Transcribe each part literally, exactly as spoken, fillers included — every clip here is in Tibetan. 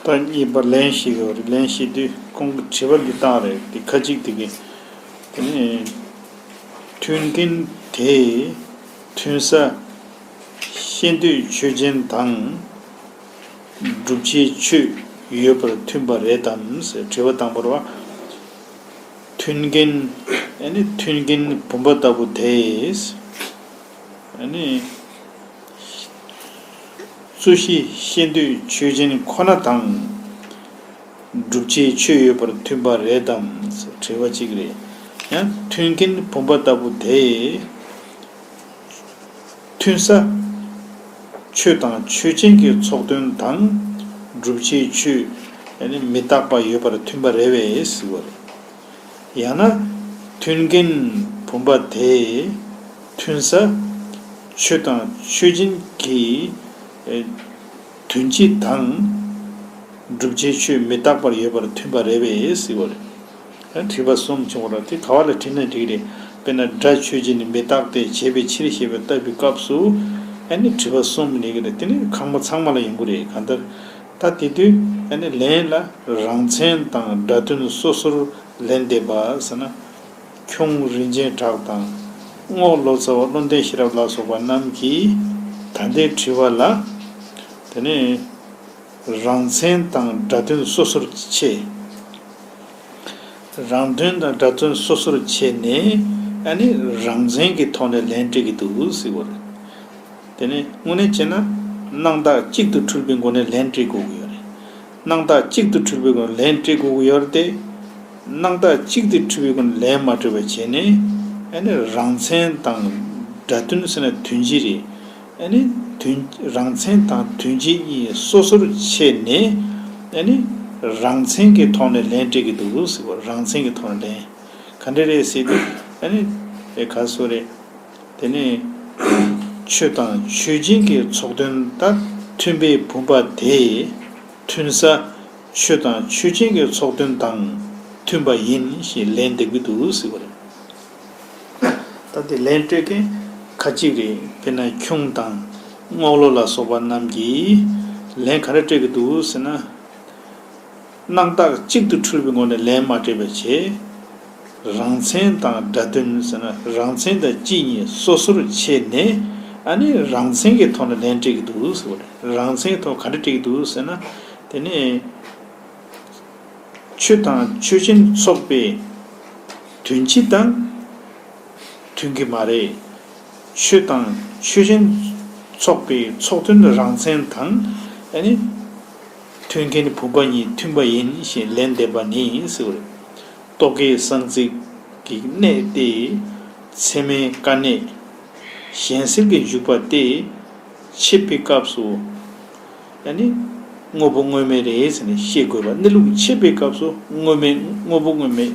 ད་གཉིས་པ་ལན་ཞིག་ཡོད་རེད། ལན་ཞིག་དུས་ཁོང་གི་དྲི་བ་འདི་བཏང་རེད། དེ་ཁ་ཅིག་དེ་གི་དེ་ནས་མཐུན་རྐྱེན་དེས་མཐུན་ས་ཤེས་འདོད་ཆོས་ཅན་དང་། སྒྲུབ་བྱའི་ཆོས་ཡོད་པར་མཐུན་པ་རེད་དམ་ཟེར་དྲི་བ་བཏང་བ་རེད་བ། མཐུན་རྐྱེན་ཨ་ནི་མཐུན་རྐྱེན་བུམ་པ་ལྟ་བུ་དེས་ཨ་ནི་རྩོད་གཞི་ཤེས་འདོད་ཆོས་ཅན་ཁོ་ན་དང་། སྒྲུབ་བྱའི་ཆོས་ཡོད་པར་མཐུན་པ་རེད་དམ་ཟེར་དྲི་བ་གཅིག་རེད། ཡང་མཐུན་རྐྱེན་བུམ་པ་ལྟ་བུ་དེས། མཐུན་ས། ཆོས་དང་ཆོས་ཅན་གྱི་ཚོགས་དོན་དང་། སྒྲུབ་བྱའི་ཆོས་ཨ་ནི་མི་རྟག་པ་ཡོད་པར་མཐུན་པ་རེད་པས་ཟེར་བ་རེད། ཡང་ན། མཐུན་རྐྱེན་བུམ་པ་དེས། མཐུན་ས། ཆོས་དང་ཆོས་ཅན་གྱི། ཨེ། དོན་སྤྱི་དང་། སྒྲུབ་བྱའི་ཆོས་མི་རྟག་པར་ཡོད་པར་མཐུན་པ་རེད་པས་ཟེར་བ་རེད། ཨ། དྲི་བ་གསུམ་བྱུང་བ་རེད། དེ་ག་བ་ལ་དྲིས་ན་འགྲིག་རེད། དཔེར་ན་སྒྲ་ཆོས་ཅན་ནི་མི་རྟག་སྟེ་བྱས་པའི་ཕྱིར་ཞེས་པའི་ལྟ་བུའི་སྐབས་སུ། ཨ་ནི་དྲི་བ་གསུམ་གནས་ཀྱི་རེད། དེ་ནི་ཁག་མ་ཚང་མ་ལ་ཡོང་གི་རེད། གང་ལྟར། ད་དེ་དུས་ཨ་ནི་ལན་ལ་རང་མཚན་དང་སྒྲ་དོན་སོ་སོར་ལན་འདེབས་པ་ཟེར་ན། ཁྱུང་རིན་ཆེན་གྲགས་དང་རྔོག་ལོ་ཙཱ་བ་བློ་ལྡན་ཤེས་རབ་ལ་སོགས་པ་རྣམས་ཀྱིས་ད་ལྟའི་དྲི་བ་ལ། དེ་ནས་རང་མཚན་དང་སྒྲ་དོན་སོ་སོར་ཕྱེ། རང་དོན་དང་སྒྲ་དོན་སོ་སོར་ཕྱེ་ནས་ཨ་ནི་རང་མཚན་གྱི་ཐོག་ནས་ལན་སྤྲད་ཀྱི་འདུག་ཟེར་བ་རེད། དེ་ནས་དངོས་གནས་བྱས་ན་སྣང་བཏགས་གཅིག་ཏུ་འཁྲུལ་པའི་སྒོ་ནས་ལན་སྤྲད་དགོས་ཀྱི་ཡོད་རེད། སྣང་བཏགས་གཅིག་ཏུ་འཁྲུལ་པའི་སྒོ་ནས་ལན་སྤྲད་དགོས་ཀྱི་ཡོད་རེད་དེ། སྣང་བཏགས་གཅིག་ཏུ་འཁྲུལ་པའི་སྒོ་ནས་ལན་མ་སྤྲད་པ་བྱས་ནས། ཨ་ནི་རང་མཚན་དང་སྒྲ་དོན་ཟེར་ན་དོན་སྤྱི་རེད། ཨ་ནི་དོན་རང་མཚན་དང་དོན་སྤྱི་གཉིས་སོ་སོར་ཕྱེ་ནས། ཨ་ནི་རང་མཚན་གྱི་ཐོག་ནས་ལན་སྤྲད་ཀྱི་འདུག་ཟེར་བ། རང་མཚན་གྱི་ཐོག་ནས་ལན། ག་འདྲ་རེད་ཟེར་དུས་ཨ་ནི་ཨེ་ག་སོ་རེད། དེ་ནས་ཆོས་དང་ཆོས་ཅན་གྱི་ཚོགས་དོན་དང་མཐུན་པའི་བུམ་པ་དེ། མཐུན་ས། ཆོས་དང་ཆོས་ཅན་གྱི་ཚོགས་དོན་དང་མཐུན་པ་ཡིན་ཞེས་ལན་འདེབས་ཀྱི་འདུག་ཟེར་བ་རེད། ད་དེ་ལན་སྤྲད་མཁན་ཁ་ཅིག་རེད། དཔེར་ན་ཁྱུང་དང་རྔོག་ལོ་ལ་སོགས་པ་རྣམས་ཀྱིས་ལན་ག་རེ་སྤྲད་ཀྱི་འདུག་ཟེར་ན། སྣང་བཏགས་གཅིག་ཏུ་འཁྲུལ་པའི་སྒོ་ནས་ལན་མ་སྤྲད་པ་བྱས། རང་མཚན་དང་སྒྲ་དོན་ཟེར་ན་རང་མཚན་དང་སྤྱི་གཉིས་སོ་སོར་ཕྱེ་ནས། ཨ་ནི་རང་མཚན་གྱི་ཐོག་ནས་ལན་སྤྲད་ཀྱི་འདུག་ཟེར་བ་རེད། རང་མཚན་གྱི་ཐོག་ག་འདྲ་སྤྲད་ཀྱི་འདུག་ཟེར་ན། དེ་ནས་ཆོས་དང་ཆོས་ཅན་ཚོགས་པའི་དོན་སྤྱི་དང་མཐུན་གྱི་མ་རེད། ཆོས་དང་ཆོས་ཅན་ཚོགས་པའི་ཚོགས་དོན་རང་མཚན་དང་། ཨ་ནི་མཐུན་རྐྱེན་བུམ་པ་གཉིས་མཐུན་པ་ཡིན་ཞེས་ལན་འདེབས་པ་ནི་ཟེར་བ་རེད། རྟོག་གེའི་གསང་ཚིག་གི་གནད་དེ། ཚད་མའི་དཀའ་གནད། གཞན་སེལ་གྱི་འཇུག་པ་སྟེ། འཆད་པའི་སྐབས་སུ། ཨ་ནི། དངོས་པོ་དངོས་མེད་རེད་ཟེར་ནས་བཤད་དགོས་པ། གནས་ལུགས་འཆད་པའི་སྐབས་སུ་དངོས་མེད་དངོས་པོ་དངོས་མེད་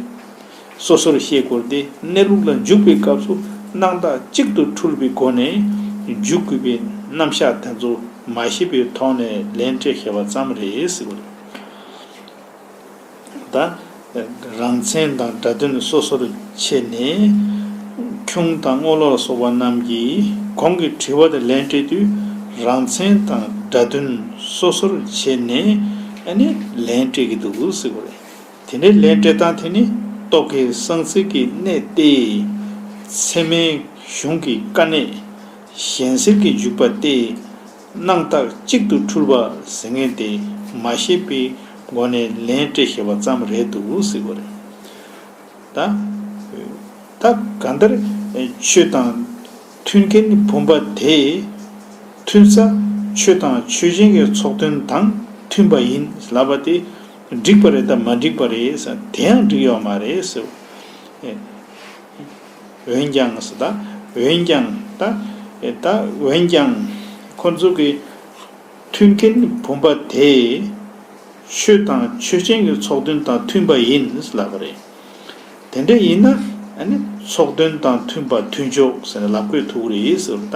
སོ་སོར་བཤད་དགོས་ཏེ། གནས་ལུགས་ལ་འཇུག་པའི་སྐབས་སུ་སྣང་བཏགས་གཅིག་ཏུ་འཁྲུལ་པའི་སྒོ་ནས་འཇུག་དགོས་པའི་རྣམ་གཞག་དེ་ཚོ་མ་ཤེས་པའི་ཐོག་ནས་ལན་སྤྲད་བཞག་པ་ཙམ་རེད་ཟེར་བ་རེད། ད། རང་མཚན་དང་སྒྲ་དོན་སོ་སོར་ཕྱེ་ནས། ཁྱུང་དང་རྔོག་ལོ་ལ་སོགས་པ་རྣམས་ཀྱིས་གོང་གི་དྲི་བ་དེ་ལན་སྤྲད་དུས། རང་མཚན་དང་སྒྲ་དོན་སོ་སོར་ཕྱེ་ནས་ཨ་ནི་ལན་སྤྲད་ཀྱི་འདུག་ཟེར་བ་རེད། དེ་འདྲའི་ལན་སྤྲད་སྟངས་དེ་ནི་རྟོག་གེའི་གསང་ཚིག་གི་གནད་དེ། ཚད་མའི་གཞུང་གི་དཀའ་གནད། གཞན་སེལ་གྱི་འཇུག་པ་སྟེ། སྣང་བཏགས་གཅིག་ཏུ་འཁྲུལ་པ་ཟེར་མཁན་དེ་མ་ཤེས་པའི་སྒོ་ནས་ལན་སྤྲད་བཞག་པ་ཙམ་རེད་འདུག་ཟེར་བ་རེད། ད། ད་གང་ལྟར་ཆོས་དང་མཐུན་རྐྱེན་བུམ་པ་དེ། མཐུན་ས། ཆོས་དང་ཆོས་ཅན་གྱི་ཚོགས་དོན་དང་མཐུན་པ་ཡིན་ལབ་པ་དེ་འགྲིག་པ་རེད་དམ་མ་འགྲིག་པ་རེད་ཟེར། དེ་ཡང་འགྲིག་ཡོད་མ་རེད་ཟེར། འོན་ཀྱང་ཟེར། ད་འོན་ཀྱང་། ད་ད་འོན་ཀྱང་ཁོ་ཚོ་གི་མཐུན་རྐྱེན་བུམ་པ་དེ་ཆོས་དང་ཆོས་ཅན་གྱི་ཚོགས་དོན་དང་མཐུན་པ་ཡིན་ལབ་པ་རེད། དེ་འདྲ་ཡིན་ན་ཨ་ནི་ཚོགས་དོན་དང་མཐུན་པ་མཐུན་ཕྱོགས་ཟེར་ནས་ལབ་དགོས་ཐུག་གི་རེད་ཟེར། ད་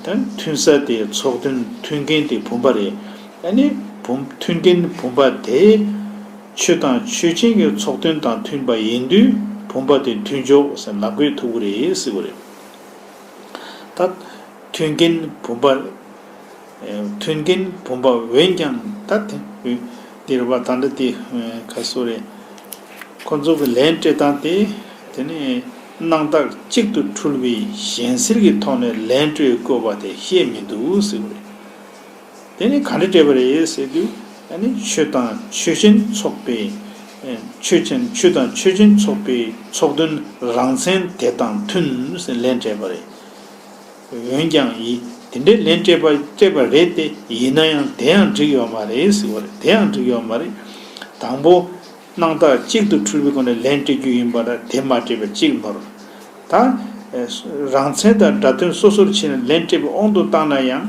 ད་མཐུན་ས་དེ་ཚོགས་དོན། མཐུན་རྐྱེན་དེ་བུམ་པ་རེད། ཨ་ནི་བུམ། མཐུན་རྐྱེན་བུམ་པ་དེ་ཆོས་དང་ཆོས་ཅན་གྱི་ཚོགས་དོན་དང་མཐུན་པ་ཡིན་དུས་བུམ་པ་དེ་མཐུན་ཕྱོགས་ཟེར་ལབ་དགོས་ཐུག་གི་རེད་ཟེར་བ་རེད། ད་མཐུན་རྐྱེན་བུམ་པ། མཐུན་རྐྱེན་བུམ་པ་འོན་ཀྱང་ད་དེ་འདིར་བ་ད་འདྲ་དེ་ག་སོ་རེད། ཁོ་ཚོ་གི་ལན་སྤྲད་སྟངས་དེ་དེ་ནི་སྣང་བཏགས་གཅིག་ཏུ་འཁྲུལ་བའི་གཞན་སེལ་གྱི་ཐོག་ནས་ལན་སྤྲོད་དགོས་པ་དེ་བཤད་མི་འདུག་ཟེར་བ་རེད། དེ་ནི་ག་འདྲ་སྤྲད་པ་རེད་ཟེར་དུས། ཨ་ནི་ཆོས་དང་ཆོས་ཅན་ཚོགས་པའི། ཆོས་ཅན་ཆོས་དང་ཆོས་ཅན་ཚོགས་པའི་ཚོགས་དོན་རང་མཚན་དེ་དང་མཐུན་ཟེར་ལན་སྤྲད་པ་རེད། འོན་ཀྱང་ཡིན་དེ་འདྲའི་ལན་སྤྲད་པ་སྤྲད་པ་རེད་དེ་ཡིན་ན་ཡང་དེ་ཡང་འགྲིག་ཡོད་མ་རེད་ཟེར་བ་རེད། དེ་ཡང་འགྲིག་ཡོད་མ་རེད། དང་པོ། སྣང་བཏགས་གཅིག་ཏུ་འཁྲུལ་པའི་སྒོ་ནས་ལན་སྤྲད་རྒྱུ་ཡིན་པ་ལ་དེ་མ་སྤྲད་པ་གཅིག་མ་རེད། ད། རང་མཚན་དང་སྒྲ་དོན་སོ་སོར་ཕྱེ་ནས་ལན་སྤྲད་པའི་དབང་དུ་བཏང་ན་ཡང་།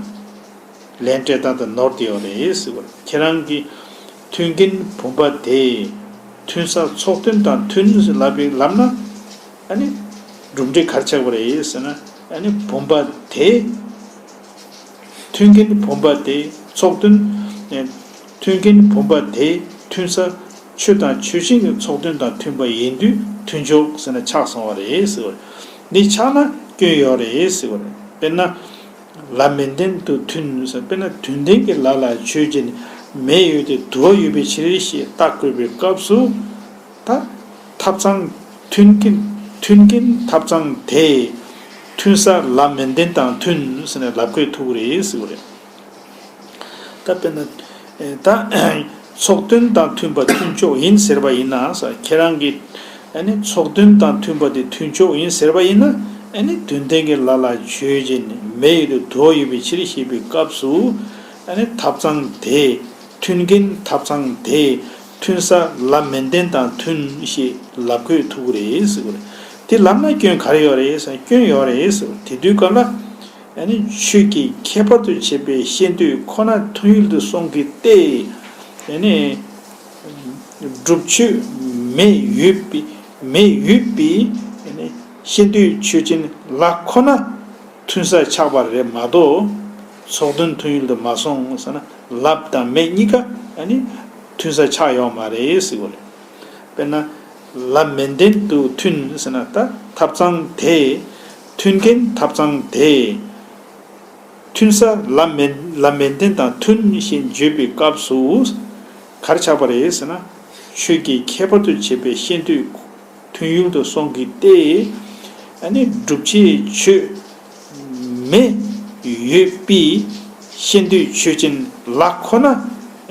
ལན་སྤྲད་སྟངས་དེ་ནོར་དེ་ཡོད་རེད་ཟེར་བ་རེད། ཁྱེད་རང་གིས་མཐུན་རྐྱེན་བུམ་པ་དེ་མཐུན་ས་ཚོགས་དོན་དང་མཐུན་ཟེར་ལབ་པའི་ལབ་ན། ཨ་ནི་གྲུབ་འབྲས་ག་རེ་ཆགས་པ་རེད་ཟེར་ན། ཨ་ནི་བུམ་པ་དེ་མཐུན་རྐྱེན་བུམ་པ་དེ་ཚོགས་དོན། མཐུན་རྐྱེན་བུམ་པ་དེ་མཐུན་ས་ཆོས་དང་ཆོས་ཅན་གྱི་ཚོགས་དོན་དང་མཐུན་པ་ཡིན་དུས་མཐུན་ཕྱོགས་ཟེར་ན་ཆགས་སོང་བ་རེད་ཟེར་བ་རེད། འདི་ཆགས་ན་སྐྱོན་ཡོད་རེད་ཟེར་བ་རེད། དཔེར་ན། ལ་མེ་མདུན་དུ་ཐོན་ཟེར། དཔེར་ན་དོན་ལྡན་གྱི་ལ་ལ་ཆོས་ཅན། མེ་ཡོད་དེ་དུ་བ་ཡོད་པའི་ཕྱིར་ཞེས་རྟགས་བཀོད་པའི་སྐབས་སུ། ད། ཐབ་ཚང་མཐུན་རྐྱེན་མཐུན་རྐྱེན་ཐབ་ཚང་དེ་མཐུན་ས་ལ་མེ་མདུན་དང་མཐུན་ཟེར་ནས་ལབ་དགོས་ཐུག་རེད་ཟེར་བ་རེད། ད་དཔེར་ན། ད། ཚོགས་དོན་དང་མཐུན་པ་མཐུན་ཕྱོགས་ཡིན་ཟེར་བ་ཡིན་ན་ཟེར། ཁྱེད་རང་གིས་ཨ་ནི་ཚོགས་དོན་དང་མཐུན་པ་དེ་མཐུན་ཕྱོགས་ཡིན་ཟེར་བ་ཡིན་ན། ཨ་ནི་དོན་ལྡན་གྱི་ལ་ལ་ཆོས་ཅན། མེ་ཡོད་དེ་དུ་བ་ཡོད་པའི་ཕྱིར་ཞེས་པའི་སྐབས་སུ། ཨ་ནི་ཐབ་ཚང་དེ། མཐུན་རྐྱེན་ཐབ་ཚང་དེ། མཐུན་ས་ལ་མེ་མདུན་དང་མཐུན་ཞེས་ལབ་དགོས་ཐུག་རེད་ཟེར་བ་རེད། དེ་ལབ་ན་སྐྱོན་ག་རེ་ཡོད་རེད་ཟེར། སྐྱོན་ཡོད་རེད་ཟེར་བ་དེ་དུས་སྐབས་ལ། ཨ་ནི་ཆོས་ཀྱི་ཁྱད་པར་དུ་བྱས་པའི་ཤེས་འདོད་ཁོ་ན་མཐུན་ཡུལ་དུ་སོང་གི་སྟེ། ཨ་ནི་སྒྲུབ་ཆོས་མེ་ཡོད་པའི་མེ་ཡོད་པའི་ཨ་ནི་ཤེས་འདོད་ཆོས་ཅན་ལ་ཁོ་ན་མཐུན་ས་ཆགས་པ་རེད་མ་གཏོགས། ཚོགས་དོན་མཐུན་ཡུལ་དུ་མ་སོང་ཟེར་ན་ལབ་དང་མེ་གཉིས་ཀ་ཨ་ནི་མཐུན་ས་ཆགས་ཡོད་མ་རེད་ཟེར་བ་རེད། དཔེར་ན། ལ་མེ་མདུན་དུ་ཐོན་ཟེར་ན་ད་ཐབ་ཚང་དེ། མཐུན་རྐྱེན་ཐབ་ཚང་དེ། མཐུན་ས་ལ་མེ་ལ་མེ་མདུན་དང་མཐུན་ཞེས་བརྗོད་པའི་སྐབས་སུ། ག་རེ་ཆགས་པ་རེད་ཟེར་ན། ཆོས་ཀྱི་ཁྱད་པར་དུ་བྱས་པའི་ཤེས་འདོད་མཐུན་ཡུལ་དུ་སོང་གི་སྟེ། ཨ་ནི་སྒྲུབ་བྱའི་ཆོས་མེ་ཡོད་པའི་ཤེས་འདོད་ཆོས་ཅན་ལ་ཁོ་ན་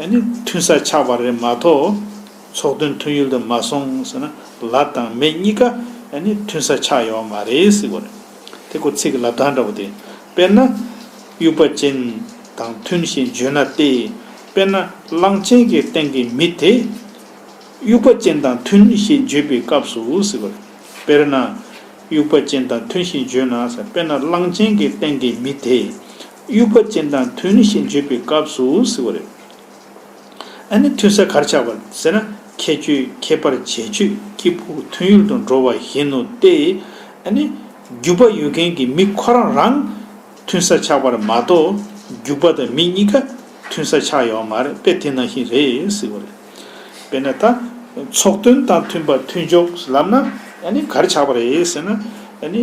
ཨ་ནི་མཐུན་ས་ཆགས་པ་རེད་མ་གཏོགས། ཚོགས་དོན་མཐུན་ཡུལ་དུ་མ་སོང་ཟེར་ན་ལ་དང་མེ་གཉིས་ཀ་ཨ་ནི་མཐུན་ས་ཆགས་ཡོད་མ་རེད་ཟེར་བ་རེད། དེ་ཁོ་ཚིག་གི་ལབ་སྟངས་འདྲ་བོ་དེ། དཔེར་ན། དབྱུག་པ་ཅན་དང་མཐུན་ཞེས་བརྗོད་ན་སྟེ། དཔེར་ན་གླང་ཆེན་གྱི་སྟེང་གི་མི་དེ། དབྱུག་པ་ཅན་དང་མཐུན་ཞེས་བརྗོད་པའི་སྐབས་སུ་ཟེར་བ་རེད། དཔེར་ན། དབྱུག་པ་ཅན་དང་མཐུན་ཞེས་བརྗོད་ན་ཟེར། དཔེར་ན་གླང་ཆེན་གྱི་སྟེང་གི་མི་དེ། དབྱུག་པ་ཅན་དང་མཐུན་ཞེས་བརྗོད་པའི་སྐབས་སུ་ཟེར་བ་རེད། ཨ་ནི་མཐུན་ས་ག་རེ་ཆགས་པ་ཟེར་ན། ཁྱད་ཆོས་ཁྱད་པར་བྱེད་ཆོས་སྐྱེས་བུ་མཐུན་ཡུལ་དུ་འགྲོ་བ་བཞིན་ནོ་སྟེ། ཨ་ནི་རྒྱུད་པ་ཡོད་མཁན་གྱི་མི་ཁོ་རང་རང་མཐུན་ས་ཆགས་པར་མ་གཏོགས་རྒྱུད་པ་དང་མི་གཉིས་ཀ་མཐུན་ས་ཆགས་ཡོད་མ་རེད། དཔེ་དེ་ནང་བཞིན་རེད་ཟེར་བ་རེད། དཔེར་ན་ད་ཚོགས་དོན་དང་མཐུན་པ་མཐུན་ཕྱོགས་ལབ་ན། ཨ་ནི་ག་རེ་ཆགས་པ་རེད་ཟེར་ན། ཨ་ནི་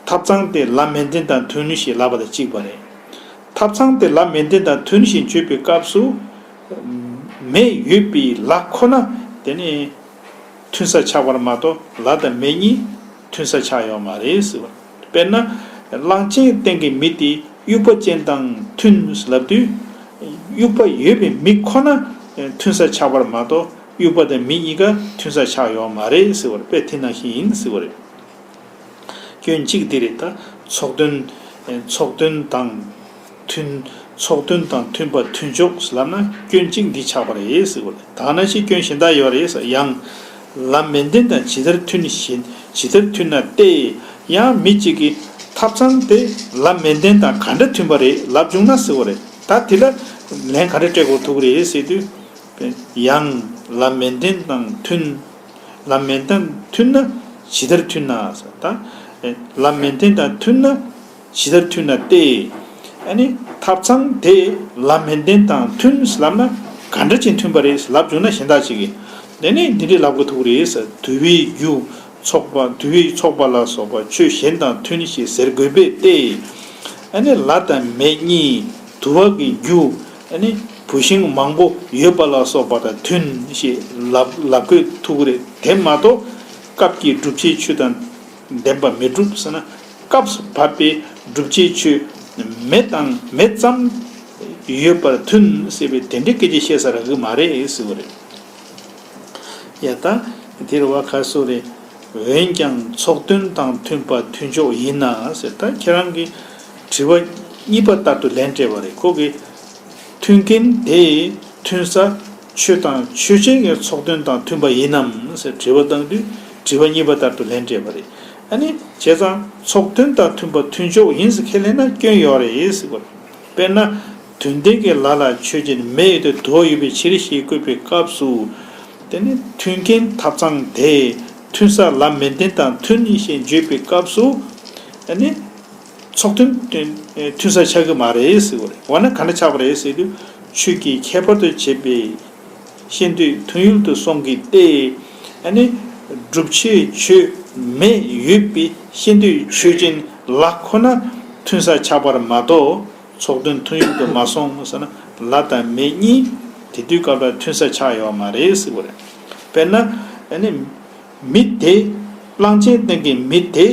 ཐབ་ཚང་དེ་ལ་མེ་མདུན་དང་མཐུན་ཞེས་ལབ་པ་དང་གཅིག་པ་རེད། ཐབ་ཚང་དེ་ལ་མེ་མདུན་དང་མཐུན་ཞེས་བརྗོད་པའི་སྐབས་སུ། མེ་ཡོད་པའི་ལ་ཁོ་ན་དེ་ནི་མཐུན་ས་ཆགས་པར་མ་གཏོགས་ལ་དང་མེ་གཉིས་མཐུན་ས་ཆགས་ཡོད་མ་རེད་ཟེར་བ། དཔེར་ན། གླང་ཆེན་སྟེང་གི་མི་དེ་དབྱུག་པ་ཅན་དང་མཐུན་ལབ་དུས། དབྱུག་པ་ཡོད་པའི་མི་ཁོ་ན་མཐུན་ས་ཆགས་པར་མ་གཏོགས་དབྱུག་པ་དང་མི་གཉིས་ཀ་མཐུན་ས་ཆགས་ཡོད་མ་རེད་ཟེར་བ་རེད། དཔེ་དེ་ནང་བཞིན་ཡིན་ཟེར་བ་རེད། སྐྱོན་གཅིག་འདི་རེད་ད། ཚོགས་དོན། ཚོགས་དོན་དང་མཐུན། ཚོགས་དོན་དང་མཐུན་པ་མཐུན་ཕྱོགས་ལབ་ན་སྐྱོན་གཅིག་འདི་ཆགས་པ་རེད་ཟེར་བ་རེད། ད་ག་ནང་བཞིན་སྐྱོན་གཞན་དག་ཡོད་རེད་ཟེར། ཡང་། ལ་མེ་མདུན་དང་ཇི་ལྟར་མཐུན་ཞེས་ཇི་ལྟར་མཐུན་ན་སྟེ། ཡང་མི་གཅིག་གིས་ཐབ་ཚང་དེ་ལ་མེ་མདུན་དང་ག་འདྲ་མཐུན་པ་རེད་ལབ་བྱུང་ན་ཟེར་བ་རེད། ད་དེ་ལ་ལན་ག་འདྲ་སྤྲད་དགོས་ཐུག་རེད་ཟེར་དུས། ཡང་ལ་མེ་མདུན་དང་མཐུན། ལ་མེ་མདུན་མཐུན་ན་ཇི་ལྟར་མཐུན་ན་ཟེར། ད་ལ་མེ་མདུན་དང་མཐུན་ན་ཇི་ལྟར་མཐུན་ན་སྟེ། ཨ་ནི་ཐབ་ཚང་དེ་ལ་མེ་མདུན་དང་མཐུན་ལབ་ན་ག་འདྲ་ཅིག་མཐུན་པ་རེད་ལབ་བྱུང་ན་གཞན་དག་ཅིག་གིས། དེ་ནས་འདི་འདྲས་ལབ་དགོས་ཐུག་རེད་ཟེར། དུ་བའི་རྒྱུ་ཚོགས་པ་དུ་བའི་ཚོགས་པ་ལ་སོགས་པ་ཆོས་གཞན་དང་མཐུན་ཞེས་ཟེར་དགོས་པས་ཏེ། ཨ་ནི་ལ་དང་མེ་གཉིས་དུ་བ་གི་རྒྱུ། ཨ་ནི་བུད་ཤིང་མང་པོ་ཡོད་པ་ལ་སོགས་པ་དང་མཐུན་ཞེས་ལབ་ལབ་དགོས་ཐུག་གི་རེད། དེ་མ་གཏོགས་སྐབས་ཀྱི་བསྒྲུབ་བྱའི་ཆོས་དང་ལྡན་པ་མི་འགྲུབ་ཟེར་ན། སྐབས་སུ་བབ་པའི་བསྒྲུབ་བྱའི་ཆོས་མེ་དང་མེ་ཙམ་ཡོད་པར་མཐུན་ཟེར་བའི་དེ་འདྲའི་སྐད་ཆ་བཤད་ས་རག་གི་མ་རེད་ཟེར་བ་རེད། ཡ་ད། དེ་རུ་བ་ཁ་སོ་རེ། འོན་ཀྱང་ཚོགས་དོན་དང་མཐུན་པ་མཐུན་ཕྱོགས་ཡིན་ན་ཟེར། ད་ཁྱེད་རང་གི་དྲི་བ་གཉིས་པ་ལྟར་དུ་ལན་སྤྲད་པ་རེད། ཁོ་གིས་མཐུན་རྐྱེན་དེ་མཐུན་ས་ཆོས་དང་ཆོས་ཅན་གྱི་ཚོགས་དོན་དང་མཐུན་པ་ཡིན་ནམ་ཟེར་དྲི་བ་བཏང་དུས། དྲི་བ་གཉིས་པ་ལྟར་དུ་ལན་སྤྲད་པ་རེད། ཨ་ནི་བྱས་ཙང་ཚོགས་དོན་དང་མཐུན་པ་མཐུན་ཕྱོགས་ཡིན་ཟེར་ཁས་ལེན་ན་སྐྱོན་ཡོད་རེད་ཟེར་བ་རེད། དཔེར་ན། དོན་ལྡན་གྱི་ལ་ལ་ཆོས་ཅན་མེ་ཡོད་དེ་དུ་བ་ཡོད་པའི་ཕྱིར་ཞེས་བཀོད་པའི་སྐབས་སུ། དེ་ནི་མཐུན་རྐྱེན་ཐབ་ཚང་དེ་མཐུན་ས་ལམ་མེ་མདུན་དང་མཐུན་ཞེས་བརྗོད་པའི་སྐབས་སུ། ཨ་ནི་ཚོགས་དོན་དོན་མཐུན་ས་ཆགས་ཀྱི་མ་རེད་ཟེར་བ་རེད། འོ་ན་ག་འདྲ་ཆགས་པ་རེད་ཟེར་དུས། ཆོས་ཀྱི་ཁྱད་པར་དུ་བྱས་པའི་ཤེས་འདོད་མཐུན་ཡུལ་དུ་སོང་གི་སྟེ། ཨ་ནི་བསྒྲུབ་བྱའི་ཆོས་མེ་ཡོད་པའི་ཤེས་འདོད་ཆོས་ཅན་ལ་ཁོ་ན་མཐུན་ས་ཆགས་པར་མ་གཏོགས། ཚོགས་དོན་མཐུན་ཡུལ་དུ་མ་སོང་ཟེར་ན། ལ་དང་མེ་གཉིས་དེ་དུས་སྐབས་ལ་མཐུན་ས་ཆགས་ཡོད་མ་རེད་ཟེར་བ་རེད། དཔེར་ན། ཨ་ནི་མི་དེ། གླང་ཆེན་སྟེང་གི་མི་དེ་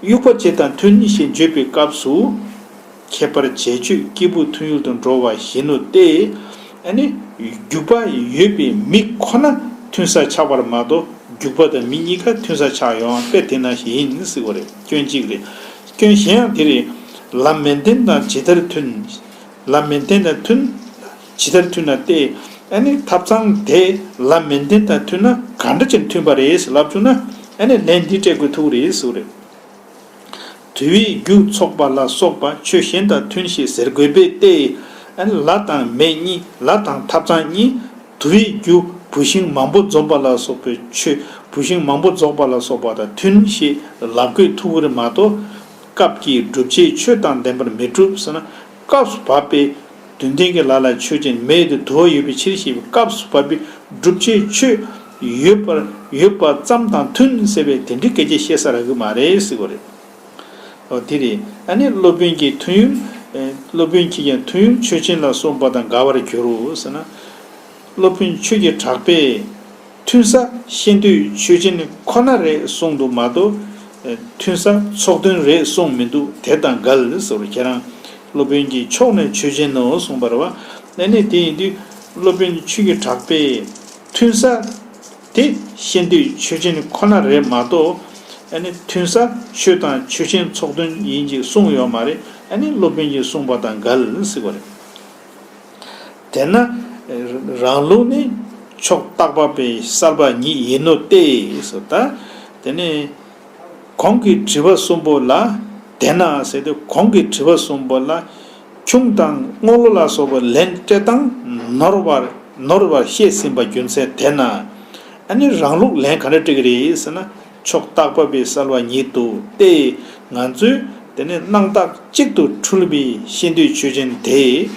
དབྱུག་པ་ཅན་དང་མཐུན་ཞེས་བརྗོད་པའི་སྐབས་སུ། ཁྱད་པར་བྱས་ཆོས་སྐྱེས་བུ་མཐུན་ཡུལ་དུ་འགྲོ་བ་བཞིན་ནོ་སྟེ། ཨ་ནི་རྒྱུག་པ་ཡོད་པའི་མི་ཁོ་ན་མཐུན་ས་ཆགས་པར་མ་གཏོགས། རྒྱུག་པ་དང་མི་གཉིས་ཀ་མཐུན་ས་ཆགས་ཡོང་དཔེ་དེ་ནང་བཞིན་ཡིན་ཟེར་བ་རེད། སྐྱོན་གཅིག་རེད། སྐྱོན་གཞན་ཡང་དེ་རེད། ལམ་མེ་མདུན་དང་ཇི་ལྟར་མཐུན། ལམ་མེ་མདུན་དང་མཐུན། ཇི་ལྟར་མཐུན་ན་སྟེ། ཨ་ནི་ཐབ་ཚང་དེ་ལམ་མེ་མདུན་དང་མཐུན་ན་ག་འདྲ་ཅིག་མཐུན་པ་རེད་ཟེར་ལབ་བྱུང་ན། ཨ་ནི་ལན་འདི་སྤྲད་དགོས་ཐུག་རེད་ཟེར་བ་རེད། དུ་བའི་རྒྱུ་ཚོགས་པ་ལ་སོགས་པ་ཆོས་གཞན་དང་མཐུན་ཞེས་ཟེར་དགོས་པས་ཏེ། ཨ་ནི་ལ་དང་མེ་གཉིས། ལ་དང་ཐབ་ཚང་གཉིས། དུ་བའི་རྒྱུ་བུད་ཤིང་མང་པོ་འཛོམས་པ་ལ་སོགས་པའི་ཆོས། བུད་ཤིང་མང་པོ་འཛོམས་པ་ལ་སོགས་པ་དང་མཐུན་ཞེས་ལབ་དགོས་ཐུག་གི་རེད་མ་གཏོགས། སྐབས་ཀྱི་བསྒྲུབ་བྱའི་ཆོས་དང་ལྡན་པར་མི་འགྲུབ་ཟེར་ན། སྐབས་སུ་བབ་པའི་དོན་ལྡན་གྱི་ལ་ལ་ཆོས་ཅན་མེ་ཡོད་དེ་དུ་བ་ཡོད་པའི་ཕྱིར་ཞེས་པའི་སྐབས་སུ་བབ་པའི་བསྒྲུབ་བྱའི་ཆོས་ཡོད་པར་ཡོད་པ་ཙམ་དང་མཐུན་ཟེར་བའི་དེ་འདྲའི་སྐད་ཆ་བཤད་ས་རག་གི་མ་རེད་ཟེར་བ་རེད། འོ་དེ་རེད། ཨ་ནི་སློབ་དཔོན་གྱི་མཐུན་ཡུལ། ཨེ། སློབ་དཔོན་གྱིས་ཀྱང་མཐུན་ཡུལ་ཆོས་ཅན་ལ་གསུངས་པ་དང་འགལ་བར་འགྱུར་རོ་ཟེར་ན། སློབ་དཔོན་ཆོས་ཀྱི་གྲགས་པས། མཐུན་ས་ཤེས་འདོད་ཆོས་ཅན་ཁོ་ན་རེད་གསུངས་འདུག་མ་གཏོགས། མཐུན་ས་ཚོགས་དོན་རེད་གསུངས་མི་འདུག་དེ་དང་འགལ་ཟེར་བར་ཁྱེད་རང་། སློབ་དཔོན་གྱི་ཕྱོགས་ནས་ཆོས་ཅན་ནོ་གསུངས་པ་རེད་བ། ཨ་ནི་དེ་ཡིན་དུས། སློབ་དཔོན་གྱི་ཆོས་ཀྱི་གྲགས་པས་མཐུན་ས་དེ་ཤེས་འདོད་ཆོས་ཅན་ཁོ་ན་རེད་མ་གཏོགས། ཨ་ནི་མཐུན་ས་ཆོས་དང་ཆོས་ཅན་ཚོགས་དོན་ཡིན་ཅེས་གསུངས་ཡོད་མ་རེད། ཨ་ནི་སློབ་དཔོན་གྱིས་གསུངས་པ་དང་འགལ་ཟེར་བ་རེད། དེས་ན་རང་ལུགས་ནི་ཕྱོགས་བརྟག་པ་པའི་བསལ་བ་ཉིད་ཡིན་ནོ་སྟེ་ཟེར། ད་དེ་ནས་གོང་གི་དྲི་བ་གསུམ་པོ་ལ། དེས་ན་ཟེར་དུས་གོང་གི་དྲི་བ་གསུམ་པོ་ལ་ཁྱུང་དང་རྔོག་ལོ་ལ་སོགས་པ་ལན་སྤྲད་སྟངས་ནོར་བར་ནོར་བར་བཤད་ཟིན་པ་རྒྱུ་མཚན་དེས་ན། ཨ་ནི་རང་ལུགས་ལན་ག་འདྲ་སྤྲད་ཀྱི་རེད་ཟེར་ན། ཕྱོགས་བརྟག་པ་པའི་བསལ་བ་ཉིད་དུ་སྟེ། ང་ཚོས་དེ་ནི་སྣང་བཏགས་གཅིག་ཏུ་འཁྲུལ་པའི་ཤེས་འདོད་ཆོས་ཅན་དེ།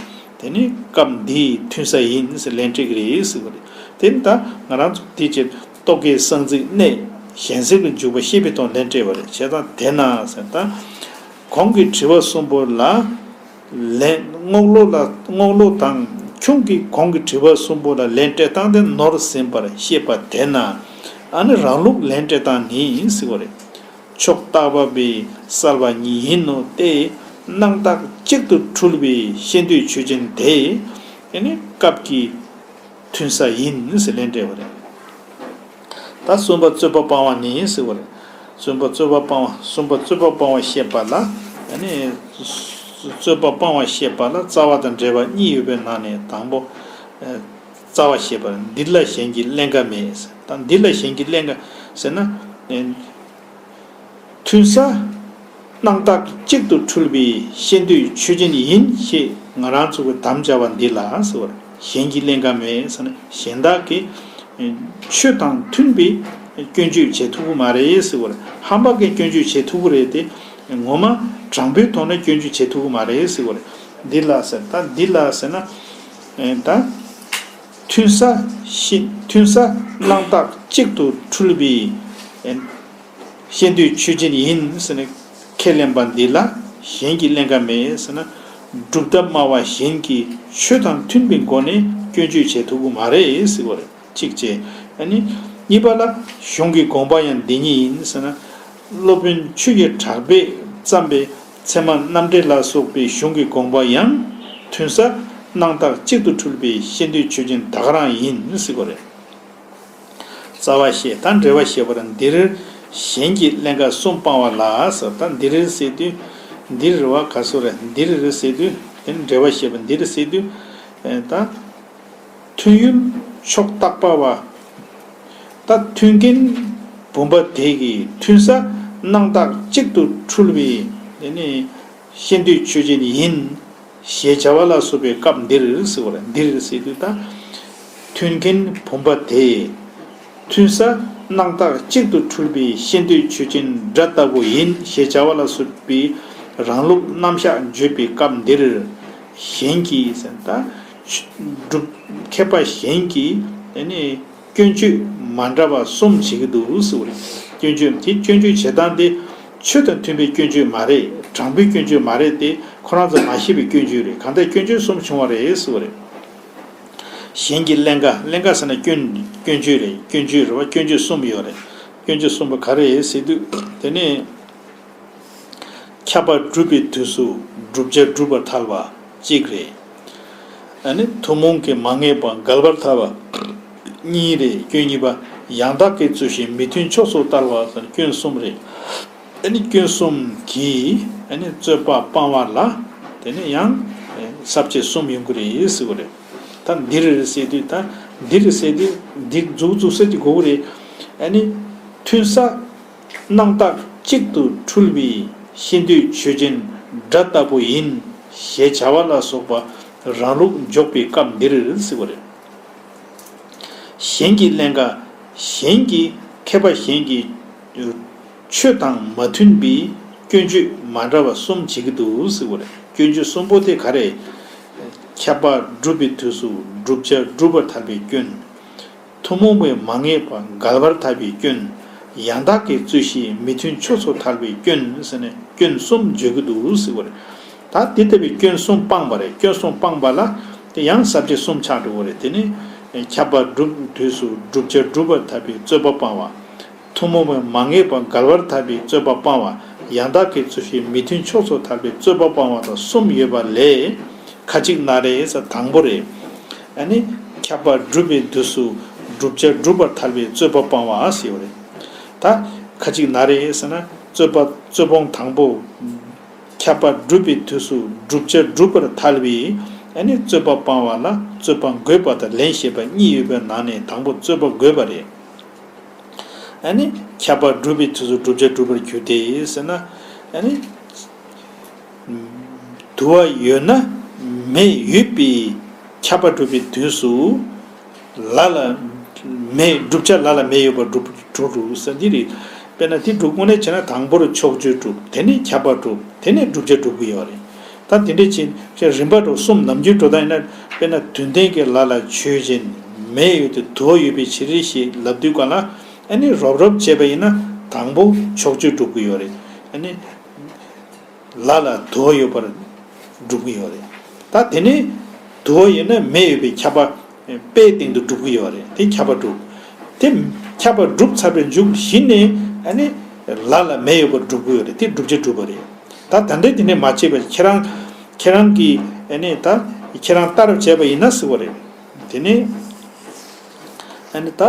དེ་ནི་སྐབས་འདིའི་མཐུན་ས་ཡིན་ཟེར་ལན་སྤྲད་ཀྱི་རེད་ཟེར་བ་རེད། དེ་ནི་ད་ང་རང་ཚོ་དེ་ཕྱིར་རྟོག་གེའི་གསང་ཚིག་གནས་གཞན་སེལ་གྱི་འཇུག་པ་ཤེས་པའི་དོན་ལན་སྤྲད་པ་རེད། བྱས་ཙང་དེས་ན་ཟེར་ད། གོང་གི་དྲི་བ་གསུམ་པོ་ལ། ལན། རྔོག་ལོ་ལ། རྔོག་ལོ་དང་ཁྱུང་གིས་གོང་གི་དྲི་བ་གསུམ་པོ་ལ་ལན་སྤྲད་སྟངས་དེ་ནོར་ཟིན་པར་བཤད་པ་དེས་ན། ཨ་ནི་རང་ལུགས་ལན་སྤྲད་སྟངས་ནི་ཟེར་བ་རེད། ཕྱོགས་བརྟག་པ་པའི་བསལ་བ་ཉིད་ཡིན་ནོ་སྟེ། སྣང་བཏགས་གཅིག་ཏུ་འཁྲུལ་པའི་ཤེས་འདོད་ཆོས་ཅན་དེ། ཨ་ནི་སྐབས་ཀྱི་མཐུན་ས་ཡིན་ཟེར་ལན་སྤྲད་པ་རེད། ད་གསུམ་པ་རྩོད་པ་སྤང་བ་ནི་ཟེར་བ་རེད། གསུམ་པ་རྩོད་པ་སྤང་བ། གསུམ་པ་རྩོད་པ་སྤང་བ་བཤད་པ་ལ། ཨ་ནི་རྩོད་པ་སྤང་བ་བཤད་པ་ལ་རྩ་བ་དང་འབྲེལ་བ་གཉིས་ཡོད་པའི་ནང་ནས་དང་པོ། ཨ། རྩ་བ་བཤད་པ་ལ་འདི་ལ་གཞན་གྱི་ཀླན་ཀ་མེད། ད་འདི་ལ་གཞན་གྱི་ཀླན་ཀ་ཟེར་ན། ཨ། མཐུན་ས། སྣང་བཏགས་གཅིག་ཏུ་འཁྲུལ་པའི་ཤེས་འདོད་ཆོས་ཅན་ཡིན་ཞེས་ང་རང་ཚོ་གིས་དམ་བཅའ་བ་འདི་ལ་ཟེར་བ་རེད། གཞན་གྱི་ཀླན་ཀ་མེད་ཟེར་ན་གཞན་དག་གིས་ཆོས་དང་མཐུན་པའི་སྐྱོན་བརྗོད་བྱེད་ཐུབ་ཀྱི་མ་རེད་ཟེར་བ་རེད། ཧམ་པ་གིས་སྐྱོན་བརྗོད་བྱེད་ཐུབ་ཀྱི་རེད་དེ། ངོ་མ་དྲང་པོའི་ཐོག་ནས་སྐྱོན་བརྗོད་བྱེད་ཐུབ་ཀྱི་མ་རེད་ཟེར་བ་རེད། འདི་ལ་ཟེར། ད་འདི་ལ་ཟེར་ན། ད། མཐུན་ས་ཤེས། མཐུན་ས་སྣང་བཏགས་གཅིག་ཏུ་འཁྲུལ་པའི་ཤེས་འདོད་ཆོས་ཅན་ཡིན་ཟེར་ནས་ཁས་ལེན་པ་འདི་ལ་ གཞན་གྱིས་ཀླན་ཀ་མེད་ཟེར་ན། སྒྲུབ་ཐབས་སྨྲ་བ་གཞན་གྱིས་ཆོས་དང་མཐུན་པའི་སྒོ་ནས་སྐྱོན་བརྗོད་བྱེད་ཐུབ་ཀྱི་མ་རེད་ཟེར་བ་རེད། གཅིག་བྱས། ཨ་ནི། གཉིས་པ་ལ། གཞུང་གི་དགོངས་པ་ཡང་འདི་ཉིད་ཡིན་ཟེར་ན། སློབ་དཔོན་ཆོས་ཀྱི་གྲགས་པས་བརྩམས་པའི་ཚད་མ་རྣམ་འགྲེལ་ལ་སོགས་པའི་གཞུང་གི་དགོངས་པ་ཡང་། མཐུན་ས་སྣང་བཏགས་གཅིག་ཏུ་འཁྲུལ་པའི་ཤེས་འདོད་ཆོས་ཅན་ད་ག་རང་ཡིན་ཟེར་བ་རེད། རྩ་བ་བཤད། ད་འགྲེལ་བ་བཤད་པར་འདིར་གཞན་གྱིས་ཀླན་ཀ་གསུམ་སྤང་བ་ལ་ཟེར། ད་འདིར་ཟེར་དུས། འདིར་བ་ག་སོ་རེད། འདིར་ཟེར་དུས། དེ་ནི་འགྲེལ་བ་བཤད་པ་འདིར་ཟེར་དུས། ཨེ་ད། ཐུན་ཡུལ་ཕྱོགས་བརྟག་པ་བ། ད་ཐུན་རྐྱེན་བུམ་པ་དེ་གི་མཐུན་ས་སྣང་བཏགས་གཅིག་ཏུ་འཁྲུལ་བའི་དེ་ནི་ཤེས་འདོད་ཆོས་ཅན་ཡིན། ཞེས་བྱ་བ་ལ་སོགས་པའི་སྐབས་འདིར་ཟེར་བ་རེད། འདིར་ཟེར་དུས་ད། ཐུན་རྐྱེན་བུམ་པ་དེ། མཐུན་ས་སྣང་བཏགས་གཅིག་ཏུ་འཁྲུལ་པའི་ཤེས་འདོད་ཆོས་ཅན་སྒྲ་ལྟ་བུ་ཡིན་ཞེས་བྱ་བ་ལ་སོགས་པའི་རང་ལུགས་རྣམ་གཞག་བརྗོད་པའི་སྐབས་འདིར། གཞན་གྱིས་ཟེར་ད། སྒྲུབ། མཁས་པ་གཞན་གྱིས་དེ་ནི་སྐྱོན་བརྗོད་མ་འདྲ་བ་གསུམ་བྱེད་ཀྱི་འདུག་ཟེར་བ་རེད། སྐྱོན་བརྗོད་དེ་སྐྱོན་བརྗོད་བྱེད་སྟངས་དེ། ཆོས་དང་མཐུན་པའི་སྐྱོན་བརྗོད་མ་རེད། དྲང་པོའི་སྐྱོན་བརྗོད་མ་རེད་དེ། ཁོ་རང་ཚོ་མ་ཤེས་པའི་སྐྱོན་བརྗོད་རེད། གང་ལྟར་སྐྱོན་བརྗོད་གསུམ་བྱུང་བ་རེད་ཟེར་བ་རེད། གཞན་གྱིས་ཀླན་ཀ། ཀླན་ཀ་ཟེར་ན་སྐྱོན། སྐྱོན་བརྗོད་རེད། སྐྱོན་བརྗོད་རེད་བ། སྐྱོན་བརྗོད་གསུམ་ཡོད་རེད། སྐྱོན་བརྗོད་གསུམ་པོ་ག་རེ་རེད་ཟེར་དུས། དེ་ནས། ཁྱབ་པ་སྒྲུབ་པའི་དུས་སུ་བསྒྲུབ་བྱ་སྒྲུབ་པར་ཐལ་བ་གཅིག་རེད། ཨ་ནི་ཐུན་མོང་གིས་མ་ངེས་པ་འགལ་བར་ཐལ་བ་གཉིས་རེད། སྐྱོན་གཉིས་པ། ཡང་དག་གིས་རྩོད་གཞི་མི་མཐུན་ཕྱོགས་སུ་ཐལ་བ་ཟེར་སྐྱོན་གསུམ་རེད། ཨ་ནི་སྐྱོན་གསུམ་གྱིས་ཨ་ནི་རྩོད་པ་སྤང་བ་ལ་དེ་ནི་ཡང་ས་བཅད་གསུམ་ཡོང་གི་རེད་ཟེར་བ་རེད། ད་འདིར་ཟེར་དུས། ད་འདིར་ཟེར་དུས་འདི་འཛུགས་འཛུགས་ས་ཀྱི་དགོས་ཀྱི་རེད། ཨ་ནི་མཐུན་ས། སྣང་བཏགས་གཅིག་ཏུ་འཁྲུལ་བའི་ཤེས་འདོད་ཆོས་ཅན་སྒྲ་ལྟ་བུ་ཡིན་ཞེས་བྱ་བ་ལ་སོགས་པ་རང་ལུགས་འཇོག་པའི་སྐབས་འདིར་ཟེར་བ་རེད། གཞན་གྱིས་ཀླན་ཀ། གཞན་གྱིས། མཁས་པ་གཞན་གྱིས་ཆོས་དང་མ་མཐུན་པའི་སྐྱོན་བརྗོད་མ་འདྲ་བ་གསུམ་བྱེད་ཀྱི་འདུག་ཟེར་བ་རེད། སྐྱོན་བརྗོད་གསུམ་པོ་དེ་ག་རེ། ཁྱབ་པ་སྒྲུབ་པའི་དུས་སུ་བསྒྲུབ་བྱ་སྒྲུབ་པར་ཐལ་བའི་སྐྱོན། ཐུན་མོང་བས་མ་ངེས་པ་འགལ་བར་ཐལ་བའི་སྐྱོན། ཡང་དག་གིས་རྩོད་གཞི་མི་མཐུན་ཕྱོགས་སུ་ཐལ་བའི་སྐྱོན་ཟེར་ནས་སྐྱོན་གསུམ་བརྗོད་ཀྱི་འདུག་ཟེར་བ་རེད། ད་དེ་ལྟ་བུའི་སྐྱོན་གསུམ་སྤངས་པ་རེད། སྐྱོན་གསུམ་སྤངས་པ་ལ་དེ་ཡང་ས་བཅད་གསུམ་ཆགས་འགྲོ་གི་རེད། དེ་ནི་ཁྱབ་པ་སྒྲུབ་དུས་སུ་བསྒྲུབ་བྱ་སྒྲུབ་པར་ཐལ་བའི་རྩོད་པ་སྤང་བ། ཐུན་མོང་བས་མ་ངེས་པ་འགལ་བར་ཐལ་བའི་རྩོད་པ་སྤང་བ། ཡང་དག་གིས་རྩོད་གཞི་མི་མཐུན་ཕྱོགས་སུ་ཐལ་བའི་རྩོད་པ་སྤང་བ་དང་གསུམ་ཡོད་པ་ལས། ཁ་ཅིག་ན་རེ་ཟེར་དང་པོ་རེད། ཨ་ནི་ཁྱབ་པ་སྒྲུབ་པའི་དུས་སུ་བསྒྲུབ་བྱ་སྒྲུབ་པར་ཐལ་བའི་རྩོད་པ་སྤང་བ་ཟེར་བ་རེད། ད་ཁ་ཅིག་ན་རེ་ཟེར་ན་རྩོད་པ་རྩོད་སྤོང་དང་པོ། ཁྱབ་པ་སྒྲུབ་པའི་དུས་སུ་བསྒྲུབ་བྱ་སྒྲུབ་པར་ཐལ་བའི་ཨ་ནི་རྩོད་པ་སྤང་བ་ལ་རྩོད་པ་འགོད་པ་དང་ལན་བཤད་པ་གཉིས་ཡོད་པའི་ནང་ནས་དང་པོ་རྩོད་པ་འགོད་པ་རེད། ཨ་ནི་ཁྱབ་པ་སྒྲུབ་པའི་དུས་སུ་བསྒྲུབ་བྱ་སྒྲུབ་པར་འགྱུར་ཏེ་ཟེར་ན། ཨ་ནི་དུ་བ་ཡོད་ན་མེ་ཡོད་པའི་ཁྱབ་པ་སྒྲུབ་པའི་དུས་སུ་ལ་ལ་མེ། བསྒྲུབ་བྱ་ལ་ལ་མེ་ཡོད་པར་སྒྲུབ་སྒྲུབ་རུང་ཟེར་འདི་རེད། དཔེར་ན་དེ་སྒྲུབ་དངོས་གནས་བྱས་ན་དང་པོར་ཕྱོགས་ཆོས་སྒྲུབ། དེ་ནས་ཁྱབ་པ་སྒྲུབ། དེ་ནས་བསྒྲུབ་བྱ་སྒྲུབ་ཀྱི་ཡོད་རེད། ད་དེ་འདྲ་བྱས་བྱས་རིམ་པ་འགྲོ་གསུམ་ནམ་རྒྱུན་འགྲོ་སྟངས་ཡིན་ན། དཔེར་ན་དོན་ལྡན་གྱི་ལ་ལ་ཆོས་ཅན། མེ་ཡོད་དེ་དུ་བ་ཡོད་པའི་ཕྱིར་ཞེས་ལབ་དུས་གང་ལ། ཨ་ནི་རོབ་རོབ་བྱས་པ་ཡིན་ན་དང་པོ་ཕྱོགས་ཆོས་སྒྲུབ་ཀྱི་ཡོད་རེད། ཨ་ནི་ལ་ལ་དུ་བ་ཡོད་པར་སྒྲུབ་ཀྱི་ཡོད་རེད། ད་དེ་ནས་དུ་བ་ཡོད་ན་མེ་ཡོད་པའི་ཁྱབ་པ། པའི་སྟེང་དུ་སྒྲུབ་ཀྱི་ཡོད་རེད། དེ་ཁྱབ་པ་སྒྲུབ། དེ་ཁྱབ་པ་སྒྲུབ་ཚར་བའི་མཇུག་གཞི་ནས་ཨ་ནི་ལ་ལ་མེ་ཡོད་པར་སྒྲུབ་ཀྱི་ཡོད་རེད། དེ་བསྒྲུབ་བྱ་སྒྲུབ་པ་རེད། ད་ད་འདི་དེ་ནས་མ་བྱས་པར་ཁྱེད་རང་ཁྱེད་རང་གིས་ཨ་ནི་ད་ཁྱེད་རང་ལྟར་བྱས་པ་ཡིན་ན་ཟེར་བ་རེད། དེ་ནས་ཨ་ནི་ད་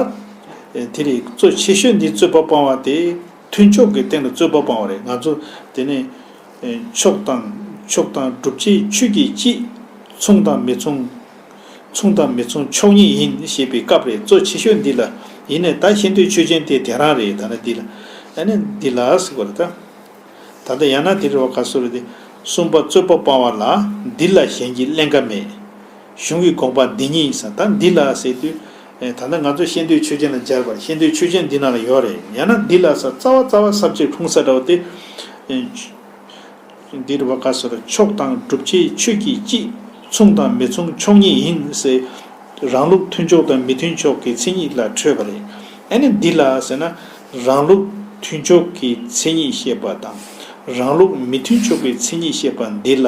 དེ་རེད། གཙོ་ཆེ་ཤོས་འདི་རྩོད་པ་སྤང་བ་དེ་མཐུན་ཕྱོགས་ཀྱི་སྟེང་དུ་རྩོད་པ་སྤང་བ་རེད། ང་ཚོ་དེ་ནས་ཕྱོགས་དང་ཕྱོགས་དང་སྒྲུབ་བྱའི་ཆོས་ཀྱི་སྤྱི་མཚུངས་དང་མི་མཚུངས། མཚུངས་དང་མི་མཚུངས་ཕྱོགས་གཉིས་ཡིན་ཞེས་པའི་སྐབས་རེད། གཙོ་ཆེ་ཤོས་འདི་ལ། ཡིན་ནས་ད་ཤེས་འདོད་ཆོས་ཅན་དེ་དེ་རང་རེད། ད་ནི་འདི་ལ། ཨ་ནི་འདི་ལ་ཟེར་བ་རེད་ད། ད་ལྟ་ཡང་ན་དེ་རེད་བ། ག་སོ་རེད་དེ། གསུམ་པ་རྩོད་པ་སྤང་བ་ལ། འདི་ལ་གཞན་གྱིས་ཀླན་ཀ་མེད། གཞུང་གི་དགོངས་པ་འདི་ཉིད་ཡིན་ས། ད་འདི་ལ་ཟེར་དུས། ཨེ་ད་ལྟ་ང་ཚོ་ཤེས་འདོད་ཆོས་ཅན་ལ་སྦྱར་བར། ཤེས་འདོད་ཆོས་ཅན་འདི་ནང་ལ་ཡོད་རེད། ཡང་ན་འདི་ལ་ས་རྩ་བ་རྩ་བ་ས་བཅད་ཁུངས་ས་འདྲ་བ་དེ། ཨེ་འདིར་བ་ག་སོར་ཕྱོགས་དང་སྒྲུབ་བྱའི་ཆོས་ཀྱི་སྤྱི་མཚུངས་དང་མི་མཚུངས་ཕྱོགས་གཉིས་ཡིན་ཟེར། རང་ལུགས་མཐུན་ཕྱོགས་དང་མི་མཐུན་ཕྱོགས་ཀྱི་མཚན་ཉིད་ལ་འཕྲོས་པ་རེད། ཨ་ནི་འདི་ལ་ཟེར་ན་རང་ལུགས་མཐུན་ཕྱོགས་ཀྱི་མཚན་ཉིད་བཤད་པ་དང་ རང་ལུགས་མི་མཐུན་ཕྱོགས་ཀྱི་མཚན་ཉིད་བཤད་པ་འདི་ལ།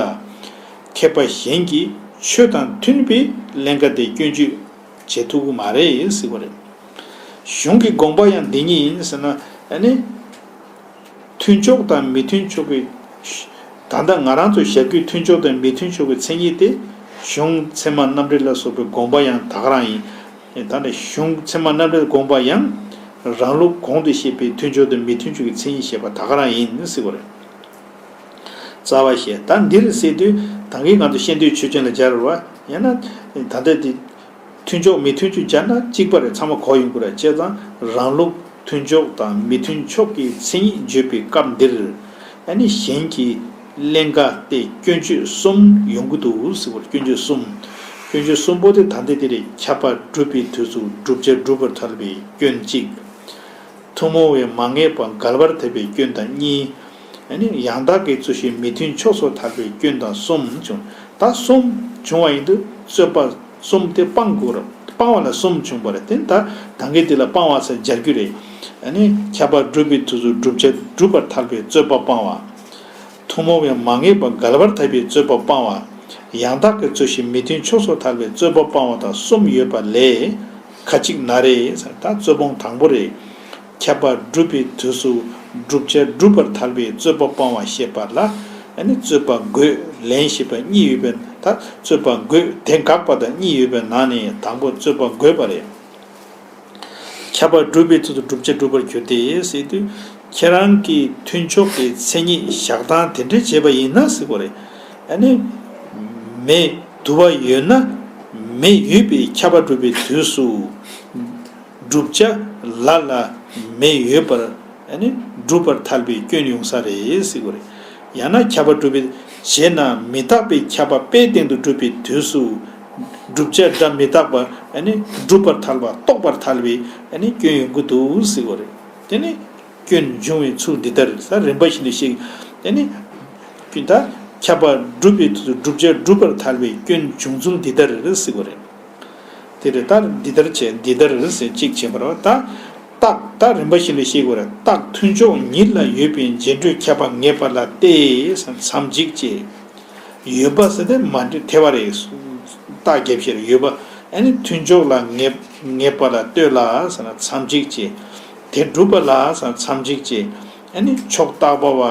མཁས་པ་གཞན་གྱིས་ཆོས་དང་མཐུན་པའི་ཀླན་ཀ་དེ་སྐྱོན་བརྗོད་བྱེད་ཐུབ་ཀྱི་མ་རེད་ཟེར་བ་རེད། གཞུང་གི་དགོངས་པ་ཡང་འདི་ཉིད་ཡིན་ཟེར་ན། ཨ་ནི། མཐུན་ཕྱོགས་དང་མི་མཐུན་ཕྱོགས་ཀྱི། ད་ལྟ་ང་རང་ཚོ་ཞབས་ཀྱུ་མཐུན་ཕྱོགས་དང་མི་མཐུན་ཕྱོགས་ཀྱི་མཚན་ཉིད་དེ། གཞུང་ཚད་མ་རྣམ་འགྲེལ་ལ་སོགས་པའི་དགོངས་པ་ཡང་ད་ག་རང་ཡིན། ད་ནི་གཞུང་ཚད་མ་རྣམ་འགྲེལ་དགོངས་པ་ཡང་། རང་ལུགས་གོང་དུ་བཤད་པའི་མཐུན་ཕྱོགས་དང་མི་མཐུན་ཕྱོགས་ཀྱི་མཚན་ཉིད་བཤད་པ་ད་ག་རང་ཡིན་ཟེར་བ་རེད། རྩ་བ་བཤད། ད་འདིར་ཟེར་དུས་ད་གིན་ང་ཚོ་ཤེས་འདོད་ཆོས་ཅན་ལ་སྦྱར་བ་ཡང་ན། ད་ལྟ་འདི། མཐུན་ཕྱོགས་མི་མཐུན་ཕྱོགས་སྦྱར་ན་གཅིག་པ་རེད། ཚང་མ་གོ་ཡོང་གི་རེད། བྱས་ཙང་རང་ལུགས་མཐུན་ཕྱོགས་དང་མི་མཐུན་ཕྱོགས་ཀྱི་མཚན་ཉིད་བརྗོད་པའི་སྐབས་འདིར། ཨ་ནི་གཞན་གྱི་ཀླན་ཀ་སྟེ་སྐྱོན་བརྗོད་གསུམ་ཡོང་གི་འདུག་ཟེར་བར། སྐྱོན་བརྗོད་གསུམ། སྐྱོན་བརྗོད་གསུམ་པོ་དེ་ད་ལྟ་དེ་རེད། ཁྱབ་པ་སྒྲུབ་པའི་དུས་སུ་བསྒྲུབ་བྱ་སྒྲུབ་པར་ཐལ་བའི་སྐྱོན་གཅིག་ཐུན་མོང་བའི་མ་ངེས་པ་འགལ་བར་ཐལ་བའི་སྐྱོན་དང་གཉིས། ཨ་ནི་ཡང་དག་གི་རྩོད་གཞི་མི་མཐུན་ཕྱོགས་སུ་ཐལ་བའི་སྐྱོན་དང་གསུམ་བྱུང་། ད་གསུམ་བྱུང་བ་ཡིན་དུས་རྩོད་པ་གསུམ་དེ་སྤང་དགོས་རེད། སྤང་བ་ལ་གསུམ་བྱུང་བ་རེད། དེ་ད་ད་གིན་དེ་ལ་སྤང་བ་ཟེར་སྦྱར་རྒྱུ་རེད། ཨ་ནི་ཁྱབ་པ་སྒྲུབ་པའི་དུས་སུ་བསྒྲུབ་བྱ་སྒྲུབ་པར་ཐལ་བའི་རྩོད་པ་སྤང་བ། ཐུན་མོང་བའི་མ་ངེས་པ་འགལ་བར་ཐལ་བའི་རྩོད་པ་སྤང་བ། ཡང་དག་གི་རྩོད་གཞི་མི་མཐུན་ཕྱོགས་སུ་ཐལ་བའི་རྩོད་པ་སྤང་བ་དང་གསུམ་ཡོད་པ་ལས། ཁ་ཅིག་ན་རེ་ཟེར། ད་རྩོད་སྤོང་དང་པོ་རེད། ཁྱབ་པ་སྒྲུབ་པའི་དུས་སུ་བསྒྲུབ་བྱ་སྒྲུབ་པར་ཐལ་བའི་རྩོད་པ་སྤང་བ་ཞེས་པ་ལ། ཨ་ནི་རྩོད་པ་དགོས་ལན་ཞེས་པ་གཉིས་ཡོད་པའི། ད་རྩོད་པ་དགོས་དེ་དགག་པ་དང་གཉིས་ཡོད་པའི་ནང་ནས་དང་པོ་རྩོད་པ་དགོས་པ་རེད། ཁྱབ་པ་སྒྲུབ་པའི་ཚུལ་དུ་བསྒྲུབ་བྱ་སྒྲུབ་པར་འགྱུར་ཏེ་ཟེར་དུས། ཁྱེད་རང་གིས་མཐུན་ཕྱོགས་ཀྱི་མཚན་ཉིད་བཞག་སྟངས་དེ་འདྲ་བྱས་པ་ཡིན་ན་ཟེར་བ་རེད། ཨ་ནི། མེ་དུ་བ་ཡོད་ན། མེ་ཡོད་པའི་ཁྱབ་པ་སྒྲུབ་པའི་དུས་སུ། བསྒྲུབ་བྱ་ལ་ལ་མེ་ཡོད་པར། ཨ་ནི་སྒྲུབ་པར་ཐལ་བའི་སྐྱོན་ཡོང་ས་རེད་ཟེར་བ་རེད། ཡང་ན་ཁྱབ་པ་སྒྲུབ་པའི་བྱས་ན་མི་རྟག་པའི་ཁྱབ་པ་དཔེའི་སྟེང་དུ་སྒྲུབ་པའི་དུས་སུ། བསྒྲུབ་བྱ་སྒྲ་མི་རྟག་པ། ཨ་ནི་སྒྲུབ་པར་ཐལ་བ། རྟོགས་པར་ཐལ་བའི། ཨ་ནི་སྐྱོན་ཡོང་གི་འདུག་ཟེར་བ་རེད། དེ་ནི་སྐྱོན་འབྱུང་བའི་ཚུལ་འདི་ལྟར་ཟེར། རིམ་པ་བཞིན་དུ་བཤད། དེ་ནི་སྐྱོན་ད་ཁྱབ་པ་སྒྲུབ་པའི་དུས་སུ་བསྒྲུབ་བྱ་སྒྲུབ་པར་ཐལ་བའི་སྐྱོན་འབྱུང་ཚུལ་འདི་ལྟར་ཟེར་བ་རེད། དེ་རེད། ད་འདི་ལྟར་བྱས། འདི་ལྟར་ཟེར་གཅིག་བྱས་པ་རེད་པ། ད་རྟགས་ད་རིམ་པ་བཞིན་དུ་བཤད་དགོས་རེད། རྟགས་མཐུན་ཕྱོགས་ཉིད་ལ་ཡོད་པའི་རྗེས་འགྲོའི་ཁྱབ་པ་ངེས་པ་ལ་སྟེ་ཟེར་མཚམས་གཅིག་བཅད། ཡོད་པ་ཟེར་ཏེ་མ་འདྲི་ཐལ་བ་རེད། རྟགས་རྒྱབ་བཤད་རེད། ཡོད་པ། ཨ་ནི་མཐུན་ཕྱོགས་ལ་ངེས་ངེས་པ་ལ་ལྟོས་ལ་ཟེར་ན་མཚམས་གཅིག་བཅད། དེ་སྒྲུབ་པ་ལ་ཟེར་ན་མཚམས་གཅིག་བཅད། ཨ་ནི་ཕྱོགས་བཏགས་པ་བ་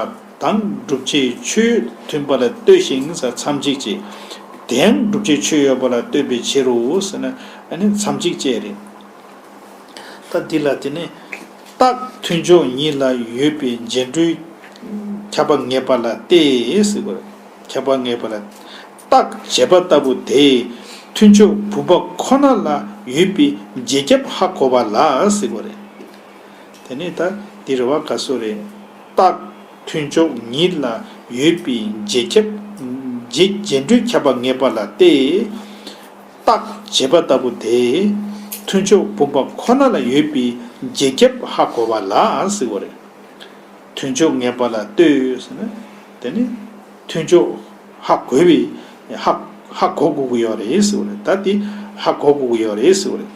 དང་བསྒྲུབ་བྱའི་ཆོས་མཐུན་པ་ལ་ལྟོས་ཤིང་ཟེར་མཚམས་གཅིག་བཅད། དེའང་བསྒྲུབ་བྱའི་ཆོས་ཡོད་པ་ལ་ལྟོས་པའི་ཕྱིར་རོ་ཟེར་ན། ཨ་ནི་མཚམས་གཅིག་བཅད་རེད། ད་འདི་ལ་དེ་ནི། རྟགས་མཐུན་ཕྱོགས་ཉིད་ལ་ཡོད་པའི་རྗེས་འགྲོའི་ཁྱབ་པ་ངེས་པ་ལ་སྟེ་ཟེར་བ་རེད། ཁྱབ་པ་ངེས་པ་ལ། རྟགས་བྱས་པ་ལྟ་བུ་དེ་མཐུན་ཕྱོགས་བུམ་པ་ཁོ་ན་ལ་ཡོད་པའི་རྗེས་ཁྱབ་ཧ་གོ་བ་ལ་ཟེར་བ་རེད། དེ་ནས་ད་འདི་རེད་པ། ག་སོ་རེད། རྟགས་མཐུན་ཕྱོགས་ཉིད་ལ་ཡོད་པའི་རྗེས་ཁྱབ། རྗེས་རྗེས་འགྲོའི་ཁྱབ་པ་ངེས་པ་ལ་སྟེ། རྟགས་བྱས་པ་ལྟ་བུ་དེ་མཐུན་ཕྱོགས་བུམ་པ་ཁོ་ན་ལ་ཡོད་པའི་རྗེས་ཁྱབ་ཧ་གོ་བ་ལ་ཟེར་བ་རེད། མཐུན་ཕྱོགས་ངེས་པ་ལ་ལྟོས་ཟེར་ན། དེ་ནི་མཐུན་ཕྱོགས་ཧ་གོ་བའི། ཧ་ཧ་གོ་དགོས་ཀྱི་ཡོད་རེད་ཟེར་བ་རེད། ད་དེ་ཧ་གོ་དགོས་ཀྱི་ཡོད་རེད་ཟེར་བ་རེད།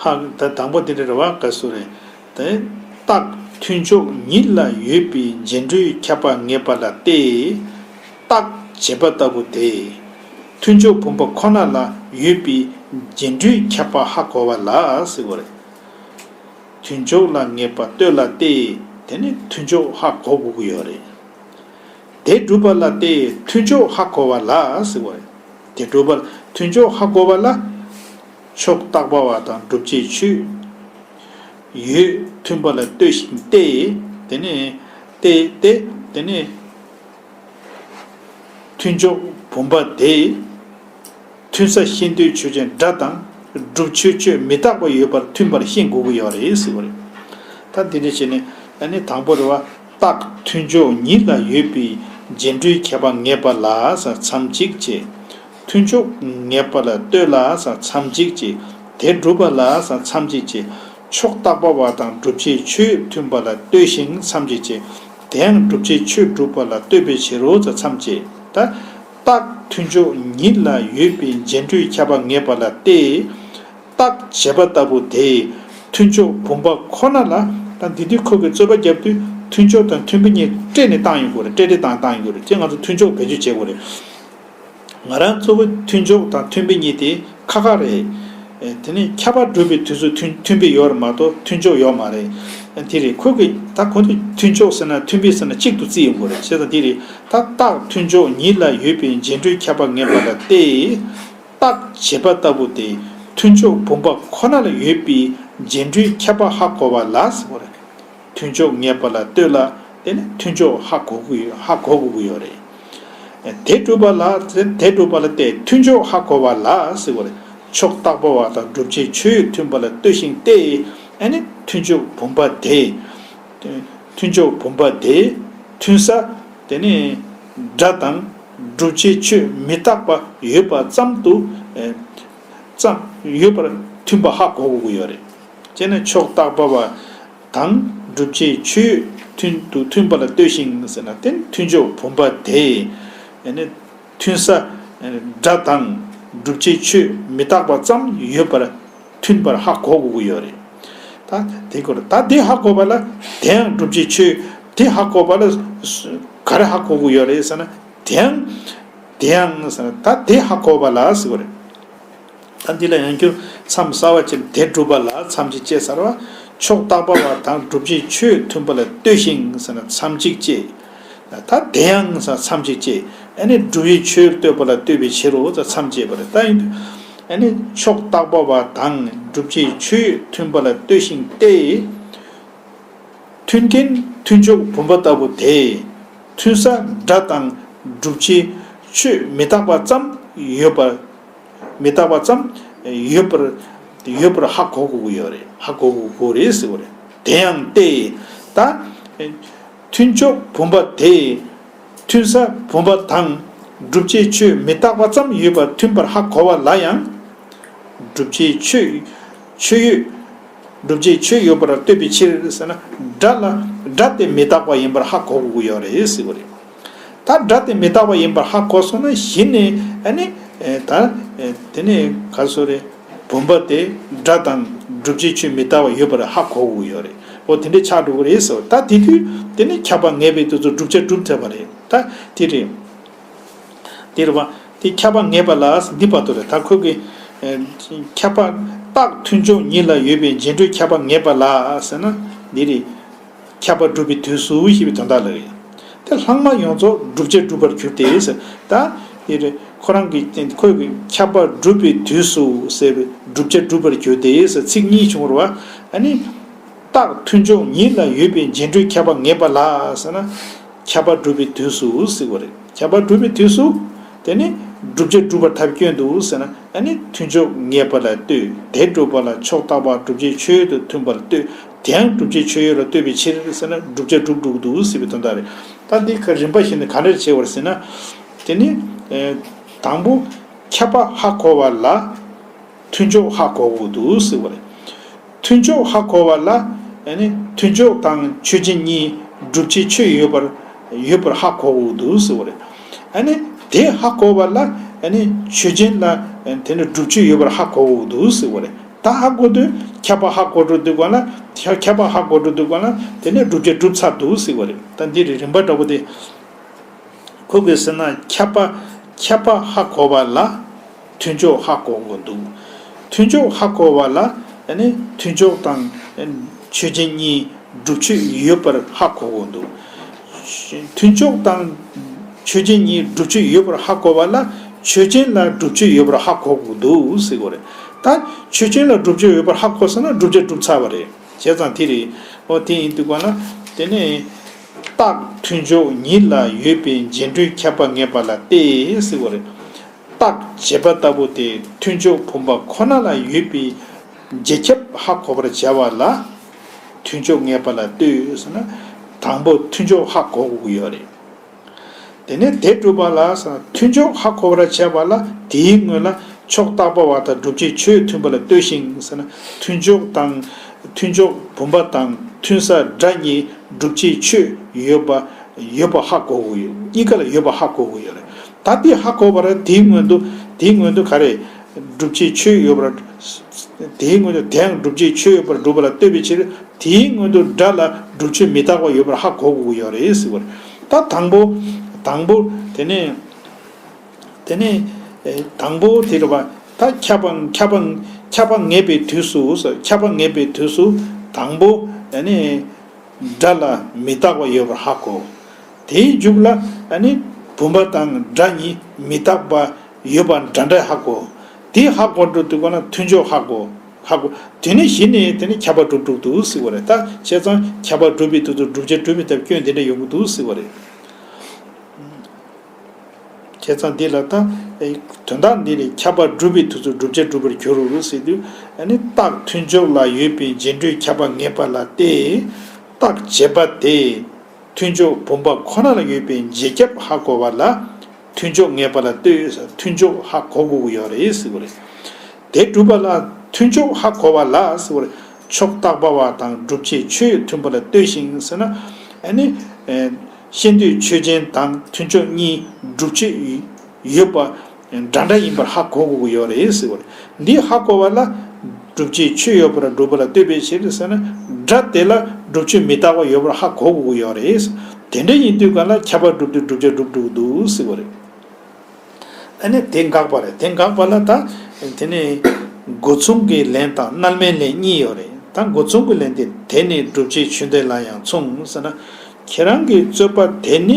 ཧ། ད་དང་པོ་དེ་འདྲ་རེད་པ། ག་སོ་རེད། དེ་རྟགས་མཐུན་ཕྱོགས་ཉིད་ལ་ཡོད་པའི་རྗེས་འགྲོའི་ཁྱབ་པ་ངེས་པ་ལ་སྟེ། རྟགས་བྱས་པ་ལྟ་བུ་དེ་མཐུན་ཕྱོགས་བུམ་པ་ཁོ་ན་ལ་ཡོད་པའི་རྗེས་འགྲོའི་ཁྱབ་པ་ཧ་གོ་བ་ལ་ཟེར་བ་རེད། མཐུན་ཕྱོགས་ལ་ངེས་པ་ལྟོས་ལ་སྟེ། དེ་ནི་མཐུན་ཕྱོགས་ཧ་གོ་དགོས་ཀྱི་ཡོད་རེད། དེ་སྒྲུབ་པ་ལ་སྟེ་མཐུན་ཕྱོགས་ཧ་གོ་བ་ལ་ཟེར་བ་རེད། དེ་སྒྲུབ་པ་ལ་མཐུན་ཕྱོགས་ཧ་གོ་བ་ལ། ཕྱོགས་བཏགས་པ་བ་དང་བསྒྲུབ་བྱའི་ཆོས་ཡོད་མཐུན་པ་ལ་ལྟོས་ཤིང་སྟེ། དེ་ནས་སྟེ་སྟེ་དེ་ནས་མཐུན་ཕྱོགས་བུམ་པ་དེ། མཐུན་ས་ཤེས་འདོད་ཆོས་ཅན་སྒྲ་དང་། བསྒྲུབ་བྱའི་ཆོས་མི་རྟག་པ་ཡོད་པར་མཐུན་པར་ཤེས་དགོས་ཀྱི་ཡོད་རེད་ཟེར་བ་རེད། ད་འདི་འདྲ་བྱས་ནས་ཨ་ནི་དང་པོ་རེད་པ། རྟགས་མཐུན་ཕྱོགས་ཉིད་ལ་ཡོད་པའི་རྗེས་འགྲོའི་ཁྱབ་པ་ངེས་པ་ལ་ཟེར་མཚམས་གཅིག་བཅད། མཐུན་ཕྱོགས་ངེས་པ་ལ་ལྟོས་ལ་ཟེར་མཚམས་གཅིག་བཅད། དེ་སྒྲུབ་པ་ལ་ཟེར་མཚམས་གཅིག་བཅད། ཕྱོགས་བཏགས་པ་བ་དང་བསྒྲུབ་བྱའི་ཆོས་མཐུན་པ་ལ་ལྟོས་ཤིང་མཚམས་གཅིག་བཅད། དེའང་བསྒྲུབ་བྱའི་ཆོས་སྒྲུབ་པ་ལ་ལྟོས་པའི་ཕྱིར་རོ་ཟེར་མཚམས་བཅད། ད་རྟགས་མཐུན་ཕྱོགས་ཉིད་ལ་ཡོད་པའི་རྗེས་འགྲོའི་ཁྱབ་པ་ངེས་པ་ལ་སྟེ། རྟགས་བྱས་པ་ལྟ་བུ་དེ་མཐུན་ཕྱོགས་བུམ་པ་ཁོ་ན་ལ། ད་འདི་དུས་ཁོ་གི་རྩོད་པ་བརྒྱབ་དུས་ མཐུན་ཕྱོགས་དང་མཐུན་དཔེ་གཉིས་སྤྲད་ནས་བཏང་ཡོང་དགོས་རེད། སྤྲད་སྤྲད་བཏང་བཏང་ཡོང་དགོས་རེད། དེ་ང་ཚོ་མཐུན་ཕྱོགས་བེད་སྤྱོད་བྱེད་དགོས་རེད། ང་རང་ཚོ་གི་མཐུན་ཕྱོགས་དང་མཐུན་དཔེ་གཉིས་དེ་ཁ་ཁ་རེད། ཨེ། དེ་ནས་ཁྱབ་པ་སྒྲུབ་པའི་དུས་སུ་མཐུན་མཐུན་དཔེ་ཡོད་རེད་མ་གཏོགས་མཐུན་ཕྱོགས་ཡོད་མ་རེད། ཨེ། དེ་རེད། ཁོ་གི་ད་ཁོ་ཚོས་མཐུན་ཕྱོགས་ཟེར་ན་མཐུན་དཔེ་ཟེར་ན་གཅིག་ཏུ་བརྩིས་ཡོང་དགོས་རེད། བྱས་ཙང་དེ་རེད། ད་རྟགས་མཐུན་ཕྱོགས་ཉིད་ལ་ཡོད་པའི་རྗེས་འགྲོའི་ཁྱབ་པ་ངེས་པ་ལ་བལྟས། རྟགས་བྱས་པ་ལྟ་བུ་སྟེ། མཐུན་ཕྱོགས་བུམ་པ་ཁོ་ན་ལ་ཡོད་པའི་རྗེས་འགྲོའི་ཁྱབ་པ་ཧ་གོ་བ་ལ་ཟེར་བ་རེད། མཐུན་ཕྱོགས་ངེས་པ་ལ་ལྟོས་ལ། དེ་ནི་མཐུན་ཕྱོགས་ཧ་གོ་དགོས་ཡོད། ཧ་གོ་དགོས་ཀྱི་ཡོད་རེད། དེ་སྒྲུབ་པ་ལ། དེ་སྒྲུབ་པ་ལ་བལྟས་མཐུན་ཕྱོགས་ཧ་གོ་བ་ལ་ཟེར་བ་རེད། ཕྱོགས་བཏགས་པ་བ་དང་བསྒྲུབ་བྱའི་ཆོས་མཐུན་པ་ལ་ལྟོས་ཤིང་བལྟས། ཨ་ནི་མཐུན་ཕྱོགས་བུམ་པ་དེ། མཐུན་ཕྱོགས་བུམ་པ་དེ་མཐུན་ས། དེ་ནི་སྒྲ་དང་བསྒྲུབ་བྱའི་ཆོས་མི་རྟག་པ་ཡོད་པ་ཙམ་དུ། ཙམ་ཡོད་པར་མཐུན་པ་ཧ་གོ་དགོས་ཀྱི་ཡོད་རེད། བྱས་ན་ཕྱོགས་བཏགས་པ་བ་དང་བསྒྲུབ་བྱའི་ཆོས་མཐུན་དུ་མཐུན་པ་ལ་ལྟོས་ཤིང་ཟེར་ན། དེ་ནི་མཐུན་ཕྱོགས་བུམ་པ་དེ། ཨ་ནི་མཐུན་ས་སྒྲ་དང་བསྒྲུབ་བྱའི་ཆོས་མི་རྟག་པ་ཙམ་ཡོད་པར་མཐུན་པར་ཧ་གོ་དགོས་ཀྱི་ཡོད་རེད། ད་དེ་སྐོར། ད་དེ་ཧ་གོ་བ་ལ། དེ་ཡང་བསྒྲུབ་བྱའི་ཆོས་དེ་ཧ་གོ་བ་ལ་ག་རེ་ཧ་གོ་དགོས་ཡོད་རེད་ཟེར་ན། དེ་ཡང་། དེ་ཡང་ཟེར་ན་ད་དེ་ཧ་གོ་བ་ལ་ཟེར་བ་རེད། ད་འདི་ལ་ཡང་བསྐྱར་མཚམས་གསར་བ་ཅིག་དེ་སྒྲུབ་པ་ལ་མཚམས་ཅིག་བཅད་ཚར་བ། ཕྱོགས་བཏགས་པ་བ་དང་བསྒྲུབ་བྱའི་ཆོས་མཐུན་པ་ལ་ལྟོས་ཤིང་ཟེར་ན་མཚམས་གཅིག་བཅད། ད་དེ་ཡང་ཟེར་མཚམས་གཅིག་བཅད། ཨ་ནི་བསྒྲུབ་བྱའི་ཆོས་ལ་ལྟོས་པ་ལ་ལྟོས་པའི་ཕྱིར་རོ་ཟེར་མཚམས་བཅད་པ་རེད། ད་ཡིན་དུས། ཨ་ནི་ཕྱོགས་བཏགས་པ་བ་དང་བསྒྲུབ་བྱའི་ཆོས་མཐུན་པ་ལ་ལྟོས་ཤིང་བལྟས། མཐུན་རྐྱེན་མཐུན་ཕྱོགས་བུམ་པ་ལྟ་བུ་དེ། མཐུན་ས་སྒྲ་དང་བསྒྲུབ་བྱའི་ཆོས་མི་རྟག་པ་ཙམ་ཡོད་པ། མི་རྟག་པ་ཙམ་ཡོད་པར། ཡོད་པར་ཧ་གོ་དགོས་ཀྱི་ཡོད་རེད། ཧ་གོ་དགོས་ཀྱི་རེད་ཟེར་བ་རེད། དེ་ཡང་སྟེ། ད་མཐུན་ཕྱོགས་བུམ་པ་དེ། མཐུན་ས་བུམ་པ་དང་བསྒྲུབ་བྱའི་ཆོས་མི་རྟག་པ་ཙམ་ཡོད་པར་མཐུན་པར་ཧ་གོ་བ་ལ་ཡང་། བསྒྲུབ་བྱའི་ཆོས། ཆོས་ཡོད། བསྒྲུབ་བྱའི་ཆོས་ཡོད་པར་ལྟོས་པའི་ཕྱིར་ཟེར་ན། སྒྲ་ལ། སྒྲ་དེ་མི་རྟག་པ་ཡིན་པར་ཧ་གོ་དགོས་ཀྱི་ཡོད་རེད་ཟེར་བ་རེད། ད་སྒྲ་དེ་མི་རྟག་པ་ཡིན་པར་ཧ་གོ་སོང་ན་གཞི་ནས། ཨ་ནི། ཨེ། ད། ཨེ། དེ་ནས་ག་རེ་ཟེར་རེད། བུམ་པ་དེ་སྒྲ་དང་བསྒྲུབ་བྱའི་ཆོས་མི་རྟག་པ་ཡོད་པར་ཧ་གོ་དགོས་ཀྱི་ཡོད་རེད། འོ་དེ་འདྲའི་ཆགས་འགྲོ་གི་རེད་ཟེར་བ། ད་དེ་དུས་དེ་ནི་ཁྱབ་པ་ངེས་པའི་དུས་སུ་བསྒྲུབ་བྱ་གྲུབ་ཐུབ་པ་རེད། ད་དེ་རེད། དེ་རེད་བ། དེ་ཁྱབ་པ་ངེས་པ་ལ་འདི་བར་དུ་རེད། ད་ཁོ་གི། ཨེ། ཁྱབ་པ། རྟགས་མཐུན་ཕྱོགས་ཉིད་ལ་ཡོད་པའི་རྗེས་འགྲོའི་ཁྱབ་པ་ངེས་པ་ལ་ཟེར་ན། འདི་རེད། ཁྱབ་པ་སྒྲུབ་པའི་དུས་སུ་ཞེས་པའི་དོན་དག་ལ་རེད། དེ་ལྷག་མ་ཡོངས་རྫོགས་བསྒྲུབ་བྱ་སྒྲུབ་པར་གྱུར་ཏེ་ཟེར། ད་དེ་རེད། ཁོ་རང་གི་ཁོ་གི་ཁྱབ་པ་སྒྲུབ་པའི་དུས་སུ་ཟེར་བའི་བསྒྲུབ་བྱ་སྒྲུབ་པར་གྱུར་ཏེ་ཟེར་ཚིག་གཉིས་བྱུང་བ་རེད་བ། ཨ་ནི། རྟགས་མཐུན་ཕྱོགས་ཉིད་ལ་ཡོད་པའི་རྗེས་འགྲོའི་ཁྱབ་པ་ངེས་པ་ལ་ཟེར་ན། ཁྱབ་པ་སྒྲུབ་པའི་དུས་སུ་ཟེར་བ་རེད། ཁྱབ་པ་སྒྲུབ་པའི་དུས་སུ། དེ་ནི་བསྒྲུབ་བྱ་སྒྲུབ་པར་ཐབས་སྐྱོན་དུ་ཟེར་ན། ཨ་ནི་མཐུན་ཕྱོགས་ངེས་པ་ལ་ལྟོས། དེ་སྒྲུབ་པ་ལ་ཕྱོགས་བཏགས་པ་བསྒྲུབ་བྱའི་ཆོས་དང་མཐུན་པར་ལྟོས། དེ་ཡང་བསྒྲུབ་བྱའི་ཆོས་ཡོད་ལ་ལྟོས་པའི་ཕྱིར་ཟེར་ན། བསྒྲུབ་བྱ་སྒྲུབ་འགྲོ་གི་འདུག་ཟེར་བའི་དོན་དག་རེད། ད་འདི་ཁ་རིམ་པ་བཞིན་དུ་ག་འདྲར་བྱེད་པར་ཟེར་ན། དེ་ནི། ཨེ། དང་པོ། ཁྱབ་པ་ཧ་གོ་བ་ལ། མཐུན་ཕྱོགས་ཧ་གོ་དགོས་འདུག་ཟེར་བ་རེད། མཐུན་ཕྱོགས་ཧ་གོ་བ་ལ། ཨ་ནི་མཐུན་ཕྱོགས་དང་ཆོས་ཅན་གཉིས་བསྒྲུབ་བྱའི་ཆོས་ཡོད་པར། ཡོད་པར་ཧ་གོ་དགོས་འདུག་ཟེར་བ་རེད། ཨ་ནི་དེ་ཧ་གོ་བ་ལ། ཨ་ནི་ཆོས་ཅན་ལ། ཨ། དེ་ནི་བསྒྲུབ་ཆོས་ཡོད་པར་ཧ་གོ་དགོས་འདུག་ཟེར་བ་རེད། ད་ཧ་གོ་དུས་ཁྱབ་པ་ཧ་གོ་འགྲོ་དུས་ག་ལ། ཁྱབ་པ་ཧ་གོ་འགྲོ་དུས་ག་ལ། དེ་ནི་བསྒྲུབ་བྱ་གྲུབ་ཚར་འདུག་ཟེར་བ་རེད། ད་འདི་རེད། རིམ་པ་འདྲ་པོ་དེ། ཁོ་གིས་ཟེར་ན་ཁྱབ་པ། ཁྱབ་པ་ཧ་གོ་བ་ལ་མཐུན་ཕྱོགས་ཧ་གོ་དགོས་འདུག་མཐུན་ཕྱོགས་ཧ་གོ་བ་ལ། ཨ་ནི་མཐུན་ཕྱོགས་དང་ཆོས་ཅན་གཉིས་བསྒྲུབ་ཆོས་ཡོད་པར་ཧ་གོ་དགོས་འདུག་མཐུན་ཕྱོགས་དང་ཆོས་ཅན་གཉིས་བསྒྲུབ་ཆོས་ཡོད་པར་ཧ་གོ་བ་ལ་ཆོས་ཅན་ལ་བསྒྲུབ་ཆོས་ཡོད་པར་ཧ་གོ་དགོས་འདུག་ཟེར་དགོས་རེད། ད་ཆོས་ཅན་ལ་བསྒྲུབ་ཆོས་ཡོད་པར་ཧ་གོ་སོང་ན་བསྒྲུབ་བྱ་གྲུབ་ཚར་བ་རེད། བྱས་ཙང་དེ་རེད། འོ་དེ་ཡིན་དུས་ག་ལ། དེ་ནས་རྟགས་མཐུན་ཕྱོགས་ཉིད་ལ་ཡོད་པའི་རྗེས་འགྲོའི་ཁྱབ་པ་ངེས་པ་ལ་བལྟས་ཟེར་བ་རེད། རྟགས་བྱས་པ་ལྟ་བུ་སྟེ་མཐུན་ཕྱོགས་བུམ་པ་ཁོ་ན་ལ་ཡོད་པའི་རྗེས་ཁྱབ་ཧ་གོ་བར་བྱ་བ་ལ་མཐུན་ཕྱོགས་ངེས་པ་ལ་ལྟོས་ཟེར་ན། དང་པོ་མཐུན་ཕྱོགས་ཧ་གོ་དགོས་ཀྱི་ཡོད་རེད། དེ་ནས་དེ་སྒྲུབ་པ་ལ་ཟེར་ན། མཐུན་ཕྱོགས་ཧ་གོ་བར་བྱ་བ་ལ་དེའི་སྔོན་ལ་ཕྱོགས་བཏགས་པ་བ་དང་བསྒྲུབ་བྱའི་ཆོས་མཐུན་པ་ལ་ལྟོས་ཤིང་ཟེར་ན། མཐུན་ཕྱོགས་དང་། མཐུན་ཕྱོགས་བུམ་པ་དང་མཐུན་ས་སྒྲ་གཉིས་བསྒྲུབ་བྱའི་ཆོས་ཡོད་པ། ཡོད་པ་ཧ་གོ་དགོས་ཡོད། གཉིས་ཀ་ལ་ཡོད་པ་ཧ་གོ་དགོས་ཡོད་རེད། ད་དེ་ཧ་གོ་བར་དེའི་སྔོན་དུ། དེའི་སྔོན་དུ་ག་རེ། བསྒྲུབ་བྱའི་ཆོས་ཡོད་པར། དེའི་སྔོན་དུ་དེའང་བསྒྲུབ་བྱའི་ཆོས་ཡོད་པར་སྒྲུབ་པ་ལ་ལྟོས་པའི་ཕྱིར། དེའི་སྔོན་དུ་སྒྲ་ལ་བསྒྲུབ་ཆོས་མི་རྟག་པ་ཡོད་པར་ཧ་གོ་དགོས་ཀྱི་ཡོད་རེད་ཟེར་བ་རེད། ད་དང་པོ། དང་པོ། དེ་ནས། དེ་ནས། ཨེ། དང་པོ་དེ་རེད་པ། ད་ཁྱབ་པ་ཁྱབ་པ་ཁྱབ་པ་ངེས་པའི་དུས་སུ། ཁྱབ་པ་ངེས་པའི་དུས་སུ། དང་པོ། ཨ་ནི། སྒྲ་ལ་མི་རྟག་པ་ཡོད་པར་ཧ་གོ། དེའི་མཇུག་ལ་ཨ་ནི་བུམ་པ་དང་སྒྲ་གཉིས་མི་རྟག་པ་ཡོད་པ་འདྲ་འདྲ་ཧ་གོ། དེ་ཧ་གོ་འགྲོ་དུས་ག་ན་མཐུན་ཕྱོགས་ཧ་གོ། ཧ་གོ། དེ་ནས་གཞི་ནས་དེ་ནི་ཁྱབ་པ་གྲུབ་གྲུབ་འདུག་ཟེར་བ་རེད། ད་བྱས་ཙང་ཁྱབ་པ་གྲུབ་པའི་དུས་སུ་བསྒྲུབ་བྱ་གྲུབ་པའི་སྟབས་སྐྱོན་དེ་འདྲ་ཡོང་གི་འདུག་ཟེར་བ་རེད། བྱས་ཙང་འདི་ལ་ད། དོན་དག་འདི་ནི་ཁྱབ་པ་གྲུབ་པའི་དུས་སུ་བསྒྲུབ་བྱ་གྲུབ་པར་འགྱུར་རོ་ཟེར་དུས། ཨ་ནི་རྟགས་མཐུན་ཕྱོགས་ལ་ཡོད་པའི་རྗེས་འགྲོའི་ཁྱབ་པ་ངེས་པ་ལ་ལྟོས། རྟགས་བྱས་པ་དེ། མཐུན་ཕྱོགས་བུམ་པ་ཁོ་ན་ལ་ཡོད་པའི་རྗེས་ཁྱབ་ཧ་གོ་བ་ལ། མཐུན་ཕྱོགས་ངེས་པ་ལ་ལྟོས། མཐུན་ཕྱོགས་ཧ་གོ་དགོས་ཀྱི་ཡོད་རེད་ཟེར་བ་རེད། དེ་སྒྲུབ་པ་ལ་མཐུན་ཕྱོགས་ཧ་གོ་བ་ལ་ཟེར་བ་རེད། ཕྱོགས་བཏགས་པ་བ་དང་བསྒྲུབ་བྱའི་ཆོས་མཐུན་པ་ལ་ལྟོས་ཤིང་ཟེར་ན། ཨ་ནི། ཨེ། ཤེས་འདོད་ཆོས་ཅན་དང་མཐུན་ཕྱོགས་གཉིས་བསྒྲུབ་བྱའི་ཡོད་པ་འདྲ་འདྲ་ཡིན་པར་ཧ་གོ་དགོས་ཀྱི་ཡོད་རེད་ཟེར་བ་རེད། འདི་ཧ་གོ་བ་ལ། བསྒྲུབ་བྱའི་ཆོས་ཡོད་པར་སྒྲུབ་པ་ལ་ལྟོས་པའི་ཕྱིར་ཟེར་ན། སྒྲ་དེ་ལ་བསྒྲུབ་ཆོས་མི་རྟག་པ་ཡོད་པར་ཧ་གོ་དགོས་ཀྱི་ཡོད་རེད། དེ་འདྲ་ཡིན་དུས་ག་ལ་ཁྱབ་པ་གྲུབ་དུས་བསྒྲུབ་བྱ་གྲུབ་འགྲོ་གི་འདུག་ཟེར་བ་རེད། ཨ་ནི་དེ་འགག་པ་རེད། དེ་འགག་པ་ལ་ད། དེ་ནི་སྒོ་མཚུངས་ཀྱི་ལན་དང་རྣལ་མའི་ལན་གཉིས་ཡོད་རེད། ད་སྒོ་མཚུངས་ཀྱི་ལན་དེ། དེ་ནི་བསྒྲུབ་བྱའི་ཆོས་འདོད་ལ་ཡང་མཚུངས་ཟེར་ན། ཁྱེད་རང་གི་རྩོད་པ་དེ་ནི་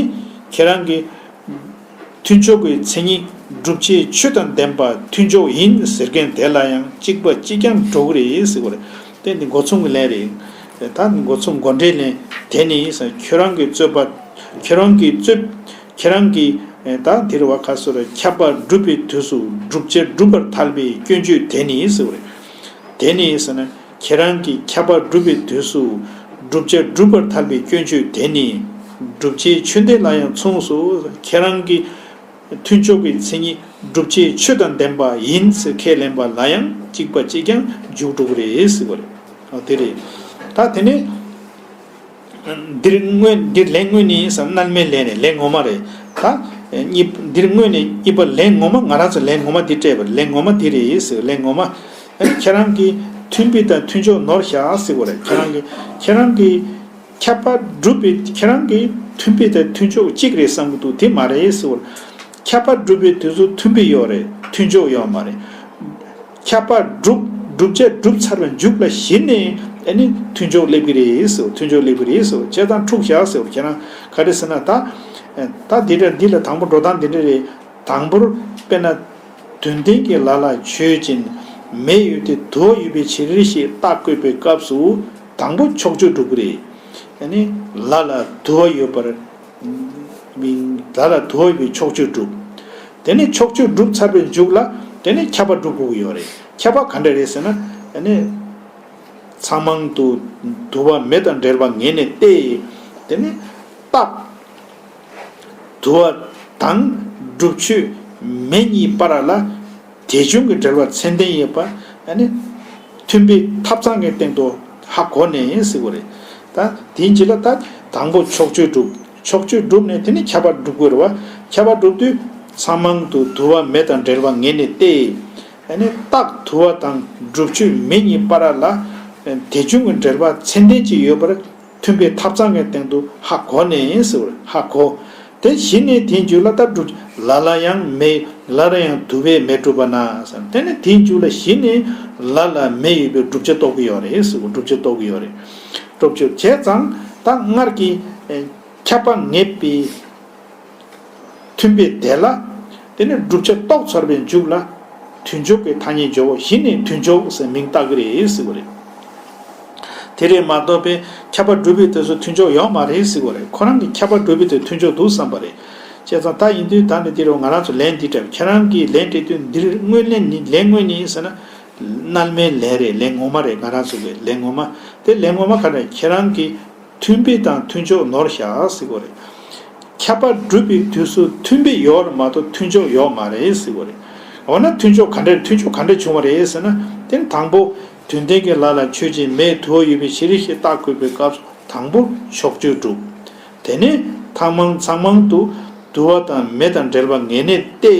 ཁྱེད་རང་གི་མཐུན་ཕྱོགས་ཀྱི་མཚན་ཉིད་བསྒྲུབ་བྱའི་ཆོས་དང་ལྡན་པ་མཐུན་ཕྱོགས་ཡིན་ཟེར་མཁན་དེ་ལ་ཡང་གཅིག་པ་གཅིག་རྐྱང་འགྲོ་གི་རེད་ཟེར་བ་རེད། དེ་ནི་སྒོ་མཚུངས་ཀྱི་ལན་རེད། ད་ནི་སྒོ་མཚུངས་སྒོ་འབྲེལ་ལན། དེ་ནི་ཟེར་ཁྱོད་རང་གི་རྩོད་པ། ཁྱོད་རང་གི་རྩོད། ཁྱེད་རང་གིས། ད་དེ་རེད་བ། ཁ་སོ་རེ། ཁྱབ་པ་སྒྲུབ་པའི་དུས་སུ་བསྒྲུབ་བྱ་སྒྲུབ་པར་ཐལ་བའི་སྐྱོན་བརྗོད་དེ་ནི་ཟེར་བ་རེད། དེ་ནི་ཟེར་ན། ཁྱེད་རང་གིས་ཁྱབ་པ་སྒྲུབ་པའི་དུས་སུ་བསྒྲུབ་བྱ་སྒྲུབ་པར་ཐལ་བའི་སྐྱོན་བརྗོད་དེ་ནི། བསྒྲུབ་བྱའི་ཆོས་འདོད་ལ་ཡང་མཚུངས་སོ། ཁྱེད་རང་གི་མཐུན་ཕྱོགས་ཀྱི་མཚན་ཉིད་བསྒྲུབ་བྱའི་ཆོས་དང་ལྡན་པ་ཡིན་ཟེར་ཁས་ལེན་པ་ལ་ཡང་གཅིག་པ་གཅིག་རྐྱང་འཇུག་འགྲོ་གི་རེད་ཟེར་བ་རེད། ཨ། དེ་རེད། ད་དེ་ནས། འདིར་དངོས། འདིར་ལན་དངོས་ནི་ཟེར་ན་རྣལ་མའི་ལན་རེད། ལན་ངོ་མ་རེད། ད་གཉིས། འདིར་དངོས་ནི་གཉིས་པ་ལན་ངོ་མ། ང་རང་ཚོ་ལན་ངོ་མ་འདི་སྤྲད་པ་རེད། ལན་ངོ་མ་འདི་རེད་ཟེར། ལན་ངོ་མ། ཨ་ནི་ཁྱེད་རང་གིས་མཐུན་དཔེ་དང་མཐུན་ཕྱོགས་ནོར་བཞག་ཟེར་བ་རེད། ཁྱེད་རང་གིས། ཁྱེད་རང་གིས་ཁྱབ་པ་སྒྲུབ་པའི། ཁྱེད་རང་གིས་མཐུན་དཔེ་དང་མཐུན་ཕྱོགས་གཅིག་རེད་བསམ་གྱི་འདུག་དེ་མ་རེད་ཟེར་བ་རེད། ཁྱབ་པ་སྒྲུབ་པའི་དུས་སུ་མཐུན་དཔེ་ཡོད་རེད། མཐུན་ཕྱོགས་ཡོད་མ་རེད། ཁྱབ་པ་སྒྲུབ། བསྒྲུབ་བྱ་སྒྲུབ་ཚར་བའི་མཇུག་ལ་གཞི་ནས་ཨ་ནི་མཐུན་ཕྱོགས་སླེབས་ཀྱི་རེད་ཟེར། མཐུན་ཕྱོགས་སླེབས་ཀྱི་རེད་ཟེར། བྱས་ཙང་འཁྲུག་བཞག་ཟེར། ཁྱེད་རང་ག་རེ་ཟེར་ན། ད། ད་འདི་འདྲ། འདི་ལ་དང་པོ་འགྲོ་སྟངས་འདི་འདྲ་རེད། དང་པོར་དཔེར་ན། དོན་ལྡན་གྱི་ལ་ལ་ཆོས་ཅན། མེ་ཡོད་དེ་དུ་བ་ཡོད་པའི་ཕྱིར་ཞེས་རྟགས་བཀོད་པའི་སྐབས་སུ་དང་པོ་ཕྱོགས་ཆོས་སྒྲུབ་ཀྱི་རེད། ཨ་ནི་ལ་ལ་དུ་བ་ཡོད་པར། ལ་ལ་དུ་བ་ཡོད་པའི་ཕྱོགས་ཆོས་སྒྲུབ། དེ་ནས་ཕྱོགས་ཆོས་སྒྲུབ་ཚར་བའི་མཇུག་ལ་དེ་ནས་ཁྱབ་པ་སྒྲུབ་དགོས་ཀྱི་ཡོད་རེད། ཁྱབ་པ་ག་འདྲ་རེད་ཟེར་ན། ཨ་ནི་ཚང་མང་དུ་དུ་བ་མེ་དང་འབྲེལ་བ་ངེས་ནས་ཏེ། དེ་ནས་རྟགས། དུ་བ་དང་བསྒྲུབ་ཆོས་མེ་གཉིས་བར་ལ་དེ་བྱུང་གི་འབྲེལ་བ་ཚད་ལྡན་ཡོད་པ། ཨ་ནི་མཐུན་དཔེ་ཐབ་ཚང་གི་སྟེང་དུ་ཧ་གོ་ནས་ཟེར་བ་རེད། ད་དེའི་རྗེས་ལ་ད་དང་པོ་ཕྱོགས་ཆོས་སྒྲུབ། ཕྱོགས་ཆོས་སྒྲུབ་ནས་དེ་ནས་ཁྱབ་པ་སྒྲུབ་དགོས་རེད་བ། ཁྱབ་པ་སྒྲུབ་དུས་ཚང་མང་དུ་དུ་བ་མེ་དང་འབྲེལ་བ་ངེས་ནས་ཏེ། ཨ་ནི་རྟགས་དུ་བ་དང་བསྒྲུབ་ཆོས་མེ་གཉིས་བར་ལ་དེ་བྱུང་གི་འབྲེལ་བ་ཚད་ལྡན་ཅིག་ཡོད་པར། མཐུན་དཔེ་ཐབ་ཚང་གི་སྟེང་དུ་ཧ་གོ་ནས་ཟེར་བར་ཧ་གོ། དེ་གཞི་ནས་དེའི་མཇུག་ལ་ད་བསྒྲུབ། ལ་ལ་ཡང་མེ། ལ་ལ་ཡང་དུ་བས་མེ་གྲུབ་པ་ན་ཟེར། དེ་ནས་དེའི་མཇུག་ལ་གཞི་ནས་ལ་ལ་མེ་ཡོད་པའི་བསྒྲུབ་བྱ་རྟོགས་ཀྱི་ཡོད་རེད་ཟེར་བ། བསྒྲུབ་བྱ་རྟོགས་ཀྱི་ཡོད་རེད། བསྒྲུབ་བྱ་བྱས་ཙང་ད་སྔར་གྱི་ཁྱབ་པ་ངེས་པའི་མཐུན་དཔེ་དེ་ལ། དེ་ནས་བསྒྲུབ་བྱ་རྟོགས་ཚར་བའི་མཇུག་ལ། མཐུན་ཕྱོགས་ཀྱི་ཐ་སྙད་སྦྱོར་བ་གཞི་ནས་མཐུན་ཕྱོགས་ཟེར་མིང་བཏགས་ཀྱི་རེད་ཟེར་བ་རེད། དེ་རེད་མ་གཏོགས་པའི་ཁྱབ་པ་སྒྲུབ་པའི་དུས་སུ་མཐུན་ཕྱོགས་ཡོད་མ་རེད་ཟེར་བ་རེད། ཁོ་རང་གིས་ཁྱབ་པ་སྒྲུབ་པའི་དུས་མཐུན་ཕྱོགས་འདུག་བསམ་པ་རེད། བྱས་ཙང་ད་ཡིན་དུས་ད་ནི་འདི་རུ་ང་རང་ཚོ་ལན་འདི་སྤྲད། ཁྱེད་རང་གིས་ལན་སྤྲད་དུས་འདིར་དངོས་ལན་ནི། ལན་དངོས་ནི་ཟེར་ན། རྣལ་མའི་ལན་རེད། ལན་ངོ་མ་རེད། ང་རང་ཚོ་གི་ལན་ངོ་མ། དེ་ལན་ངོ་མ་ག་རེ། ཁྱེད་རང་གིས། མཐུན་དཔེ་དང་མཐུན་ཕྱོགས་ནོར་བཞག་ཟེར་གོ་རེད། ཁྱབ་པ་སྒྲུབ་པའི་དུས་སུ་མཐུན་དཔེ་ཡོད་རེད་མ་གཏོགས་མཐུན་ཕྱོགས་ཡོད་མ་རེད་ཟེར་གོ་རེད། འོ་ན་མཐུན་ཕྱོགས་ག་འདྲ། མཐུན་ཕྱོགས་ག་འདྲ་བྱུང་བ་རེད་ཟེར་ན། དེ་ནི་དང་པོ་དོན་ལྡན་གྱི་ལ་ལ་ཆོས་ཅན། མེ་དུ་བ་ཡོད་པའི་ཕྱིར་ཞེས་རྟགས་བཀོད་པའི་སྐབས་སུ་དང་པོ་ཕྱོགས་ཆོས་སྒྲུབ། དེ་ནས་ཐང་མང་ཚང་མང་དུ་དུ་བ་དང་མེ་དང་འབྲེལ་བ་ངེས་ནས་ཏེ།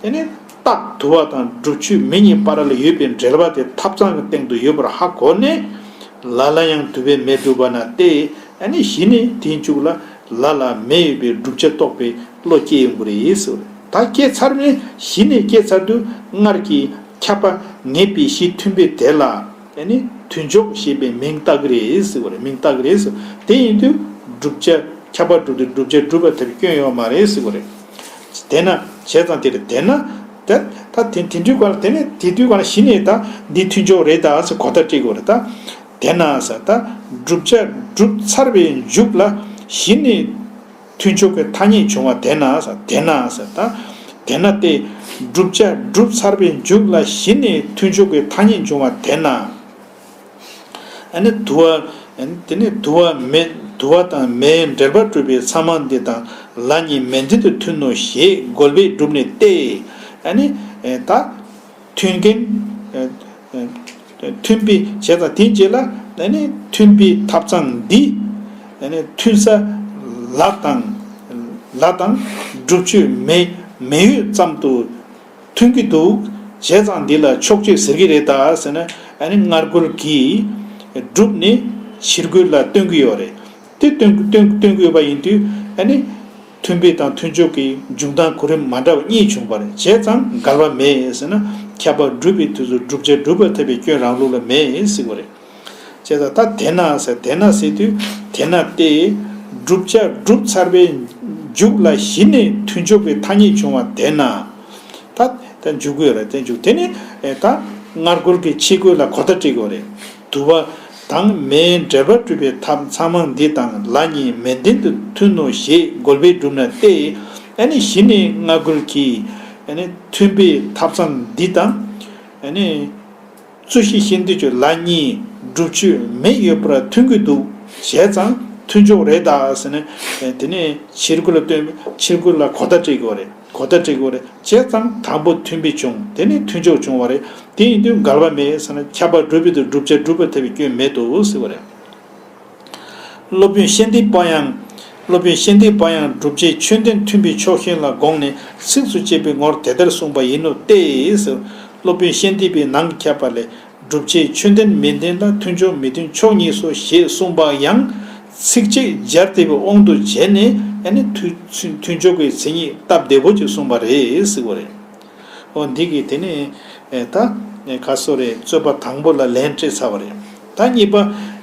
དེ་ནས་ རྟགས་དུ་བ་དང་སྒྲུབ་ཆོས་མེ་གཉིས་བར་ལ་ཡོད་པའི་འབྲེལ་བ་དེ་ཐབ་ཚང་གི་སྟེང་དུ་ཡོད་པར་ཧ་གོ་ནས། ལ་ལ་ཡང་དུ་བའི་མེ་སྒྲུབ་པ་ན་སྟེ། ཨ་ནི་གཞི་ནས་དེའི་མཇུག་ལ་ལ་ལ་མེ་ཡོད་པའི་བསྒྲུབ་བྱ་རྟོགས་པའི་བློ་སྐྱེ་ཡོང་གི་རེད་ཟེར། ད་སྐྱེས་ཚར་ནས་གཞི་ནས་སྐྱེས་ཚར་དུས་སྔར་གྱི་ཁྱབ་པ་ངེས་པའི་གཞི་མཐུན་དཔེ་དེ་ལ། ཨ་ནི་མཐུན་ཕྱོགས་ཞེས་པའི་མིང་བཏགས་ཀྱི་རེད་ཟེར་བ་རེད། མིང་བཏགས་ཀྱི་རེད་ཟེར། དེ་ཡིན་དུས་བསྒྲུབ་བྱ་ཁྱབ་པ་སྒྲུབ་དུས་བསྒྲུབ་བྱ་སྒྲུབ་པ་ཐེབས་སྐྱོན་ཡོད་མ་རེད་ཟེར་བ་རེད། དེས་ན་བྱས་ཙང་དེ་རེད། དེས་ན་ད་ད་དེ་དེ་འདྲའི་སྐོར་ལ་དེ་ནས་དེ་དུས་སྐོར་ལ་གཞི་ནས་ད་འདི་མཐུན་ཕྱོགས་རེད་ད་ཟེར་གོ་བརྡ་སྤྲད་དགོས་རེད་ད། དེས་ན་ཟེར་ད་བསྒྲུབ་བྱ་སྒྲུབ་ཚར་བའི་མཇུག་ལ་གཞི་ནས་མཐུན་ཕྱོགས་ཀྱི་ཐ་སྙད་བྱུང་བ་དེས་ན་ཟེར། དེས་ན་ཟེར་ད་དེས་ན་སྟེ། བསྒྲུབ་བྱ་སྒྲུབ་ཚར་བའི་མཇུག་ལ་གཞི་ནས་མཐུན་ཕྱོགས་ཀྱི་ཐ་སྙད་བྱུང་བ་དེས་ན། ཨ་ནི་དུ་བ། ཨ་ནི་དེ་ནས་དུ་བ་མེ་དུ་བ་དང་མེའི་འབྲེལ་པ་གྲུབ་པའི་ཚང་མ་འདི་དང་ལ་གཉིས་མེ་འདི་དུ་མཐུན་ནོ་ཞེས་རྒོལ་བས་བསྒྲུབས་ནས་ཏེ། ཨ་ནི་ད་མཐུན་རྐྱེན། མཐུན་པའི་བྱས་ཙང་དེའི་རྗེས་ལ་ཨ་ནི་མཐུན་པའི་ཐབ་ཚང་འདི། ཨ་ནི་མཐུན་ས་ལ་དང་ལ་དང་སྒྲུབ་ཆོས་མེ་མེ་ཡོད་ཙམ་དུ། མཐུན་གྱི་འདུག་བྱས་ཙང་འདི་ལ་ཕྱོགས་ཆོས་ཟེར་གྱི་རེད་ད་ཟེར་ན། ཨ་ནི་སྔ་རྒོལ་གྱིས་བསྒྲུབས་ནས་ཕྱིར་རྒོལ་ལ་སྟོན་གྱི་ཡོད་རེད། དེ་སྟོན་སྟོན་སྟོན་གྱི་ཡོད་པ་ཡིན་དུས་ཨ་ནི། མཐུན་དཔེ་དང་མཐུན་ཕྱོགས་ཀྱི་འཇུག་ལྡོག་གོ་རིམ་མ་འདྲ་བ་གཉིས་བྱུང་བ་རེད། བྱས་ཙང་འགལ་བ་མེད་ཟེར་ན། ཁྱབ་པ་སྒྲུབ་པའི་དུས་སུ་བསྒྲུབ་བྱ་སྒྲུབ་པ་ཐེབས་པའི་སྐྱོན་རང་ལུགས་ལ་མེད་ཟེར་བ་རེད། བྱས་ཙང་ད་དེས་ན་ཟེར་དེས་ན་ཟེར་དུས་དེས་ན་སྟེ། བསྒྲུབ་བྱ་སྒྲུབ་ཚར་བའི་མཇུག་ལ་གཞི་ནས་མཐུན་ཕྱོགས་ཀྱི་ཐ་སྙད་བྱུང་བ་དེས་ན། ད་ད་འཇུག་དགོས་རེད། དེ་འཇུག་དེ་ནི་ད་སྔ་རྒོལ་གྱི་ཕྱི་རྒོལ་ལ་གོ་བརྡ་སྤྲད་དགོས་རེད། དུ་བ་དང་མེའི་འབྲེལ་པ་གྲུབ་པའི་ཐབ་ཚང་མ་འདི་དང་ལ་གཉིས་མེ་འདི་དུ་མཐུན་ནོ་ཞེས་རྒོལ་བས་བསྒྲུབས་ན་སྟེ། ཨ་ནི་གཞི་ནས་སྔ་རྒོལ་གྱིས་ཨ་ནི་མཐུན་པའི་ཐབ་ཚང་འདི་དང་། ཨ་ནི། རྩོད་གཞི་ཤེས་འདོད་ཀྱི་ལ་གཉིས་སྒྲུབ་ཆོས་མེ་ཡོད་པར་མཐུན་གྱི་འདུག་བྱས་ཙང་མཐུན་ཕྱོགས་རེད་ད་ཟེར་ནས། དེ་ནས་ཕྱིར་རྒོལ་ལ་སྟོན་ཕྱིར་རྒོལ་ལ་གོ་བརྡ་སྤྲད་དགོས་རེད། གོ་བརྡ་སྤྲད་དགོས་རེད། བྱས་ཙང་དང་པོ་མཐུན་དཔེ་བྱུང་། དེ་ནས་མཐུན་ཕྱོགས་བྱུང་བ་རེད། དེ་ཡིན་དུས་འགལ་བ་མེད་ཟེར་ན། ཁྱབ་པ་སྒྲུབ་པའི་དུས་བསྒྲུབ་བྱ་སྒྲུབ་པ་ཐེབས་པའི་སྐྱོན་མེད་དོ་ཟེར་བ་རེད། སློབ་དཔོན་ཤཱནྟི་པ་ཡང་། སློབ་དཔོན་ཤཱནྟི་པ་ཡང་བསྒྲུབ་བྱའི་ཆོས་དོན་མཐུན་པའི་ཕྱོགས་གཞན་ལ་དགོངས་ནས་ཚིགས་སུ་བཅད་པའི་ངོར་དེ་ལྟར་གསུངས་པ་ཡིན་ནོ་སྟེ། སློབ་དཔོན་ཤཱནྟི་པའི་ནང་གི་མཁས་པ་ལས། བསྒྲུབ་བྱའི་ཆོས་དོན་མི་མཐུན་ལ་མཐུན་ཕྱོགས་མི་མཐུན་ཕྱོགས་གཉིས་སོ་ཞེས་གསུངས་པ་ཡང་། ཚིགས་བཅད་སྦྱར་བསྡད་པའི་དབང་དུ་བྱས་ནས་ཨ་ནི་མཐུན་མཐུན་ཕྱོགས་ཀྱི་མཚན་ཉིད་སྟབས་བདེ་པོ་ཅིག་གསུངས་པ་རེད་ཟེར་བ་རེད། འོ་འདི་གིས་དེ་ནས་ད་ག་སོ་རེད། རྩོད་པ་དང་པོ་ལ་ལན་སྤྲད་ཚར་བ་རེད། ད་གཉིས་པ།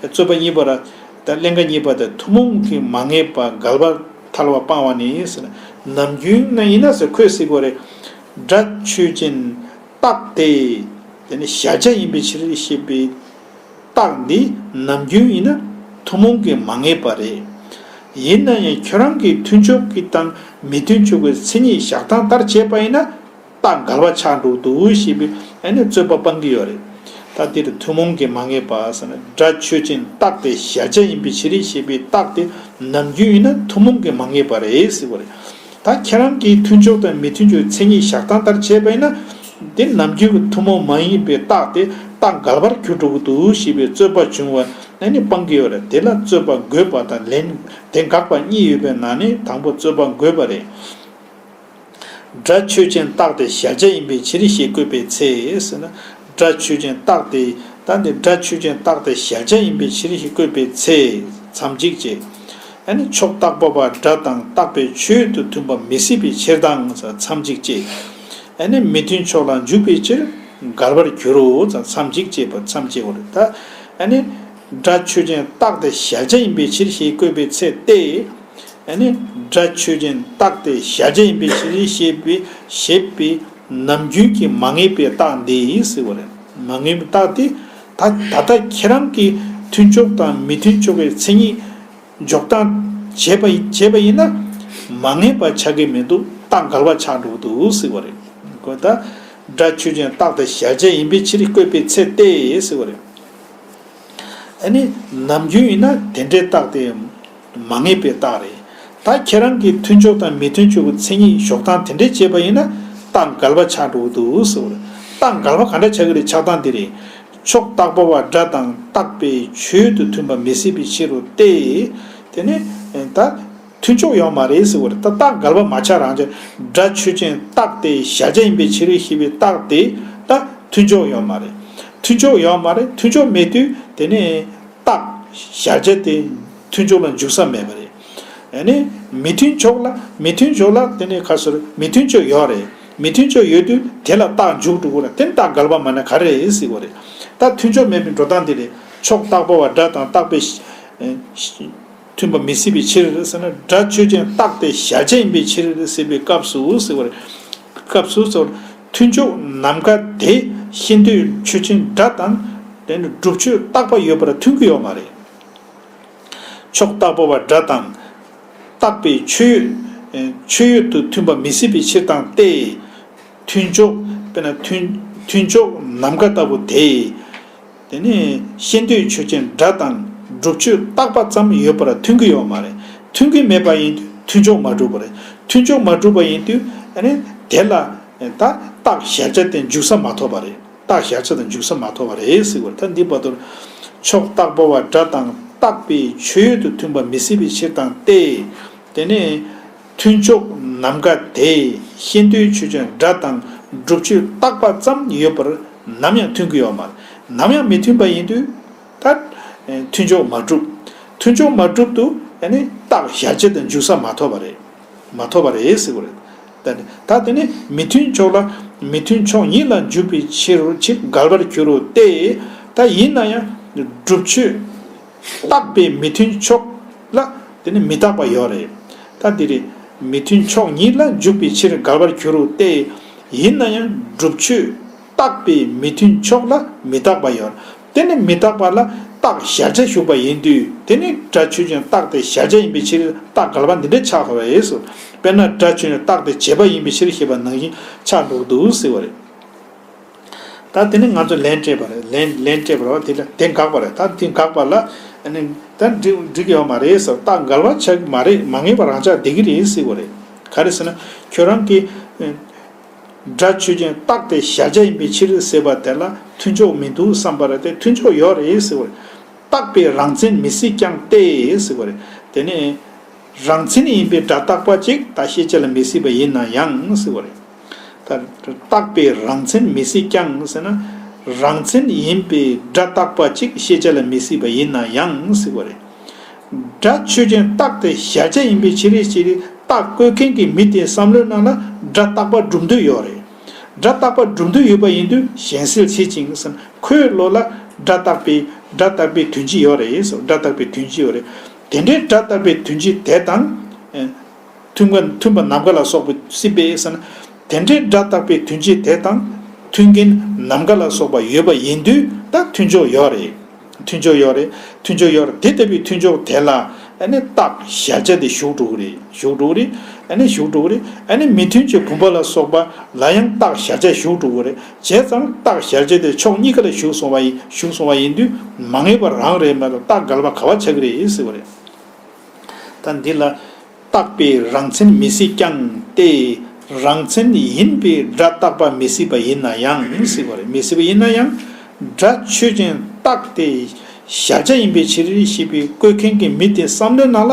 རྩོད་པ་གཉིས་པ་ར། ད་ཀླན་ཀ་གཉིས་པ་དེ་ཐུན་མོང་གི་མ་ངེས་པ་འགལ་བར་ཐལ་བ་སྤང་བ་ནི་ཟེར། ནམ་རྒྱུན་ན་ཡིན་ན་ཟེར་ཁོས་ཟེར་གོ་རེད། སྒྲ་ཆོས་ཅན་རྟག་སྟེ། དེ་ནི་གཞལ་བྱ་ཡིན་པའི་ཕྱིར་ཞེས་པའི་རྟགས་འདི་ནམ་རྒྱུན་ཡིན་ན་ཐུན་མོང་གི་མ་ངེས་པ་རེད། ཡིན་ན་ཡང་ཁྱོད་རང་གིས་མཐུན་ཕྱོགས་ཀྱི་དང་མི་མཐུན་ཕྱོགས་ཀྱི་མཚན་ཉིད་བཞག་སྟངས་ལྟར་བྱས་པ་ཡིན་ན། རྟགས་འགལ་བ་ཆགས་འགྲོ་འདུག་ཞེས་པའི་ཨ་ནི་རྩོད་པ་སྤང་གི་ཡོད་རེད། ད་འདིར་ཐུན་མོང་གི་མ་ངེས་པ་ཟེར་ན། སྒྲ་ཆོས་ཅན་རྟག་སྟེ་གཞལ་བྱ་ཡིན་པའི་ཕྱིར་ཞེས་པའི་རྟགས་དེ་ནམ་རྒྱུན་ཡིན་ན་ཐུན་མོང་གི་མ་ངེས་པ་རེད་ཟེར་བ་རེད། ད་ཁྱེད་རང་གིས་མཐུན་ཕྱོགས་དང་མི་མཐུན་ཕྱོགས་མཚན་ཉིད་བཞག་སྟངས་ལྟར་བྱས་པ་ཡིན་ན། དེ་ནམ་རྒྱུན་གྱི་ཐུན་མོང་མ་ཡིན་པའི་རྟགས་དེ་རྟགས་འགལ་བར་གྱུར་འགྲོ་གི་འདུག་ཞེས་པའི་རྩོད་པ་བྱུང་བ་ཨ་ནི་སྤང་གི་ཡོད་རེད། དེ་ལ་རྩོད་པ་དགོས་པ་དང་ལན་དེ་དགག་པ་གཉིས་ཡོད་པའི་ནང་ནས་དང་པོ་རྩོད་པ་དགོས་པ་རེད། སྒྲ་ཆོས་ཅན་རྟག་སྟེ་གཞལ་བྱ་ཡིན་པའི་ཕྱིར་ཞེས་བཀོད་པའི་ཚེ་ཟེར་ན། སྒྲ་ཆོས་ཅན་རྟག་སྟེ། ད་འདི་སྒྲ་ཆོས་ཅན་རྟག་སྟེ་གཞལ་བྱ་ཡིན་པའི་ཕྱིར་ཞེས་བཀོད་པའི་ཚེ། མཚམས་གཅིག་བཅད། ཨ་ནི་ཕྱོགས་རྟག་པ་བ་སྒྲ་དང་རྟག་པའི་ཆོས་དུ་མཐུན་པ་མི་སྲིད་པའི་ཕྱིར་དང་། མཚམས་གཅིག་བཅད། ཨ་ནི་མི་མཐུན་ཕྱོགས་ལ་འཇུག་པའི་ཕྱིར་འགལ་བར་འགྱུར་རོ། མཚམས་གཅིག་བཅད་པ་མཚམས་བཅད་པ་རེད། ད་ཨ་ནི་སྒྲ་ཆོས་ཅན་རྟག་སྟེ་གཞལ་བྱ་ཡིན་པའི་ཕྱིར་ཞེས་བཀོད་པའི་ཚེ་སྟེ། ཨ་ནི་སྒྲ་ཆོས་ཅན་རྟག་སྟེ་གཞལ་བྱ་ཡིན་པའི་ཕྱིར་ཞེས་པའི་ཞེས་པའི་ནམ་རྒྱུན་གྱི་མ་ངེས་པའི་རྟགས་འདི་ཟེར་བ་རེད། མ་ངེས་པའི་རྟགས་དེ་ད་ད་ལྟ་ཁྱེད་རང་གིས་མཐུན་ཕྱོགས་དང་མི་མཐུན་ཕྱོགས་ཀྱི་མཚན་ཉིད་འཇོག་སྟངས་བྱས་པ་བྱས་པ་ཡིན་ན་མ་ངེས་པ་ཆགས་ཀྱི་མི་འདུག་རྟགས་འགལ་བ་ཆགས་འགྲོ་གི་འདུག་ཟེར་བ་རེད། གོ་ད། སྒྲ་ཆོས་ཅན་རྟག་སྟེ་གཞལ་བྱ་ཡིན་པའི་ཕྱིར་བཀོད་པའི་ཚེ་སྟེ་ཟེར་བ་རེད། ཨ་ནི་ནམ་རྒྱུན་ཡིན་ན་དེ་འདྲའི་རྟགས་དེ་མ་ངེས་པའི་རྟགས་རེད། ད་ཁྱེད་རང་གིས་མཐུན་ཕྱོགས་དང་མི་མཐུན་ཕྱོགས་ཀྱི་མཚན་ཉིད་འཇོག་སྟངས་དེ་འདྲས་བྱས་པ་ཡིན་ན་རྟགས་འགལ་བ་ཆགས་འགྲོ་གི་འདུག་ཟེར་བ་རེད། རྟགས་འགལ་བ་ག་འདྲ་ཆགས་ཀྱི་རེད། ཆགས་སྟངས་འདི་རེད། ཕྱོགས་རྟག་པ་བ་སྒྲ་དང་རྟག་པའི་ཆོས་དུ་མཐུན་པ་མི་སྲིད་པའི་ཕྱིར་རོ་སྟེ། དེ་ནས་ད། མཐུན་ཕྱོགས་ཡོད་མ་རེད་ཟེར་བ་རེད། ད་རྟགས་འགལ་བ་མ་ཆགས་རང་ཅག་སྒྲ་ཆོས་ཅན་རྟག་སྟེ་གཞལ་བྱ་ཡིན་པའི་ཕྱིར་ཞེས་པའི་རྟགས་དེ་ད་མཐུན་ཕྱོགས་ཡོད་མ་རེད། མཐུན་ཕྱོགས་ཡོད་མ་རེད། མཐུན་ཕྱོགས་མེད་དུས་དེ་ནི་རྟགས་གཞལ་བྱ་དེ་མཐུན་ཕྱོགས་ལ་འཇུག་ས་མེད་པ་རེད། ཨ་ནི་མི་མཐུན་ཕྱོགས་ལ་མི་མཐུན་ཕྱོགས་ལ་དེ་ནི་ཁ་སོར་མི་མཐུན་ཕྱོགས་ཡོད་རེད། མི་མཐུན་ཕྱོགས་ཡོད་དུས་དེ་ལ་རྟགས་འཇུག་འགྲོ་གི་རེད། དེ་ནི་རྟགས་འགལ་བ་མ་ན་ག་རེ་རེད་ཟེར་བ་རེད། ད་མཐུན་ཕྱོགས་མེད་པའི་འགྲོ་སྟངས་དེ་རེད། ཕྱོགས་རྟག་པ་བ་སྒྲ་དང་རྟག་པའི་མཐུན་པ་མི་སྲིད་པའི་ཕྱིར་ཟེར་ན། སྒྲ་ཆོས་ཅན་རྟག་སྟེ་གཞལ་བྱ་ཡིན་པའི་ཕྱིར་ཟེར་བའི་སྐབས་སུ་ཟེར་བ་རེད། སྐབས་སུ་ཟེར་བ་མཐུན་ཕྱོགས་ནམ་མཁའ་དེ་ཤེས་འདོད་ཆོས་ཅན་སྒྲ་དང་དེ་ནི་སྒྲུབ་ཆོས་རྟག་པ་ཡོད་པར་མཐུན་གྱི་ཡོད་མ་རེད། ཕྱོགས་རྟག་པ་བ་སྒྲ་དང་རྟག་པའི་ཆོས་ཡོད་ཆོས་ཡོད་དུ་མཐུན་པ་མི་སྲིད་པའི་ཕྱིར་དང་སྟེ། མཐུན་ཕྱོགས་དཔེར་ན་མཐུན་མཐུན་ཕྱོགས་ནམ་མཁའ་ལྟ་བུ་དེ། དེ་ནི་ཤེས་འདོད་ཆོས་ཅན་སྒྲ་དང་སྒྲུབ་ཆོས་རྟག་པ་ཙམ་ཡོད་པར་མཐུན་གྱི་ཡོད་མ་རེད། མཐུན་གྱི་མེད་པ་ཡིན་དུས་མཐུན་ཕྱོགས་མ་གྲུབ་པ་རེད། མཐུན་ཕྱོགས་མ་གྲུབ་པ་ཡིན་དུས་ཨ་ནི་དེ་ལ་ད་རྟགས་གཞལ་བྱ་དེ་འཇུག་ས་མ་ཐོབ་པ་རེད། རྟགས་གཞལ་བྱ་དེ་འཇུག་ས་མ་ཐོབ་པ་རེད་ཟེར་བ་རེད། ད་འདི་བར་དུ་ཕྱོགས་རྟག་པ་བ་སྒྲ་དང་རྟག་པའི་ཆོས་ཡོད་དུ་མཐུན་པ་མི་སྲིད་པའི་ཕྱིར་དང་སྟེ། དེ་ནས་མཐུན་ཕྱོགས་ནམ་མཁའ་དེ་ཤེས་འདོད་ཆོས་ཅན་སྒྲ་དང་སྒྲུབ་ཆོས་རྟག་པ་ཙམ་ཡོད་པར་ནམ་ཡང་མཐུན་གྱི་ཡོད་མ་རེད། ནམ་ཡང་མི་མཐུན་པ་ཡིན་དུས་ད་མཐུན་ཕྱོགས་མ་གྲུབ། མཐུན་ཕྱོགས་མ་གྲུབ་ཏུ་ཨ་ནི་རྟགས་གཞལ་བྱ་དེ་འཇུག་ས་མ་ཐོབ་པ་རེད། མ་ཐོབ་པ་རེད་ཟེར་བ་རེད། ད་ད་དེ་ནི་མི་མཐུན་ཕྱོགས་ལ་མི་མཐུན་ཕྱོགས་ཉིད་ལ་འཇུག་པའི་ཕྱིར་ཕྱིར་འགལ་བར་འགྱུར་རོ་སྟེ། ད་ཡིན་ན་ཡང་སྒྲུབ་ཆོས་རྟག་པའི་མི་མཐུན་ཕྱོགས་ལ་དེ་ནི་མི་རྟག་པ་ཡོད་རེད། ད་འདི་རེད། མི་མཐུན་ཕྱོགས་ཉིད་ལ་འཇུག་པའི་ཕྱིར་འགལ་བར་འགྱུར་རོ་སྟེ། ཡིན་ན་ཡང་སྒྲུབ་ཆོས་རྟག་པའི་མི་མཐུན་ཕྱོགས་ལ་མི་རྟག་པ་ཡོད། དེ་ནི་མི་རྟག་པ་ལ་རྟགས་གཞལ་བྱ་ཞུགས་པ་ཡིན་དུས་དེ་ནི་སྒྲ་ཆོས་ཅན་རྟག་སྟེ་གཞལ་བྱ་ཡིན་པའི་ཕྱིར་རྟགས་འགལ་བ་འདི་འདྲ་ཆགས་དགོས་པ་ཡིན་ཟེར། དཔེར་ན་སྒྲ་ཆོས་ཅན་རྟག་སྟེ་བྱས་པ་ཡིན་པའི་ཕྱིར་ཞེས་པ་ནང་བཞིན་ཆགས་འགྲོ་གི་འདུག་ཟེར་བ་རེད། ད་དེ་ནི་ང་ཚོས་ལན་སྤྲད་པ་རེད། ལན་ལན་སྤྲད་པ་རེད་བ། དེ་ལ་དེ་དགག་པ་རེད། ད་དེ་དགག་པ་ལ་ཨ་ནི་ད་འགྲིག་འགྲིག་གི་ཡོད་མ་རེད་ཟེར། རྟགས་འགལ་བ་ཆགས་ཀྱི་མ་རེད། མ་ངེས་པ་རང་ཆགས་བསྡད་ཀྱི་རེད་ཟེར་བ་རེད། ག་རེ་ཟེར་ན་ཁྱོད་རང་གིས་སྒྲ་ཆོས་ཅན་རྟག་སྟེ་གཞལ་བྱ་ཡིན་པའི་ཕྱིར་ཟེར་བ་དེ་ལ་མཐུན་ཕྱོགས་མི་འདུག་བསམ་པ་རེད་དེ། མཐུན་ཕྱོགས་ཡོད་རེད་ཟེར་བ་རེད། རྟག་པའི་རང་མཚན་མི་སྲིད་ཀྱང་སྟེ་ཟེར་བ་རེད། དེ་ནི་རང་མཚན་ཡིན་པའི་སྒྲ་རྟག་པ་གཅིག་ད་ཤེས་བྱ་ལ་མི་སྲིད་པ་ཡིན་ན་ཡང་ཟེར་བ་རེད། ད་རྟག་པའི་རང་མཚན་མི་སྲིད་ཀྱང་ཟེར་ན། རང་མཚན་ཡིན་པའི་སྒྲ་རྟག་པ་གཅིག་ཤེས་བྱ་ལ་མི་སྲིད་པ་ཡིན་ན་ཡང་ཟེར་བ་རེད། སྒྲ་ཆོས་ཅན་རྟག་སྟེ་གཞལ་བྱ་ཡིན་པའི་ཕྱིར་ཞེས་རྟགས་བཀོད་མཁན་གྱི་མི་དེའི་བསམ་བློའི་ནང་ལ་སྒྲ་རྟག་པ་སྒྲུབ་འདོད་ཡོད་རེད། སྒྲ་རྟག་པ་སྒྲུབ་འདོད་ཡོད་པ་ཡིན་དུས་གཞན་སེལ་བྱེད་ཅིང་ཟེར་ན། ཁོའི་བློ་ལ་སྒྲ་རྟག་པའི་སྒྲ་རྟག་པའི་དོན་སྤྱི་ཡོད་རེད་ཟེར། སྒྲ་རྟག་པའི་དོན་སྤྱི་ཡོད་རེད། དེ་འདྲའི་སྒྲ་རྟག་པའི་དོན་སྤྱི་དེ་དང་། མཐུན་པ་མཐུན་པ་ནམ་མཁའ་ལ་སོགས་པའི་སྲིད་པས་ཟེར་ན། དེ་འདྲའི་སྒྲ་རྟག་པའི་དོན་སྤྱི་དེ་དང་མཐུན་རྐྱེན་ནམ་མཁའ་ལ་སོགས་པ་ཡོད་པ་ཡིན་དུས་ད་མཐུན་ཕྱོགས་ཡོད་རེད། མཐུན་ཕྱོགས་ཡོད་རེད། མཐུན་ཕྱོགས་ཡོད་རེད། དེ་ལྟ་བུའི་མཐུན་ཕྱོགས་དེ་ལ་ཨ་ནི་རྟགས་གཞལ་བྱ་དེ་ཞུགས་འགྲོ་གི་རེད། ཞུགས་འགྲོ་གི་རེད། ཨ་ནི་ཞུགས་འགྲོ་གི་རེད། ཨ་ནི་མི་མཐུན་ཕྱོགས་བུམ་པ་ལ་སོགས་པ་ལ་ཡང་རྟགས་གཞལ་བྱ་ཞུགས་འགྲོ་གི་རེད། བྱས་ཙང་རྟགས་གཞལ་བྱ་དེ་ཕྱོགས་གཉིས་ཀ་ལ་ཞུགས་སོང་བ་ཡིན་ཞུགས་སོང་བ་ཡིན་དུས་མ་ངེས་པ་རང་རེད་མ་གཏོགས་རྟགས་འགལ་བ་ག་བ་ཆགས་ཀྱི་རེད་ཟེར་བ་རེད། ད་འདི་ལ། རྟག་པའི་རང་མཚན་མི་སྲིད་ཀྱང་སྟེ། རང་མཚན་ཡིན་པའི་སྒྲ་རྟག་པ་མི་སྲིད་པ་ཡིན་ན་ཡང་ཟེར་བ་རེད། མི་སྲིད་པ་ཡིན་ན་ཡང་སྒྲ་ཆོས་ཅན་རྟག་སྟེ་གཞལ་བྱ་ཡིན་པའི་ཕྱིར་ཞེས་པའི་བཀོད་མཁན་གྱི་མི་དེ་བསམ་བློའི་ནང་ལ་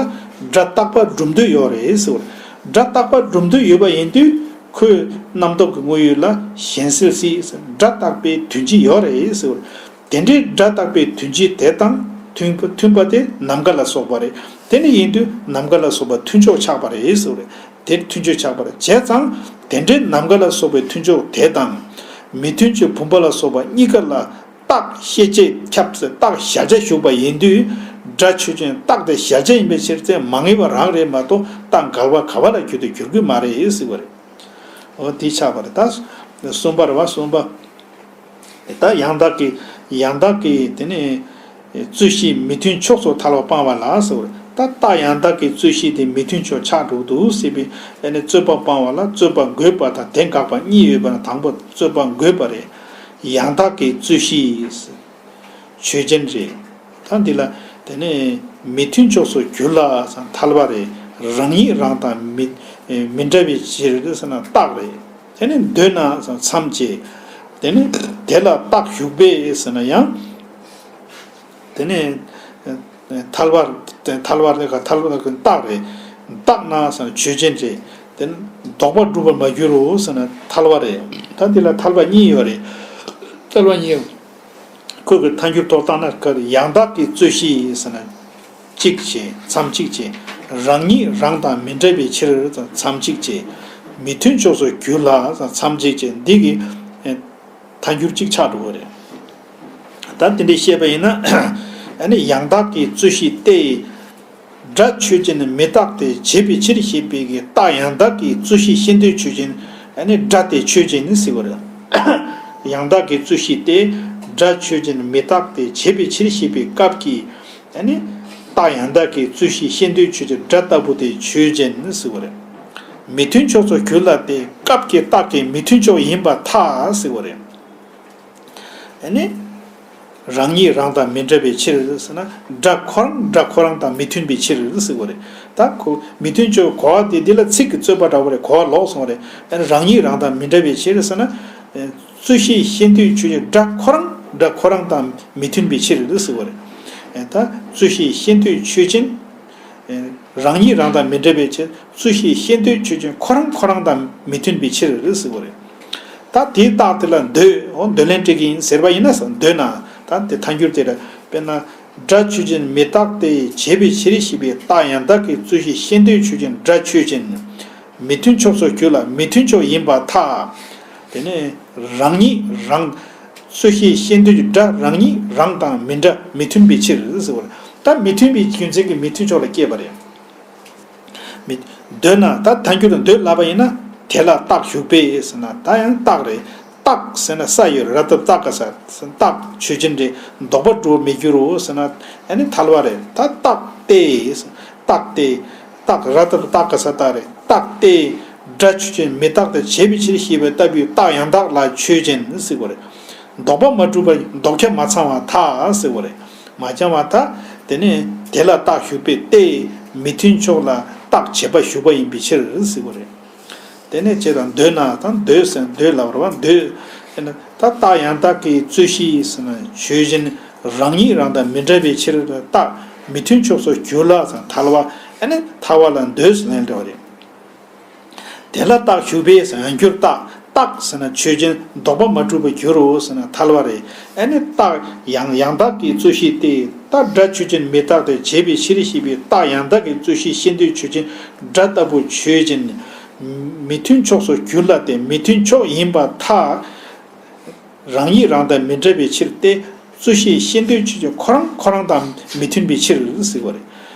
སྒྲ་རྟག་པ་སྒྲུབ་འདོད་ཡོད་རེད་ཟེར་བ་རེད། སྒྲ་རྟག་པ་སྒྲུབ་འདོད་ཡོད་པ་ཡིན་དུས་ཁོས་རྣམ་རྟོག་གི་དངོས་ཡུལ་ལ་གཞན་སེལ་སྲིད། སྒྲ་རྟག་པའི་དོན་སྤྱི་ཡོད་རེད་ཟེར་བ་རེད། དེ་འདྲའི་སྒྲ་རྟག་པའི་དོན་སྤྱི་དེ་དང་མཐུན་པ་མཐུན་པ་དེ་ནམ་མཁའ་ལ་སོགས་པ་རེད། དེ་ནི་ཡིན་དུས་ནམ་མཁའ་ལ་སོགས་པ་མཐུན་ཕྱོགས་ཆགས་པ་རེད་ཟེར་བ་རེད། དེ་མཐུན་ཕྱོགས་ཆགས་པ་རེད། བྱས་ཙང་དེ་འདྲའི་ནམ་མཁའ་ལ་སོགས་པའི་མཐུན་ཕྱོགས་དེ་དང་། མི་མཐུན་ཕྱོགས་བུམ་པ་ལ་སོགས་པ་གཉིས་ཀ་ལ་རྟགས་ཤེས་བྱེད་ཁྱབ་ཟེར་རྟགས་གཞལ་བྱ་ཞུགས་པ་ཡིན་དུས་སྒྲ་ཆོས་ཅན་རྟག་སྟེ་གཞལ་བྱ་ཡིན་པའི་ཕྱིར་ཚེ་མ་ངེས་པ་རང་རེད་མ་གཏོགས་རྟགས་འགལ་བ་ག་བ་ལ་གྱུར་དུ་འགྱུར་གྱི་མ་རེད་ཟེར་བ་རེད། འོ་དེ་ཆགས་པ་རེད། ད་གསུམ་པ་རེད་བ། གསུམ་པ། ད་ཡང་དག་གི་ཡང་དག་གི་དེ་ནི་རྩོད་གཞི་མི་མཐུན་ཕྱོགས་སུ་ཐལ་བ་སྤང་བ་ལ་ཟེར་བ་རེད། ད་རྟགས་ཡང་དག་གི་རྩོད་གཞི་དེ་མི་མཐུན་ཕྱོགས་ཆགས་འགྲོ་འདུག་ཟེར་བའི་ཨ་ནི་རྩོད་པ་སྤང་བ་ལ་རྩོད་པ་འགོད་པ་དང་དེ་དགག་པ་གཉིས་ཡོད་པ་ན་དང་པོ་རྩོད་པ་འགོད་པ་རེད། ཡང་དག་གི་རྩོད་གཞི་ཆོས་ཅན་རེད། ད་འདི་ལ་དེ་ནི་མི་མཐུན་ཕྱོགས་སུ་གྱུར་ལ་ཐལ་བ་རེད། རང་ཉིད་རང་དང་མི་མི་འདྲ་བའི་ཕྱིར་ཟེར་ན་རྟགས་རེད། དེ་ནི་འདོད་ན་མཚམས་བཅད། དེ་ནི་དེ་ལ་རྟགས་ཞུགས་པས་ཟེར་ན་ཡང་། དེ་ནི་ཐལ་བར་ཐལ་བར་ཐལ་བ་རྟགས་རེད། བཏགས་ན་ཟེར་ན་ཆོས་ཅན་རེད། དེ་ནི་ལྡོག་པ་སྒྲུབ་པར་མ་གྱུར་རོ་ཟེར་ན་ཐལ་བ་རེད། ད་འདི་ལ་ཐལ་བ་གཉིས་ཡོད་རེད། ཐལ་བ་གཉིས། ཁོ་གི་ཐལ་འགྱུར་ཐོག་བཏང་ན་ག་རེ། ཡང་དག་གི་རྩོད་གཞི་ཟེར་ན་གཅིག་བྱས། མཚམས་གཅིག་བྱས། རང་ཉིད་རང་དང་མི་འདྲ་བའི་ཕྱིར་མཚམས་གཅིག་བྱས། མི་མཐུན་ཕྱོགས་སུ་གྱུར་ལ་མཚམས་གཅིག་བྱས། འདི་གི་ཐལ་འགྱུར་གཅིག་ཆགས་འགྲོ་གི་རེད། ད་དེ་འདྲ་བཤད་པ་ཡིན་ན། ཨ་ནི་ཡང་དག་གི་རྩོད་གཞི་སྟེ། སྒྲ་ཆོས་ཅན་མི་རྟག་སྟེ་བྱས་པའི་ཕྱིར་ཞེས་པའི་གི་རྟགས་ཡང་དག་གི་རྩོད་གཞི་ཤེས་འདོད་ཆོས་ཅན། ཨ་ནི་སྒྲ་སྟེ་ཆོས་ཅན་ཟེར་བ་རེད། ཡང་དག་གི་རྩོད་གཞི་སྟེ། སྒྲ་ཆོས་ཅན་མི་རྟག་སྟེ་བྱས་པའི་ཕྱིར་ཞེས་པའི་སྐབས་ཀྱི། ཨ་ནི་རྟགས་ཡང་དག་གི་རྩོད་གཞི་ཤེས་འདོད་ཆོས་ཅན་སྒྲ་ལྟ་བུ་སྟེ་ཆོས་ཅན་ཟེར་བ་རེད། མི་མཐུན་ཕྱོགས་སུ་གྱུར་ལ་སྟེ་སྐབས་ཀྱི་རྟགས་ཀྱི་མི་མཐུན་ཕྱོགས་ཡིན་པར་ཐལ་ཟེར་བ་རེད། ཨ་ནི། རང་ཉིད་རང་དང་མི་འདྲ་བའི་ཕྱིར་ཟེར་ན། སྒྲ་ཁོ་རང་སྒྲ་ཁོ་རང་དང་མི་མཐུན་པའི་ཕྱིར་ཟེར་བ་རེད། ད་ཁོ་མི་མཐུན་ཕྱོགས་གོ་བ་དེ་འདི་ལ་ཚིག་གི་རྩོད་པ་འདྲ་བོ་རེད། གོ་བ་ལོག་སོང་བ་རེད། ཨ་ནི་རང་ཉིད་རང་དང་མི་འདྲ་བའི་ཕྱིར་ཟེར་ན། རྩོད་གཞི་ཤེས་འདོད་ཆོས་ཅན་སྒྲ་ཁོ་རང་སྒྲ་ཁོ་རང་དང་མི་མཐུན་པའི་ཕྱིར་ཟེར་བ་རེད། ད་རྩོད་གཞི་ཤེས་འདོད་ཆོས་ཅན། རང་ཉིད་རང་དང་མི་འདྲ་བའི་ཕྱིར། རྩོད་གཞི་ཤེས་འདོད་ཆོས་ཅན་ཁོ་རང་ཁོ་རང་དང་མི་མཐུན་པའི་ཕྱིར་ཟེར་བ་རེད། ད་དེའི་རྟགས་དེ་ལ་འདོད། འོ་འདོད་ལན་སྤྲད་ཀྱི་ཡིན་ཟེར་བ་ཡིན་ན་ཟེར། འདོད་ན་ད་དེ་ཐལ་འགྱུར་དེ་རེད། དཔེར་ན། སྒྲ་ཆོས་ཅན་མི་རྟག་སྟེ་བྱས་པའི་ཕྱིར་ཞེས་པའི་རྟགས་ཡང་དག་གི་རྩོད་གཞི་ཤེས་འདོད་ཆོས་ཅན་སྒྲ་ཆོས་ཅན། མི་མཐུན་ཕྱོགས་སུ་གྱུར་ལ་མི་མཐུན་ཕྱོགས་ཡིན་པར་ཐལ། དེ་ནས་རང་ཉིད་རང་། རྩོད་གཞི་ཤེས་འདོད་ཀྱི་སྒྲ་རང་ཉིད་རང་དང་མི་འདྲ་མི་མཐུན་པའི་ཕྱིར་ཟེར་བ་རེད། ད་མི་མཐུན་པའི་རྒྱུ་མཚན་གྱིས་མི་མཐུན་ཕྱོགས་ལ་སྐྱེས་པ་རེད། མི། འདོད་ན་ད་ཐལ་འགྱུར་དུ་འདོད་ལབ་པ་ཡིན་ན། དེ་ལ་རྟགས་ཞུགས་པས་ཟེར་ན་ད་ཡང་རྟགས་རེད། རྟགས་ཟེར་ན་ས་ཡོད་ར་ཏ་བཏགས་ཀ་ས། རྟགས་ཆོས་ཅན་རེད། ལྡོག་པ་སྒྲུབ་མི་འགྱུར་རོ་ཟེར་ན། ཨ་ནི་ཐལ་བ་རེད། ད་རྟགས་ཏེ། རྟགས་ཏེ། རྟགས་ར་ཏ་བཏགས་ཀ་ས་རྟགས་རེད། རྟགས་ཏེ། སྒྲ་ཆོས་ཅན་མི་རྟག་སྟེ་བྱས་པའི་ཕྱིར་ཞེས་པའི་ལྟ་བུའི་རྟགས་ཡང་དག་ལ་ཆོས་ཅན་ཟེར་བ་རེད། ལྡོག་པ་མ་གྲུབ་པ་ལྡོག་ཁྱབ་མ་ཚང་བར་ཐལ་ཟེར་བ་རེད། མ་ཚང་བར་ཐལ། དེ་ནས་དེ་ལ་རྟགས་ཞུགས་པས་ཏེ། མི་མཐུན་ཕྱོགས་ལ་རྟགས་བྱས་པ་ཞུགས་པ་ཡིན་པའི་ཕྱིར་ཟེར་བ་རེད། དེ་ནས་བྱས་དང་འདོད་ན་དང་འདོད་ཟེར་འདོད་ལབ་རེད་བ། འདོད། དེ་ནས་ད་རྟགས་ཡང་དག་གི་རྩོད་གཞི་ཟེར་ན་ཆོས་ཅན་རང་ཉིད་རང་དང་མི་འདྲ་བའི་ཕྱིར་རྟགས་མི་མཐུན་ཕྱོགས་སུ་གྱུར་ལ་ཟེར་ཐལ་བ། ཨ་ནི་ཐལ་བ་ལ་འདོད་ཟེར་ལན་འདྲ་བ་རེད། དེ་ལ་རྟགས་ཞུགས་པས་ཟེར་ཡང་སྒྱུར་རྟགས། རྟགས་ཟེར་ན་ཆོས་ཅན་ལྡོག་པ་མ་གྲུབ་པར་འགྱུར་རོ་ཟེར་ན་ཐལ་བ་རེད། ཨ་ནི་རྟགས་ཡང་ཡང་དག་གི་རྩོད་གཞི་སྟེ། ད་སྒྲ་ཆོས་ཅན་མི་རྟག་སྟེ་བྱས་པའི་ཕྱིར་ཞེས་པའི་རྟགས་ཡང་དག་གི་རྩོད་གཞི་ཤེས་འདོད་ཆོས་ཅན་སྒྲ་ལྟ་བུ་ཆོས་ཅན། མི་མཐུན་ཕྱོགས་སུ་གྱུར་ལ་སྟེ་མི་མཐུན་ཕྱོགས་ཡིན་པར་ཐལ། རང་ཉིད་རང་དང་མི་འདྲ་བའི་ཕྱིར་ཏེ། རྩོད་གཞི་ཤེས་འདོད་ཆོས་ཅན་ཁོ་རང་ཁོ་རང་དང་མི་མཐུན་པའི་ཕྱིར་ཟེར་བ་རེད།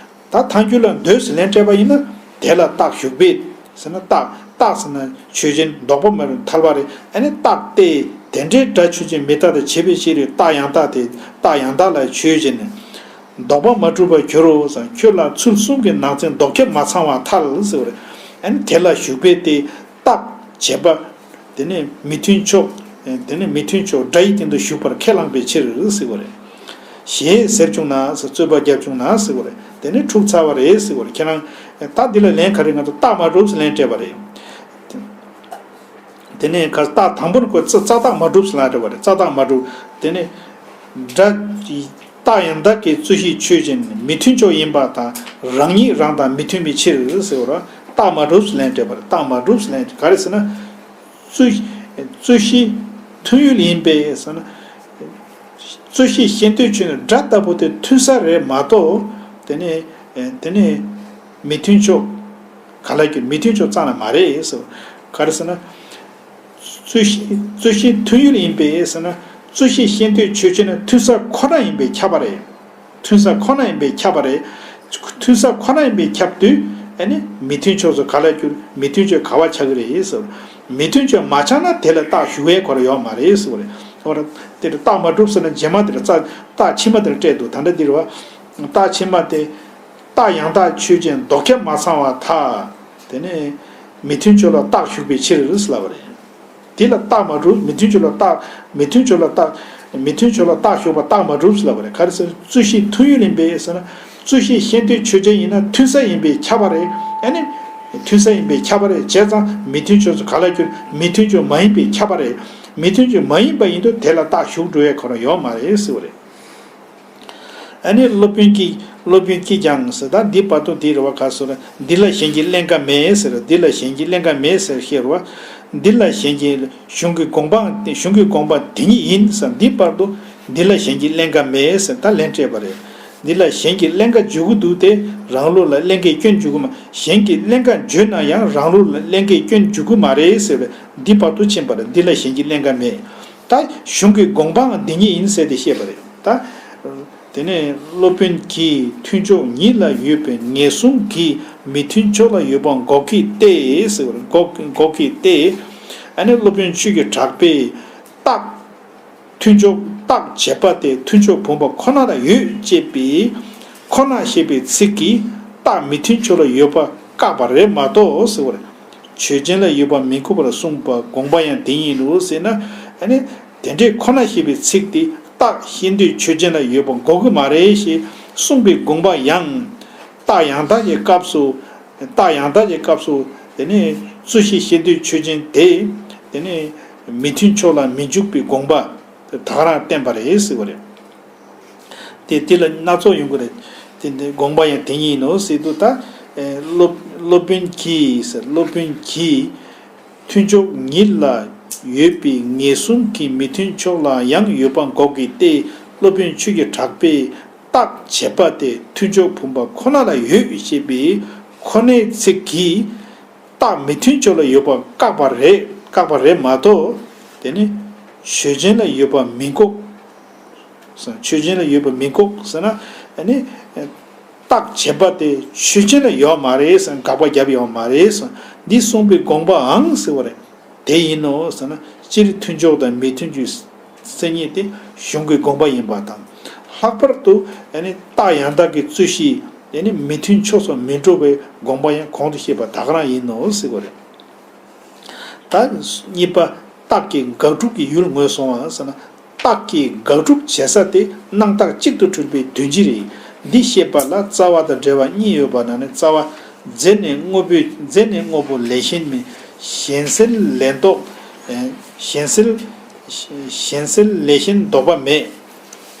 ད་ཐལ་འགྱུར་ལ་འདོད་ཟེར་ལན་སྤྲད་པ་ཡིན་ན། དེ་ལ་རྟགས་ཞུགས་པས་ཟེར་ན་རྟགས། རྟགས་ཟེར་ན་ཆོས་ཅན་ལྡོག་པ་མ་གྲུབ་ཐལ་བ་རེད། ཨ་ནི་རྟགས་ཏེ། དེ་འདྲའི་སྒྲ་ཆོས་ཅན་མི་རྟག་སྟེ་བྱས་པའི་ཕྱིར་རྟགས་ཡང་དག་དེ་རྟགས་ཡང་དག་ལ་ཆོས་ཅན། ལྡོག་པ་མ་གྲུབ་པར་གྱུར་རོ་ཟེར། ཁྱོད་ལ་ཚུལ་གསུམ་གྱི་ནང་ཚན་ལྡོག་ཁྱབ་མ་ཚང་བར་ཐལ་ཟེར་བ་རེད། ཨ་ནི་དེ་ལ་ཞུགས་པས་ཏེ། རྟགས་བྱས་པ། དེ་ནས་མི་མཐུན་ཕྱོགས། དེ་ནས་མི་མཐུན་ཕྱོགས་སྒྲ་ཡི་སྟེང་དུ་ཞུགས་པར་ཁས་བླངས་པའི་ཕྱིར་ཟེར་བ་རེད། ཞེས་ཟེར་བྱུང་ན་ཟེར། རྩོད་པ་བརྒྱབ་བྱུང་ན་ཟེར་བ་རེད། དེ་ནས་འཁྲུགས་ཚར་བ་རེད་ཟེར་བ་རེད། ཁྱེད་རང་ད་འདི་ལ་ལན་ག་རེ། ང་ཚོ་རྟགས་མ་གྲུབ་ཟེར་ལན་སྤྲད་པ་རེད། དེ་ནས་ག་རྟགས་དང་པོ་ནི་ཁོ་རྩ་རྩ་རྟགས་མ་གྲུབ་ཟེར་ལན་སྤྲད་པ་རེད། རྩ་རྟགས་མ་གྲུབ། དེ་ནས་སྒྲ། རྟགས་ཡང་དག་གི་རྩོད་གཞི་ཆོས་ཅན་མི་མཐུན་ཕྱོགས་ཡིན་པ་དང་རང་ཉིད་རང་དང་མི་མཐུན་པའི་ཕྱིར་ཟེར་བ་རེད། རྟགས་མ་གྲུབ་ཟེར་ལན་སྤྲད་པ་རེད། རྟགས་མ་གྲུབ་ཟེར་ལན་ག་རེ་ཟེར་ན། རྩོད། རྩོད་གཞི་མཐུན་ཡུལ་ཡིན་པས་ཟེར་ན། རྩོད་གཞི་ཤེས་འདོད་ཆོས་ཅན་སྒྲ་ལྟ་བུ་དེ་མཐུན་ས་རེད་མ་གཏོགས། དེ་ནས། དེ་ནས་མི་མཐུན་ཕྱོགས། ག་ལ་གྱུར་མི་མཐུན་ཕྱོགས་ཙམ་ལ་མ་རེད་ཟེར། ག་རེ་ཟེར་ན། རྩོད་གཞི། རྩོད་གཞི་མཐུན་ཡུལ་ཡིན་པས་ཟེར་ན། རྩོད་གཞི་ཤེས་འདོད་ཆོས་ཅན་ནི་མཐུན་ས་ཁོ་ན་ཡིན་པས་ཁྱབ་པ་རེད། མཐུན་ས་ཁོ་ན་ཡིན་པས་ཁྱབ་པ་རེད། མཐུན་ས་ཁོ་ན་ཡིན་པས་ཁྱབ་དུས། ཨ་ནི་མི་མཐུན་ཕྱོགས་སུ་ག་ལ་གྱུར། མི་མཐུན་ཕྱོགས་ག་བ་ཆགས་ཀྱི་རེད་ཟེར། མི་མཐུན་ཕྱོགས་མ་ཆགས་ན་དེ་ལ་རྟགས་ཞུགས་པའི་ཁོ་རང་ཡོད་མ་རེད་ཟེར་བ་རེད། འོ་ར། དེ་རུ་རྟགས་མ་གྲུབ་ཟེར་ན་རྗེས་མ་དེ་རུ་རྩ། རྟགས་ཕྱི་མ་དེ་རུ་སྤྲད་འདུག་ད་ལྟ་འདི་རུ་བ། རྟགས་ཕྱི་མ་དེ། རྟགས་ཡང་དག་ཆོས་ཅན་ལྡོག་ཁྱབ་མ་ཚང་བར་ཐལ། དེ་ནས་མི་མཐུན་ཕྱོགས་ལ་རྟགས་ཞུགས་པའི་ཕྱིར་ཟེར་ལབ་པ་རེད། དེ་ལ་རྟགས་མ་གྲུབ། མི་མཐུན་ཕྱོགས་ལ་རྟགས། མི་མཐུན་ཕྱོགས་ལ་རྟགས། མི་མཐུན་ཕྱོགས་ལ་རྟགས་ཞུགས་པ་རྟགས་མ་གྲུབ་ཟེར་ལབ་པ་རེད། ག་རེ་ཟེར་ན་རྩོད་གཞི་མཐུན་ཡུལ་ཡིན་པས་ཟེར་ན། རྩོད་གཞི་ཤེས་འདོད་ཆོས་ཅན་ཡིན་ན་མཐུན་ས་ཡིན་པས་ཁྱབ་པ་རེད། ཨ་ནི། མཐུན་ས་ཡིན་པས་ཁྱབ་པ་རེད། བྱས་ཙང་མི་མཐུན་ཕྱོགས་སུ་ག་ལ་གྱུར། མི་མཐུན་ཕྱོགས་མ་ཡིན་པས་ཁྱབ་པ་རེད། མི་མཐུན་ཕྱོགས་མ་ཡིན་པ་ཡིན་དུས་དེ་ལ་རྟགས་ཞུགས་འགྲོ་བའི་ཁོ་རང་ཡོད་མ་རེད་ཟེར་བ་རེད། ཨ་ནི་སློབ་དཔོན་གྱིས་ སློབ་དཔོན་གྱིས་ཀྱང་ཟེར། ད་འདི་བར་དུ་འདི་རེད་བ། ག་སོ་ར། འདི་ལ་གཞན་གྱིས་ཀླན་ཀ་མེད་ཟེར། འདི་ལ་གཞན་གྱིས་ཀླན་ཀ་མེད་ཟེར་བཤད་རེད་བ། འདི་ལ་གཞན་གྱིས། གཞུང་གི་དགོངས་པའང་། གཞུང་གི་དགོངས་པ་འདི་ཉིད་ཡིན་ཟེར། འདི་བར་དུ་འདི་ལ་གཞན་གྱིས་ཀླན་ཀ་མེད་ཟེར། ད་ལན་སྤྲད་པ་རེད། འདི་ལ་གཞན་གྱིས་ཀླན་ཀ་བརྗོད་ཀྱི་འདུག་སྟེ། རང་ལུགས་ལ་ཀླན་ཀའི་སྐྱོན་བརྗོད་ཀྱི་མ། གཞན་གྱིས་ཀླན་ཀ་བརྗོད་ན་ཡང་རང་ལུགས་ལ་ཀླན་ཀའི་སྐྱོན་བརྗོད་ཀྱི་མ་རེད་ཟེར་བས། འདི་བར་དུ་ཕྱིན་པ་རེད། འདི་ལ་གཞན་གྱིས་ཀླན་ཀ་མེད། ད་གཞུང་གི་དགོངས་པའང་འདི་ཉིད་ཡིན་ཟེར་ཏེ་བཤད་པ་རེད། ད། དེ་ནས་སློབ་དཔོན་གྱིས། མཐུན་ཕྱོགས་ཉིད་ལ་ཡོད་པའི་ངེས་བཟུང་གིས་མི་མཐུན་ཕྱོགས་ལ་ཡོད་པ་འགོག་གི་སྟེ་ཟེར་བ་རེད། འགོག་འགོག་གི་སྟེ། ཨ་ནི་སློབ་དཔོན་ཆོས་ཀྱི་གྲགས་པས་རྟགས། མཐུན་ཕྱོགས་རྟགས་བྱས་པ་དེ་མཐུན་ཕྱོགས་བུམ་པ་ཁོ་ན་ལ་ཡོད་ཅེས་པའི། ཁོ་ན་ཞེས་པའི་ཚིག་གིས་རྟགས་མི་མཐུན་ཕྱོགས་ལ་ཡོད་པ་བཀག་པ་རེད་མ་གཏོགས་ཟེར་བ་རེད། ཆོས་ཅན་ལ་ཡོད་པ་མི་འགོག་པར་གསུངས་པ་དགོངས་པ་ཡང་དེ་ཉིད་དུ་ཟེར་ན། ཨ་ནི་དེ་འདྲའི་ཁོ་ན་ཞེས་པའི་ཚིག་དེ་རྟགས་ཤེས་འདོད་ཆོས་ཅན་ལ་ཡོད་པ་འགོག་གི་མ་རེད་ཞེས་གསུངས་པའི་དགོངས་པ་ཡང་། རྟགས་ཡང་དག་གི་སྐབས་སུ། རྟགས་ཡང་དག་གི་སྐབས་སུ། དེ་ནི་རྩོད་གཞི་ཤེས་འདོད་ཆོས་ཅན་དེ། དེ་ནི་མི་མཐུན་ཕྱོགས་ལ་མི་འཇུག་པའི་དགོངས་པ་དེ་ད་ག་རང་བསྟན་པ་རེད་ཟེར་བ་རེད། དེ་དེ་ལ་སྣ་ཚོགས་ཡོང་གི་རེད། དེ་འདི་དགོངས་པ་ཡང་དེ་ཉིད་ཡིན་ནོ་ཟེར་དུས། ད་ཨེ་སློབ་སློབ་དཔོན་གྱིས་ཟེར། སློབ་དཔོན་གྱིས། མཐུན་ཕྱོགས་ཉིད་ལ་ཡོད་པའི་ངེས་བཟུང་གིས་མི་མཐུན་ཕྱོགས་ལ་ཡང་ཡོད་པ་འགོག་གི་སྟེ། སློབ་དཔོན་ཆོས་ཀྱི་གྲགས་པས་རྟགས་བྱས་པ་དེ་མཐུན་ཕྱོགས་བུམ་པ་ཁོ་ན་ལ་ཡོད་ཅེས་པའི་ཁོ་ནའི་ཚིག་གིས་རྟགས་མི་མཐུན་ཕྱོགས་ལ་ཡོད་པ་བཀག་པ་རེད། བཀག་པ་རེད་མ་གཏོགས། དེ་ནི་ཆོས་ཅན་ལ་ཡོད་པ་མི་འགོག་ཆོས་ཅན་ལ་ཡོད་པ་མི་འགོག་ཟེར་ན། ཨ་ནི་རྟགས་བྱས་པ་དེ་ཆོས་ཅན་ལ་ཡོད་མ་རེད་ཟེར། དགག་པ་བརྒྱབ་ཡོད་མ་རེད་ཟེར། འདི་གསུངས་པའི་དགོངས་པའང་ཟེར་བ་རེད། དེ་ཡིན་ནོ་ཟེར་ན། སྤྱིར་མཐུན་ཕྱོགས་དང་མི་མཐུན་ཕྱོགས་ཟེར་མཁན་དེ་གཞུང་གི་དགོངས་པ་ཡིན་པ་དང་། ལྷག་པར་དུ་ཨ་ནི་རྟགས་ཡང་དག་གི་རྩོད་གཞི། ཨ་ནི་མི་མཐུན་ཕྱོགས་སུ་མི་འགྲོ་བའི་དགོངས་པ་ཡང་གོང་དུ་བཤད་པ་ད་ག་རང་ཡིན་ནོ་ཟེར་བ་རེད། ད་གཉིས་པ། རྟགས་ཀྱི་དགག་སྒྲུབ་ཀྱི་ཡུལ་ངོས་བཟུང་བ་ཟེར་ན། རྟགས་ཀྱི་དགག་སྒྲུབ་བྱེད་ས་དེ་སྣང་རྟགས་གཅིག་ཏུ་འཁྲུལ་པའི་དོན་སྤྱི་རེད། འདི་བཤད་པ་ལ་རྩ་བ་དང་འབྲེལ་བ་གཉིས་ཡོད་པ་ནང་ནས། རྩ་བ། རྫས་ནི་དངོས་པོའི། རྫས་ནི་དངོས་པོ་ལས་གཞན་མིན། གཞན་སེལ་ལས་ལྡོག་གཞན་སེལ། གཞན་སེལ་ལས་གཞན་ལྡོག་པ་མེད།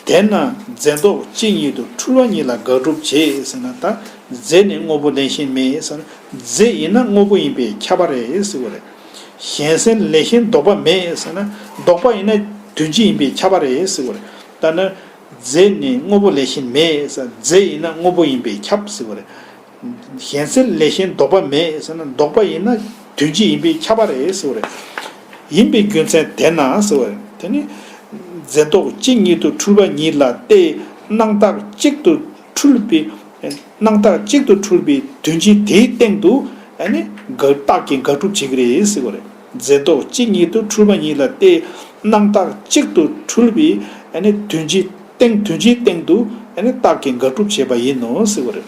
དེས་ན་རྫས་ལྡོག་གཅིག་ཉིད་དུ་འཁྲུལ་པ་ཉིད་ལ་དགག་སྒྲུབ་བྱེད་ཟེར་ན། ད་རྫས་ནི་དངོས་པོ་ལས་གཞན་མིན་ཟེར་ན། རྫས་ཡིན་ན་དངོས་པོ་ཡིན་པས་ཁྱབ་པ་རེད་ཟེར་བ་རེད། གཞན་སེལ་ལས་གཞན་ལྡོག་པ་མེད་ཟེར་ན། ལྡོག་པ་ཡིན་ན་དོན་སྤྱི་ཡིན་པས་ཁྱབ་པ་རེད་ཟེར་བ་རེད། ད་ནི་རྫས་ནི་དངོས་པོ་ལས་གཞན་མེད་ཟེར། རྫས་ཡིན་ན་དངོས་པོ་ཡིན་པས་ཁྱབ་ཟེར་བ་རེད། གཞན་སེལ་ལས་གཞན་ལྡོག་པ་མེད་ཟེར་ན། ལྡོག་པ་ཡིན་ན་དོན་སྤྱི་ཡིན་པས་ཁྱབ་པ་རེད་ཟེར་བ་རེད། ཡིན་པའི་རྒྱུ་མཚན་དེས་ན་ཟེར་བ་རེད། དེ་ནི་རྫས་ལྡོག་གཅིག་ཉིད་དུ་འཁྲུལ་པ་ཉིད་ལ་སྟེ། སྣང་རྟགས་གཅིག་ཏུ་འཁྲུལ་པའི། སྣང་རྟགས་གཅིག་ཏུ་འཁྲུལ་པའི་དོན་སྤྱི་དེའི་སྟེང་དུ། ཨ་ནི་དགག་རྟགས་ཀྱི་དགག་སྒྲུབ་བྱེད་ཀྱི་རེད་ཟེར་བ་རེད། རྫས་ལྡོག་གཅིག་ཉིད་དུ་འཁྲུལ་པ་ཉིད་ལ་སྟེ། སྣང་རྟགས་གཅིག་ཏུ་འཁྲུལ་པའི། ཨ་ནི་དོན་སྤྱི་སྟེང་། དོན་སྤྱིའི་སྟེང་དུ། ཨ་ནི་རྟགས་ཀྱི་དགག་སྒྲུབ་བྱེད་པ་ཡིན་ནོ་ཟེར་བ་རེད།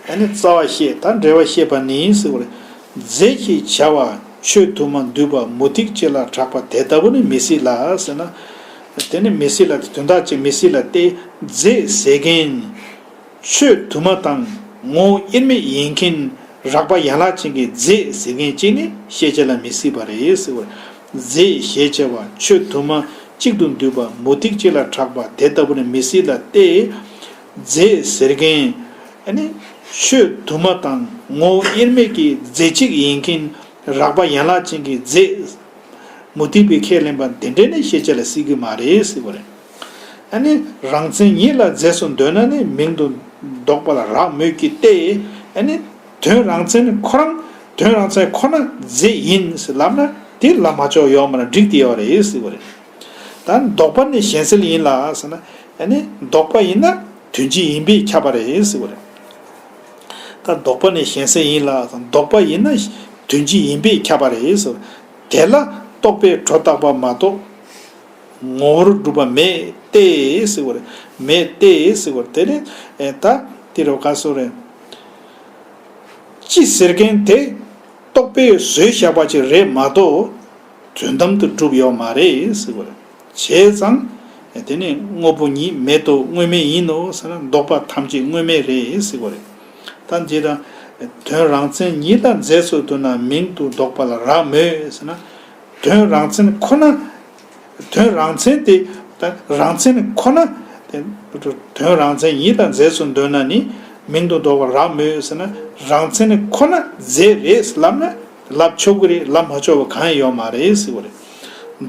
ཨ་ནི་རྩ་བ་བཤད། ད་འགྲེལ་བ་བཤད་པ་ནི་ཟེར་བ་རེད། རྫས་ཞེས་བྱ་བ་ཆོས་དུ་མ་འདུས་པ་མུ་སྟེགས་ཅན་ལ་གྲགས་པ་དེ་ལྟ་བུ་ནི་མི་སྲིད་ལ་ཟེར་ན། དེ་ནི་མི་སྲིད་ལ། དེ་དོན་དག་ཅིག་མི་སྲིད་ལ་སྟེ། རྫས་ཟེར་མཁན་ཆོས་དུ་མ་དང་ངོ་བོ་དབྱེར་མེད་ཡིན་མཁན་རགས་པ་ཡན་ལག་ཅན་གྱི་རྫས་ཟེར་མཁན་ཅིག་ནི་ཤེས་བྱ་ལ་མི་སྲིད་པ་རེད་ཟེར་བ་རེད། རྫས་ཞེས་བྱ་བ་ཆོས་དུ་མ་གཅིག་ཏུ་འདུས་པ་མུ་སྟེགས་ཅན་ལ་གྲགས་པ་དེ་ལྟ་བུ་ནི་མི་སྲིད་ལ་སྟེ། རྫས་ཟེར་མཁན་ཨ་ནི་ཆོས་དུ་མ་དང་ངོ་བོ་དབྱེར་མེད་ཀྱི་རྫས་གཅིག་ཡིན་མཁན་རགས་པ་ཡན་ལག་ཅན་གྱི་རྫས། མུ་སྟེགས་པས་ཁས་ལེན་པ་འདི་འདྲ་ནི་ཤེས་བྱ་ལ་སྲིད་ཀྱི་མ་རེད་ཟེར་བ་རེད། ཨ་ནི་རང་མཚན་ཉིད་ལ་རྫས་སུ་འདོད་ན་ནི་མིང་དུ་འདོགས་པ་ལ་རག་མོད་ཀྱི་སྟེ། ཨ་ནི་དོན་རང་མཚན་ཁོ་རང་། དོན་རང་མཚན་ཁོ་ན་རྫས་ཡིན་ཟེར་ལབ་ན་དེ་ལབ་མ་ཆོག་ཡོད་མ་རེད། འགྲིག་བསྡད་ཡོད་རེད་ཟེར་བ་རེད། ད་ལྡོག་པ་ནི་གཞན་སེལ་ཡིན་ལ་ཟེར་ན། ཨ་ནི་ལྡོག་པ་ཡིན་ན་དོན་སྤྱི་ཡིན་པས་ཁྱབ་པ་རེད་ཟེར་བ་རེད། ད་ལྡོག་པ་ནི་གཞན་སེལ་ཡིན་ལ་ཟེར་ན། ལྡོག་པ་ཡིན་ན་དོན་སྤྱི་ཡིན་པས་ཁྱབ་པ་རེད་ཟེར་བ་རེད། དེ་ལ་རྟོག་པས་སྒྲོ་བཏགས་པ་མ་གཏོགས་ངོ་བོར་སྒྲུབ་པ་མེད་དེ་ཟེར་བ་རེད། མེད་དེ་ཟེར་བ་རེད། དེ་ནི་ཨེ་ད་དེ་རུ་ག་སོ་རེད། ཅི་ཟེར་མཁན་དེ་རྟོག་པས་བཟོས་བཞག་པ་ཅིག་རེད་མ་གཏོགས། དོན་དམ་དུ་གྲུབ་ཡོད་མ་རེད་ཟེར་བ་རེད། བྱས་ཙང་དེ་ནི་དངོས་པོ་ཉིད་མེད་དོ། དངོས་མེད་ཡིན་ནོ་ཟེར་ན། ལྡོག་པ་ཐམས་ཅད་དངོས་མེད་རེད་ཟེར་བ་རེད། ད་འདི་ལ་དོན་རང་མཚན་ཉིད་ལ་རྫས་སུ་འདོད་ན་མིང་དུ་འདོགས་པ་ལ་རག་མོད་ཟེར་ན། དོན་རང་མཚན་ཁོ་ན། དོན་རང་མཚན་དེ། ད་རང་མཚན་ཁོ་ན་ དོན་རང་མཚན་ཡིན་དང་རྫས་སུ་འདོད་ན་ནི། མིང་དུ་འདོགས་པ་རག་མོད་ཟེར་ན། རང་མཚན་ཁོ་ན་རྫས་རེད་ལབ་ན་ལབ་ཆོག་གི་རེད། ལབ་མ་ཆོག་པ་གང་ཡང་ཡོད་མ་རེད་ཟེར་བ་རེད།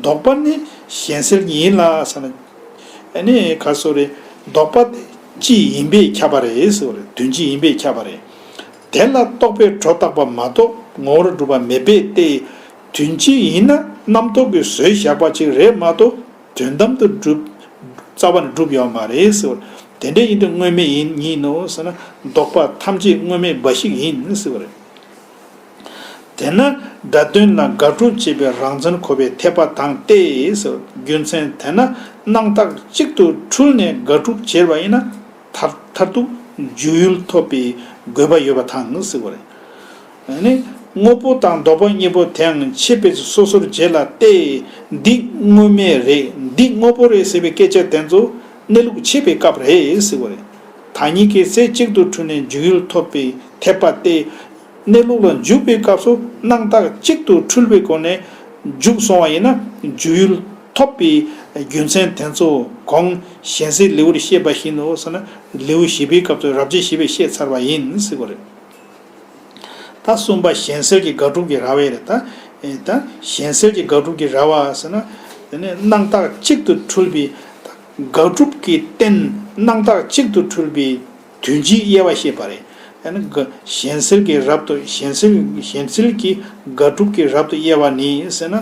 འདོགས་པ་ནི་གཞན་སེལ་ཡིན་ལ་ཟེར་ན། ཨ་ནི་ག་སོ་རེད། འདོགས་པ་དེ་སྤྱི་ཡིན་པས་ཁྱབ་པ་རེད་ཟེར་བ་རེད། དོན་སྤྱི་ཡིན་པས་ཁྱབ་པ་རེད། དེ་ལ་རྟོག་པས་སྒྲོ་བཏགས་པ་མ་གཏོགས་ངོ་བོར་སྒྲུབ་པ་མེད་པས་ཏེ། དོན་སྤྱི་ཡིན་ན་རྣམ་རྟོག་གིས་བཟོས་བཞག་པ་ཅིག་རེད་མ་གཏོགས། དོན་དམ་དུ་གྲུབ། རྩ་བ་ནས་གྲུབ་ཡོད་མ་རེད་ཟེར་བ། དེ་འདྲ་ཡིན་དུས་དངོས་མེད་ཡིན་ཡིན་ནོ་ཟེར་ན། ལྡོག་པ་ཐམས་ཅད་དངོས་མེད་འབའ་ཞིག་ཡིན་ཟེར་བ་རེད། དེས་ན་སྒྲ་དོན་ལ་དགག་སྒྲུབ་བྱེད་པའི་རང་མཚན་གོ་བའི་འཐད་པ་དང་སྟེ་ཟེར་བ། རྒྱུ་མཚན་དེས་ན་སྣང་བཏགས་གཅིག་ཏུ་འཁྲུལ་ནས་དགག་སྒྲུབ་བྱེད་པ་ཡིན་ན། མཐར་མཐར་ཐུག་འཇུག་ཡུལ་ཐོབ་པའི་དགོས་པ་ཡོད་པ་དང་ཟེར་བ་རེད། ཨ་ནི་དངོས་པོ་དང་ལྡོག་པ་གཉིས་པོ་དེའང་འཆད་པའི་སོ་སོར་འབྱེད་ལ་སྟེ། འདི་དངོས་མེད་རེད། འདི་དངོས་པོ་རེད་ཟེར་བའི་སྐད་ཆ་དེ་ཚོ་གནས་ལུགས་འཆད་པའི་སྐབས་རེད་ཟེར་བ་རེད། ད་གཉིས་ཀའི་རྫས་གཅིག་ཏུ་འཁྲུལ་ནས་འཇུག་ཡུལ་ཐོབ་པའི་འཐད་པ་སྟེ། གནས་ལུགས་ལ་འཇུག་པའི་སྐབས་སུ་སྣང་བཏགས་གཅིག་ཏུ་འཁྲུལ་པའི་སྒོ་ནས་འཇུག་སོང་བ་ཡིན་ན། འཇུག་ཡུལ་ཐོབ་པའི་རྒྱུ་མཚན་དེ་ཚོ་གོང་གཞན་སེལ་ལེའུར་བཤད་པ་བཞིན་ནོ་ཟེར་ན། ལེའུ་བཞི་པའི་སྐབས་སུ་རབ་བྱེད་བཞི་པས་བཤད་ཚར་བ་ཡིན་ཟེར་བ་རེད། ད་གསུམ་པ་གཞན་སེལ་གྱི་དགག་སྒྲུབ་ཀྱི་ར་བ་རེད། ད་ཨེ་ད་གཞན་སེལ་གྱི་དགག་སྒྲུབ་ཀྱི་ར་བ་ཟེར་ན། དེ་ནས་སྣང་བཏགས་གཅིག་ཏུ་འཁྲུལ་པའི་དགག་སྒྲུབ་ཀྱི་རྟེན། སྣང་བཏགས་གཅིག་ཏུ་འཁྲུལ་པའི་དོན་སྤྱིའི་དབྱེ་བ་བཤད་པ་རེད། ཡང་ན་གཞན་སེལ་གྱི་རབ་ཏུ་གཞན་སེལ་གཞན་སེལ་གྱི་དགག་སྒྲུབ་ཀྱི་རབ་ཏུ་དབྱེ་བ་ནི་ཟེར་ན།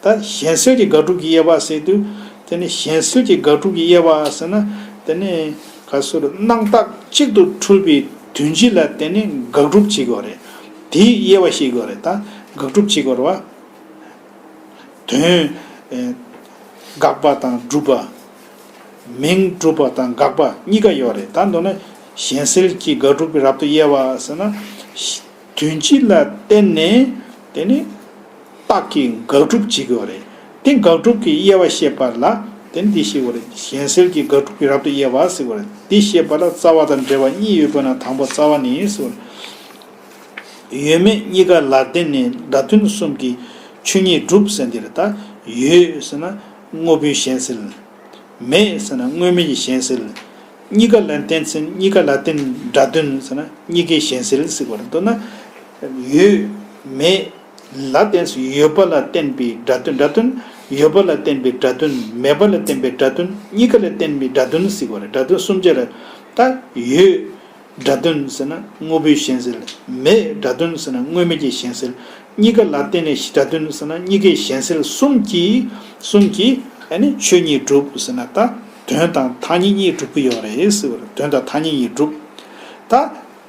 ད་གཞན་སེལ་གྱི་དགག་སྒྲུབ་ཀྱི་དབྱེ་བ་ཟེར་དུས། དེ་ནི་གཞན་སེལ་གྱི་དགག་སྒྲུབ་ཀྱི་དབྱེ་བ་ཟེར་ན། དེ་ནི་ག་སོ་རེད། སྣང་བཏགས་གཅིག་ཏུ་འཁྲུལ་པའི་དོན་སྤྱི་ལ་དེ་ནི་དགག་སྒྲུབ་བྱེད་དགོས་རེད། དེའི་དབྱེ་བ་ཤེས་དགོས་རེད། ད་དགག་སྒྲུབ་བྱེད་དགོས་རེད་བ། དོན་ཨེ་དགག་པ་དང་སྒྲུབ་པ། མིང་སྒྲུབ་པ་དང་དགག་པ་གཉིས་ཀ་ཡོད་རེད། ད་མདོར་ན་གཞན་སེལ་གྱི་དགག་སྒྲུབ་ཀྱི་རབ་ཏུ་དབྱེ་བ་ཟེར་ན། དོན་སྤྱི་ལ་བརྟེན་ནས་དེ་ནི་རྟགས་ཀྱི་དགག་སྒྲུབ་བྱེད་ཀྱི་ཡོད་རེད། དེ་དགག་སྒྲུབ་ཀྱི་དབྱེ་བ་བཤད་པ་ལ་དེ་ནི་འདི་ཞེས་པ་རེད། གཞན་སེལ་གྱི་དགག་སྒྲུབ་ཀྱི་རབ་ཏུ་དབྱེ་བ་ཟེར་བ་རེད། འདི་བཤད་པ་ལ་རྩ་བ་དང་འབྲེལ་བ་གཉིས་ཡོད་པ་ན་དང་པོ་རྩ་བ་ནི་ཟེར་བ་རེད། ཡོད་མེད་གཉིས་ཀ་ལ་བརྟེན་ནས་སྒྲ་དོན་གསུམ་གྱི་ཆོས་ཉིད་གྲུབ་ཟེར་འདི་རེད། ད་ཡོད་ཟེར་ན་དངོས་པོའི་གཞན་སེལ། མེད་ཟེར་ན་དངོས་མེད་ཀྱི་གཞན་སེལ། གཉིས་ཀ་ལ་བརྟེན་ཟེར་གཉིས་ཀ་ལ་བརྟེན་སྒྲ་དོན་ཟེར་ན་གཉིས་ཀའི་གཞན་སེལ་ཟེར་བ་རེད། མདོར་ན་ཡོད་མེད་ལ་བརྟེན་ཡོད་པ་ལ་བརྟེན་པའི་སྒྲ་དོན། སྒྲ་དོན་ཡོད་པ་ལ་བརྟེན་པའི་སྒྲ་དོན། མེད་པ་ལ་བརྟེན་པའི་སྒྲ་དོན། གཉིས་ཀ་ལ་བརྟེན་པའི་སྒྲ་དོན་ཟེར་བ་རེད། སྒྲ་དོན་གསུམ་ཆ་རེད། ད་ཡོད། སྒྲ་དོན་ཟེར་ན་དངོས་པོའི་གཞན་སེལ། མེད། སྒྲ་དོན་ཟེར་ན་དངོས་མེད་ཀྱི་གཞན་སེལ། གཉིས་ཀ་ལ་བརྟེན་ནས་སྒྲ་དོན་ཟེར་ན་གཉིས་ཀའི་གཞན་སེལ་གསུམ་གྱིས་གསུམ་གྱིས་ཨ་ནི་ཆོས་ཉིད་གྲུབ་ཟེར་ན། ད་དོན་དང་ཐ་སྙད་གཉིས་གྲུབ་ཀྱི་ཡོད་རེད་ཟེར་བ་རེད། དོན་དང་ཐ་སྙད་གཉིས་གྲུབ། ད་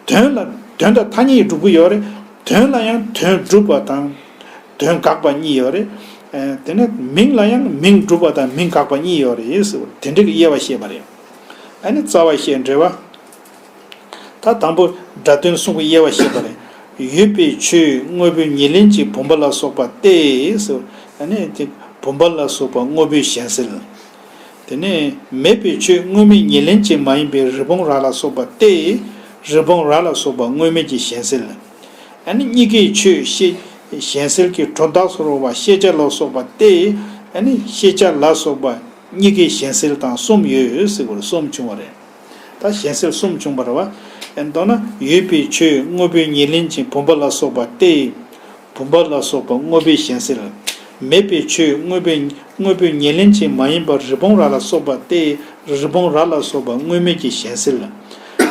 དོན་ལ་དོན་དང་ཐ་སྙད་གཉིས་གྲུབ་ཀྱི་ཡོད་རེད། དོན་ལ་ཡང་དོན་སྒྲུབ་པ་དང་དོན་དགག་པ་གཉིས་ཡོད་རེད། ཨ་དེ་ནས་མིང་ལ་ཡང་མིང་སྒྲུབ་པ་དང་མིང་དགག་པ་གཉིས་ཡོད་རེད་ཟེར་བ་རེད། དེ་འདྲ་གི་དབྱེ་བ་བཤད་པ་རེད། ཨ་ནི་རྩ་བ་བཤད་འགྲེལ་བ། ད་དང་པོ་སྒྲ་དོན་གསུམ་གྱི་དབྱེ་བ་བཤད་པ་རེད། ཡོད་པའི་ཆོས་དངོས་པོའི་ཉེར་ལེན་གྱི་བུམ་པ་ལ་སོགས་པ་སྟེ་ཟེར། ཨ་ནི་དེ་བུམ་པ་ལ་སོགས་པ་དངོས་པོའི་གཞན་སེལ། དེ་ནས་མེད་པའི་ཆོས་དངོས་མེད་ཉེར་ལེན་གྱི་མ་ཡིན་པའི་རི་བོང་རྭ་ལ་སོགས་པ་སྟེ། རི་བོང་རྭ་ལ་སོགས་པ་དངོས་མེད་ཀྱི་གཞན་སེལ། ཨ་ནི་གཉིས་ཀའི་ཆོས་ཤེས་གཞན་སེལ་གྱི་སྒྲོ་བཏགས་སུ་རུང་བ་ཤེས་བྱ་ལ་སོགས་པ་སྟེ། ཨ་ནི་ཤེས་བྱ་ལ་སོགས་པ་གཉིས་ཀའི་གཞན་སེལ་དང་གསུམ་ཡོད་ཟེར་བ་རེད། གསུམ་བྱུང་བ་རེད། ད་གཞན་སེལ་གསུམ་བྱུང་བ་རེད་བ། ཨེ་མདོར་ན་ཡོད་པའི་ཆོས་དངོས་པོའི་ཉེར་ལེན་གྱི་བུམ་པ་ལ་སོགས་པ་སྟེ། བུམ་པ་ལ་སོགས་པ་དངོས་པོའི་གཞན་སེལ། མེད་པའི་ཆོས་དངོས་པོའི་དངོས་པོའི་ཉེར་ལེན་གྱི་མ་ཡིན་པ་རི་བོང་རྭ་ལ་སོགས་པ་སྟེ། རི་བོང་རྭ་ལ་སོགས་པ་དངོས་མེད་ཀྱི་གཞན་སེལ།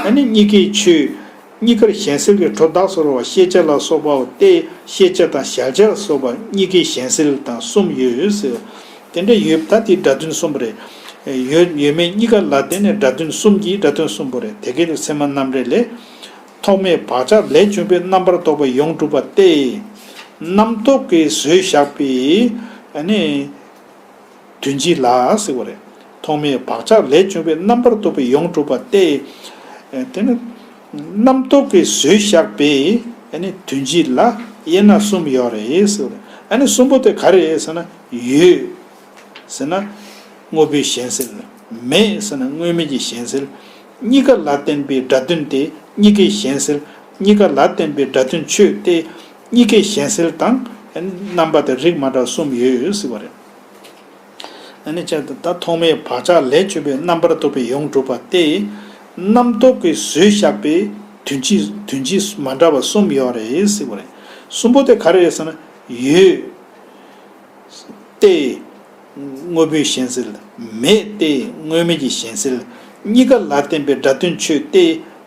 ཨ་ནི་གཉིས་ཀའི་ཆོས་གཉིས་ཀར་གཞན་སེལ་གྱི་སྒྲོ་བཏགས་སུ་རུང་བ་ཤེས་བྱ་ལ་སོགས་པའོ་སྟེ། ཤེས་བྱ་དང་གཞལ་བྱ་ལ་སོགས་པ་གཉིས་ཀའི་གཞན་སེལ་དང་གསུམ་ཡོད་ཟེར། དེ་འདྲ་ཡོད། ད་དེ་སྒྲ་དོན་གསུམ་པོ་རེད། ཡོད་ཡོད་མེད་གཉིས་ཀ་ལ་བརྟེན་ནས་སྒྲ་དོན་གསུམ་གྱིས་སྒྲ་དོན་གསུམ་པོ་རེད། དེ་སྐད་དུ་ཚད་མ་རྣམ་འགྲེལ་ལས། ཐོག་མའི་བག་ཆགས་ལས་བྱུང་བའི་རྣམ་པར་རྟོག་པ་ཡོངས་གྲུབ་པ་སྟེ། རྣམ་རྟོག་གིས་བཟོས་བཞག་པའི་ཨ་ནི་དོན་སྤྱི་ལ་ཟེར་བ་རེད། ཐོག་མའི་བག་ཆགས་ལས་བྱུང་བའི་རྣམ་པར་རྟོག་པ་ཡོངས་གྲུབ་པ་སྟེ། དེ་ནི་རྣམ་རྟོག་གིས་བཟོས་བཞག་པའི་ཨ་ནི་དོན་སྤྱི་ལ་དབྱེ་ན་གསུམ་ཡོད་རེད་ཟེར་བ་རེད། ཨ་ནི་གསུམ་པོ་དེ་ག་རེ་རེད་ཟེར་ན། ཡོད་ཟེར་ན་དངོས་པོའི་གཞན་སེལ། མེད་ཟེར་ན་དངོས་མེད་ཀྱི་གཞན་སེལ། གཉིས་ཀ་ལ་བརྟེན་པའི་སྒྲ་དོན་དེ་གཉིས་ཀའི་གཞན་སེལ། གཉིས་ཀ་ལ་བརྟེན་པའི་སྒྲ་དོན་ཆོས་དེ་གཉིས་ཀའི་གཞན་སེལ་དང་རྣམ་པ་དེ་རིགས་མ་འདྲ་གསུམ་ཡོད་ཟེར་བ་རེད། ཨ་ནི་བྱས་ད་ཐོག་མའི་བག་ཆགས་ལས་བྱུང་བའི་རྣམ་པར་རྟོག་པའི་ཡོངས་གྲུབ་པ་སྟེ། རྣམ་རྟོག་གིས་བཟོས་བཞག་པའི་དོན་སྤྱི་དོན་སྤྱི་མ་འདྲ་བ་གསུམ་ཡོད་རེད་ཟེར་བ་རེད། གསུམ་པོ་དེ་ག་རེ་རེད་ཟེར་ན། ཡོད་སྟེ་དངོས་པོའི་གཞན་སེལ། མེད་སྟེ་དངོས་མེད་ཀྱི་གཞན་སེལ། གཉིས་ཀ་ལ་བརྟེན་པའི་སྒྲ་དོན་ཆོས་ཏེ།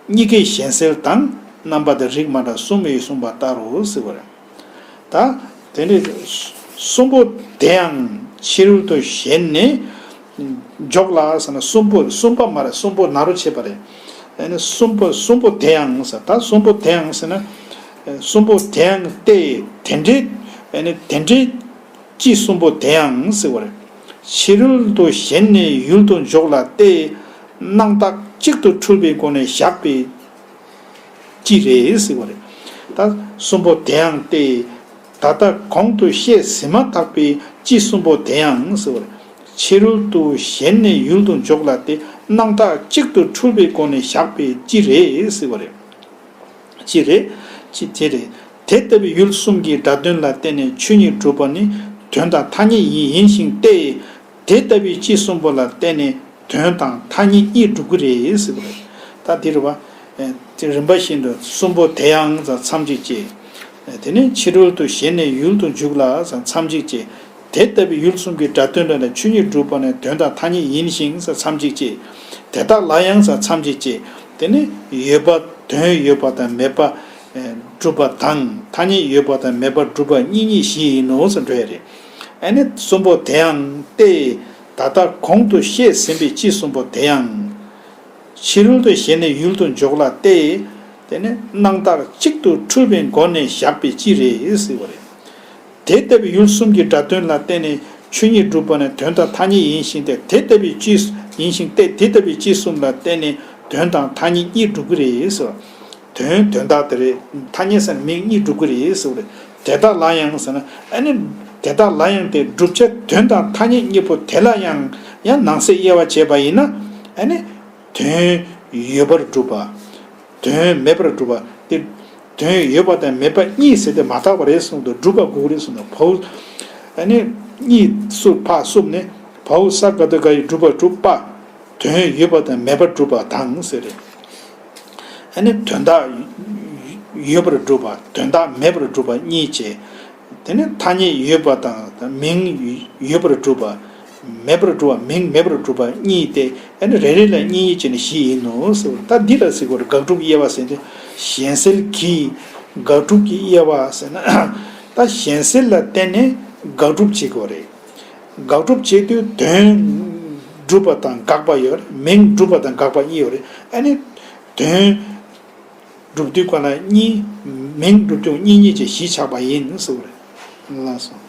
གཉིས་ཀའི་གཞན་སེལ་དང་རྣམ་པ་དང་རིགས་མ་འདྲ་གསུམ་ཡོད་གསུངས་པ་ལྟར་རོ་ཟེར་བ་རེད། ད་དེ་ནི་གསུམ་པོ་དེ་ཡང་ཕྱི་རོལ་དུ་ཞེན་ནས་འཇོག་ལ་ཟེར་ན། གསུམ་པོ་གསུམ་པ་མ་རེད། གསུམ་པོ་ན་རོ་ཆད་པ་རེད། ཨ་ནི་གསུམ་པོ་གསུམ་པོ་དེ་ཡང་ཟེར། ད་གསུམ་པོ་དེ་ཡང་ཟེར་ན། གསུམ་པོ་དེ་ཡང་སྟེ་དེ་འདྲའི་ཨ་ནི་དེ་འདྲའི་སྤྱི་གསུམ་པོ་དེ་ཡང་ཟེར་བ་རེད། ཕྱི་རོལ་དུ་ཞེན་ནས་ཡུལ་དུ་འཇོག་ལ་སྟེ། སྣང་བཏགས་གཅིག་ཏུ་འཁྲུལ་པའི་སྒོ་ནས་བཞག་པའི་སྤྱི་རེད་ཟེར་བ་རེད། ད་གསུམ་པོ་དེ་ཡང་སྟེ། ད་ལྟ་གོང་དུ་བཤད་ཟིན་མ་ཐག་པའི་སྤྱི་གསུམ་པོ་དེ་ཡང་ཟེར་བ་རེད། ཕྱི་རོལ་དུ་ཞེན་ནས་ཡུལ་དུ་འཇོག་ལ་སྟེ། སྣང་བཏགས་གཅིག་ཏུ་འཁྲུལ་པའི་སྒོ་ནས་བཞག་པའི་སྤྱི་རེད་ཟེར་བ་རེད། ཅི་རེད། ཅི་དེ་རེད། དེ་ལྟ་བུའི་ཡུལ་གསུམ་གྱི་སྒྲ་དོན་ལ་བརྟེན་ནས་ཆོས་ཉིད་གྲུབ་པ་ནི་དོན་དང་ཐ་སྙད་ཡིན་ཡིན་ཞིང་སྟེ། དེ་ལྟ་བུའི་སྤྱི་གསུམ་པོ་ལ་བརྟེན་ནས་དོན་དང་ཐ་སྙད་གཉིས་གྲུབ་ཀྱི་རེད་ཟེར་བ་རེད། ད་འདི་རེད་བ། ཨེ། དེ་རིམ་པ་བཞིན་དུ་གསུམ་པོ་དེ་ཡང་ཟེར་མཚམས་གཅིག་བཅད། དེ་ནས་ཕྱི་རོལ་དུ་ཞེན་ནས་ཡུལ་དུ་འཇུག་ལ་ཟེར་མཚམས་གཅིག་བཅད། དེ་ལྟ་བུའི་ཡུལ་གསུམ་གྱི་སྒྲ་དོན་ལ་ནི་ཆོས་ཉིད་གྲུབ་པ་ནི་དོན་དང་ཐ་སྙད་ཡིན་ཞིང་ཟེར་མཚམས་གཅིག་བཅད། དེ་དག་ལ་ཡང་ཟེར་མཚམས་གཅིག་བཅད། དེ་ནི་ཡོད་པ་དོན་ཡོད་པ་དང་མེད་པ་གྲུབ་པ་དང་ཐ་སྙད་ཡོད་པ་དང་མེད་པ་གྲུབ་པ་གཉིས་གཉིས་བཞི་ཡིན་ནོ་ཟེར་འགྲོ་ཡ་རེད། ཨ་ནི་གསུམ་པོ་དེ་ཡང་སྟེ། ད་ལྟ་གོང་དུ་བཤད་ཟིན་པའི་སྤྱི་གསུམ་པོ་དེ་ཡང་། ཕྱི་རོལ་དུ་ཞེན་ནས་ཡུལ་དུ་འཇོག་ལ་སྟེ། དེ་ནི་སྣང་བཏགས་གཅིག་ཏུ་འཁྲུལ་པའི་སྒོ་ནས་བཞག་པའི་སྤྱི་རེད་ཟེར་བ་རེད། དེ་ལྟ་བུའི་ཡུལ་གསུམ་གྱི་སྒྲ་དོན་ལ་བརྟེན་ནས་ཆོས་ཉིད་གྲུབ་པ་ནི་དོན་དང་ཐ་སྙད་ཡིན་ཞིང་སྟེ། དེ་ལྟ་བུའི་སྤྱི་ཡིན་ཞིང་སྟེ། དེ་ལྟ་བུའི་སྤྱི་གསུམ་ལ་བརྟེན་ནས་དོན་དང་ཐ་སྙད་གཉིས་གྲུབ་ཀྱི་རེད་ཟེར། དོན་དོན་དག་དེ་རེད། ཐ་སྙད་ཟེར་ན་མིང་གཉིས་གྲུབ་ཀྱི་རེད་ཟེར་བ་རེད། དེ་དག་ལ་ཡང་ཟེར་ན། ཨ་ནི་དེ་དག་ལ་ཡང་སྟེ། བསྒྲུབ་བྱ་དོན་དང་ཐ་སྙད་གཉིས་པོ་དེ་ལ་ཡང་ཡང་ནང་གསེས་དབྱེ་བ་བྱས་པ་ཡིན་ན། ཨ་ནི་དོན་ཡོད་པར་སྒྲུབ་པ། དོན་མེད་པར་སྒྲུབ་པ་སྟེ། དོན་ཡོད་པ་དང་མེད་པ་གཉིས་ཟེར་ཏེ་མ་བརྟགས་པ་རེད་གསུངས་འདུག་སྒྲུབ་པ་དགོས་ཀྱི་རེད་གསུངས་འདུག་བའོ། ཨ་ནི་གཉིས་སུ་ཕར་གསུམ་ནི། བའོ་ས་ག་བཏགས་སྒ་ཡིག་སྒྲུབ་པ་སྒྲུབ་པ། དོན་ཡོད་པ་དང་མེད་པར་སྒྲུབ་པ་དང་ཟེར་རེད། ཨ་ནི་དོན་དག་ཡོད་པར་སྒྲུབ་པ། དོན་དག་མེད་པར་སྒྲུབ་པ་གཉིས་བྱས། དེ་ནི་ཐ་སྙད་ཡོད་པ་དང་མིང་ཡོད་པར་སྒྲུབ་པ། མེད་པར་སྒྲུབ་པ། མིང་མེད་པར་སྒྲུབ་པ་གཉིས་ཏེ། ཨ་ནི་རེ་རེ་ལ་གཉིས་གཉིས་བྱས་ནས་བཞི་ཡིན་ནོ་ཟེར་བ། ད་འདི་ལ་ཟེར་དགོས་རེད། དགག་སྒྲུབ་དབྱེ་བ་ཟེར་ཏེ། གཞན་སེལ་གྱིས་དགག་སྒྲུབ་ཀྱི་དབྱེ་བ་ཟེར་ན། ད་གཞན་སེལ་ལ་བརྟེན་ནས་དགག་སྒྲུབ་བྱེད་དགོས་རེད། དགག་སྒྲུབ་བྱེད་དུས་དོན་སྒྲུབ་པ་དང་དགག་པ་ཡོད་རེད། མིང་སྒྲུབ་པ་དང་དགག་པ་གཉིས་ཡོད་རེད། ཨ་ནི་དོན་སྒྲུབ་དུས་ག་ལ་གཉིས། མིང་སྒྲུབ་དུས་གཉིས་གཉིས་བྱས་བཞི་ཆགས་པ་ཡིན་ཟེར་བ་རེད། ལགས་སོ།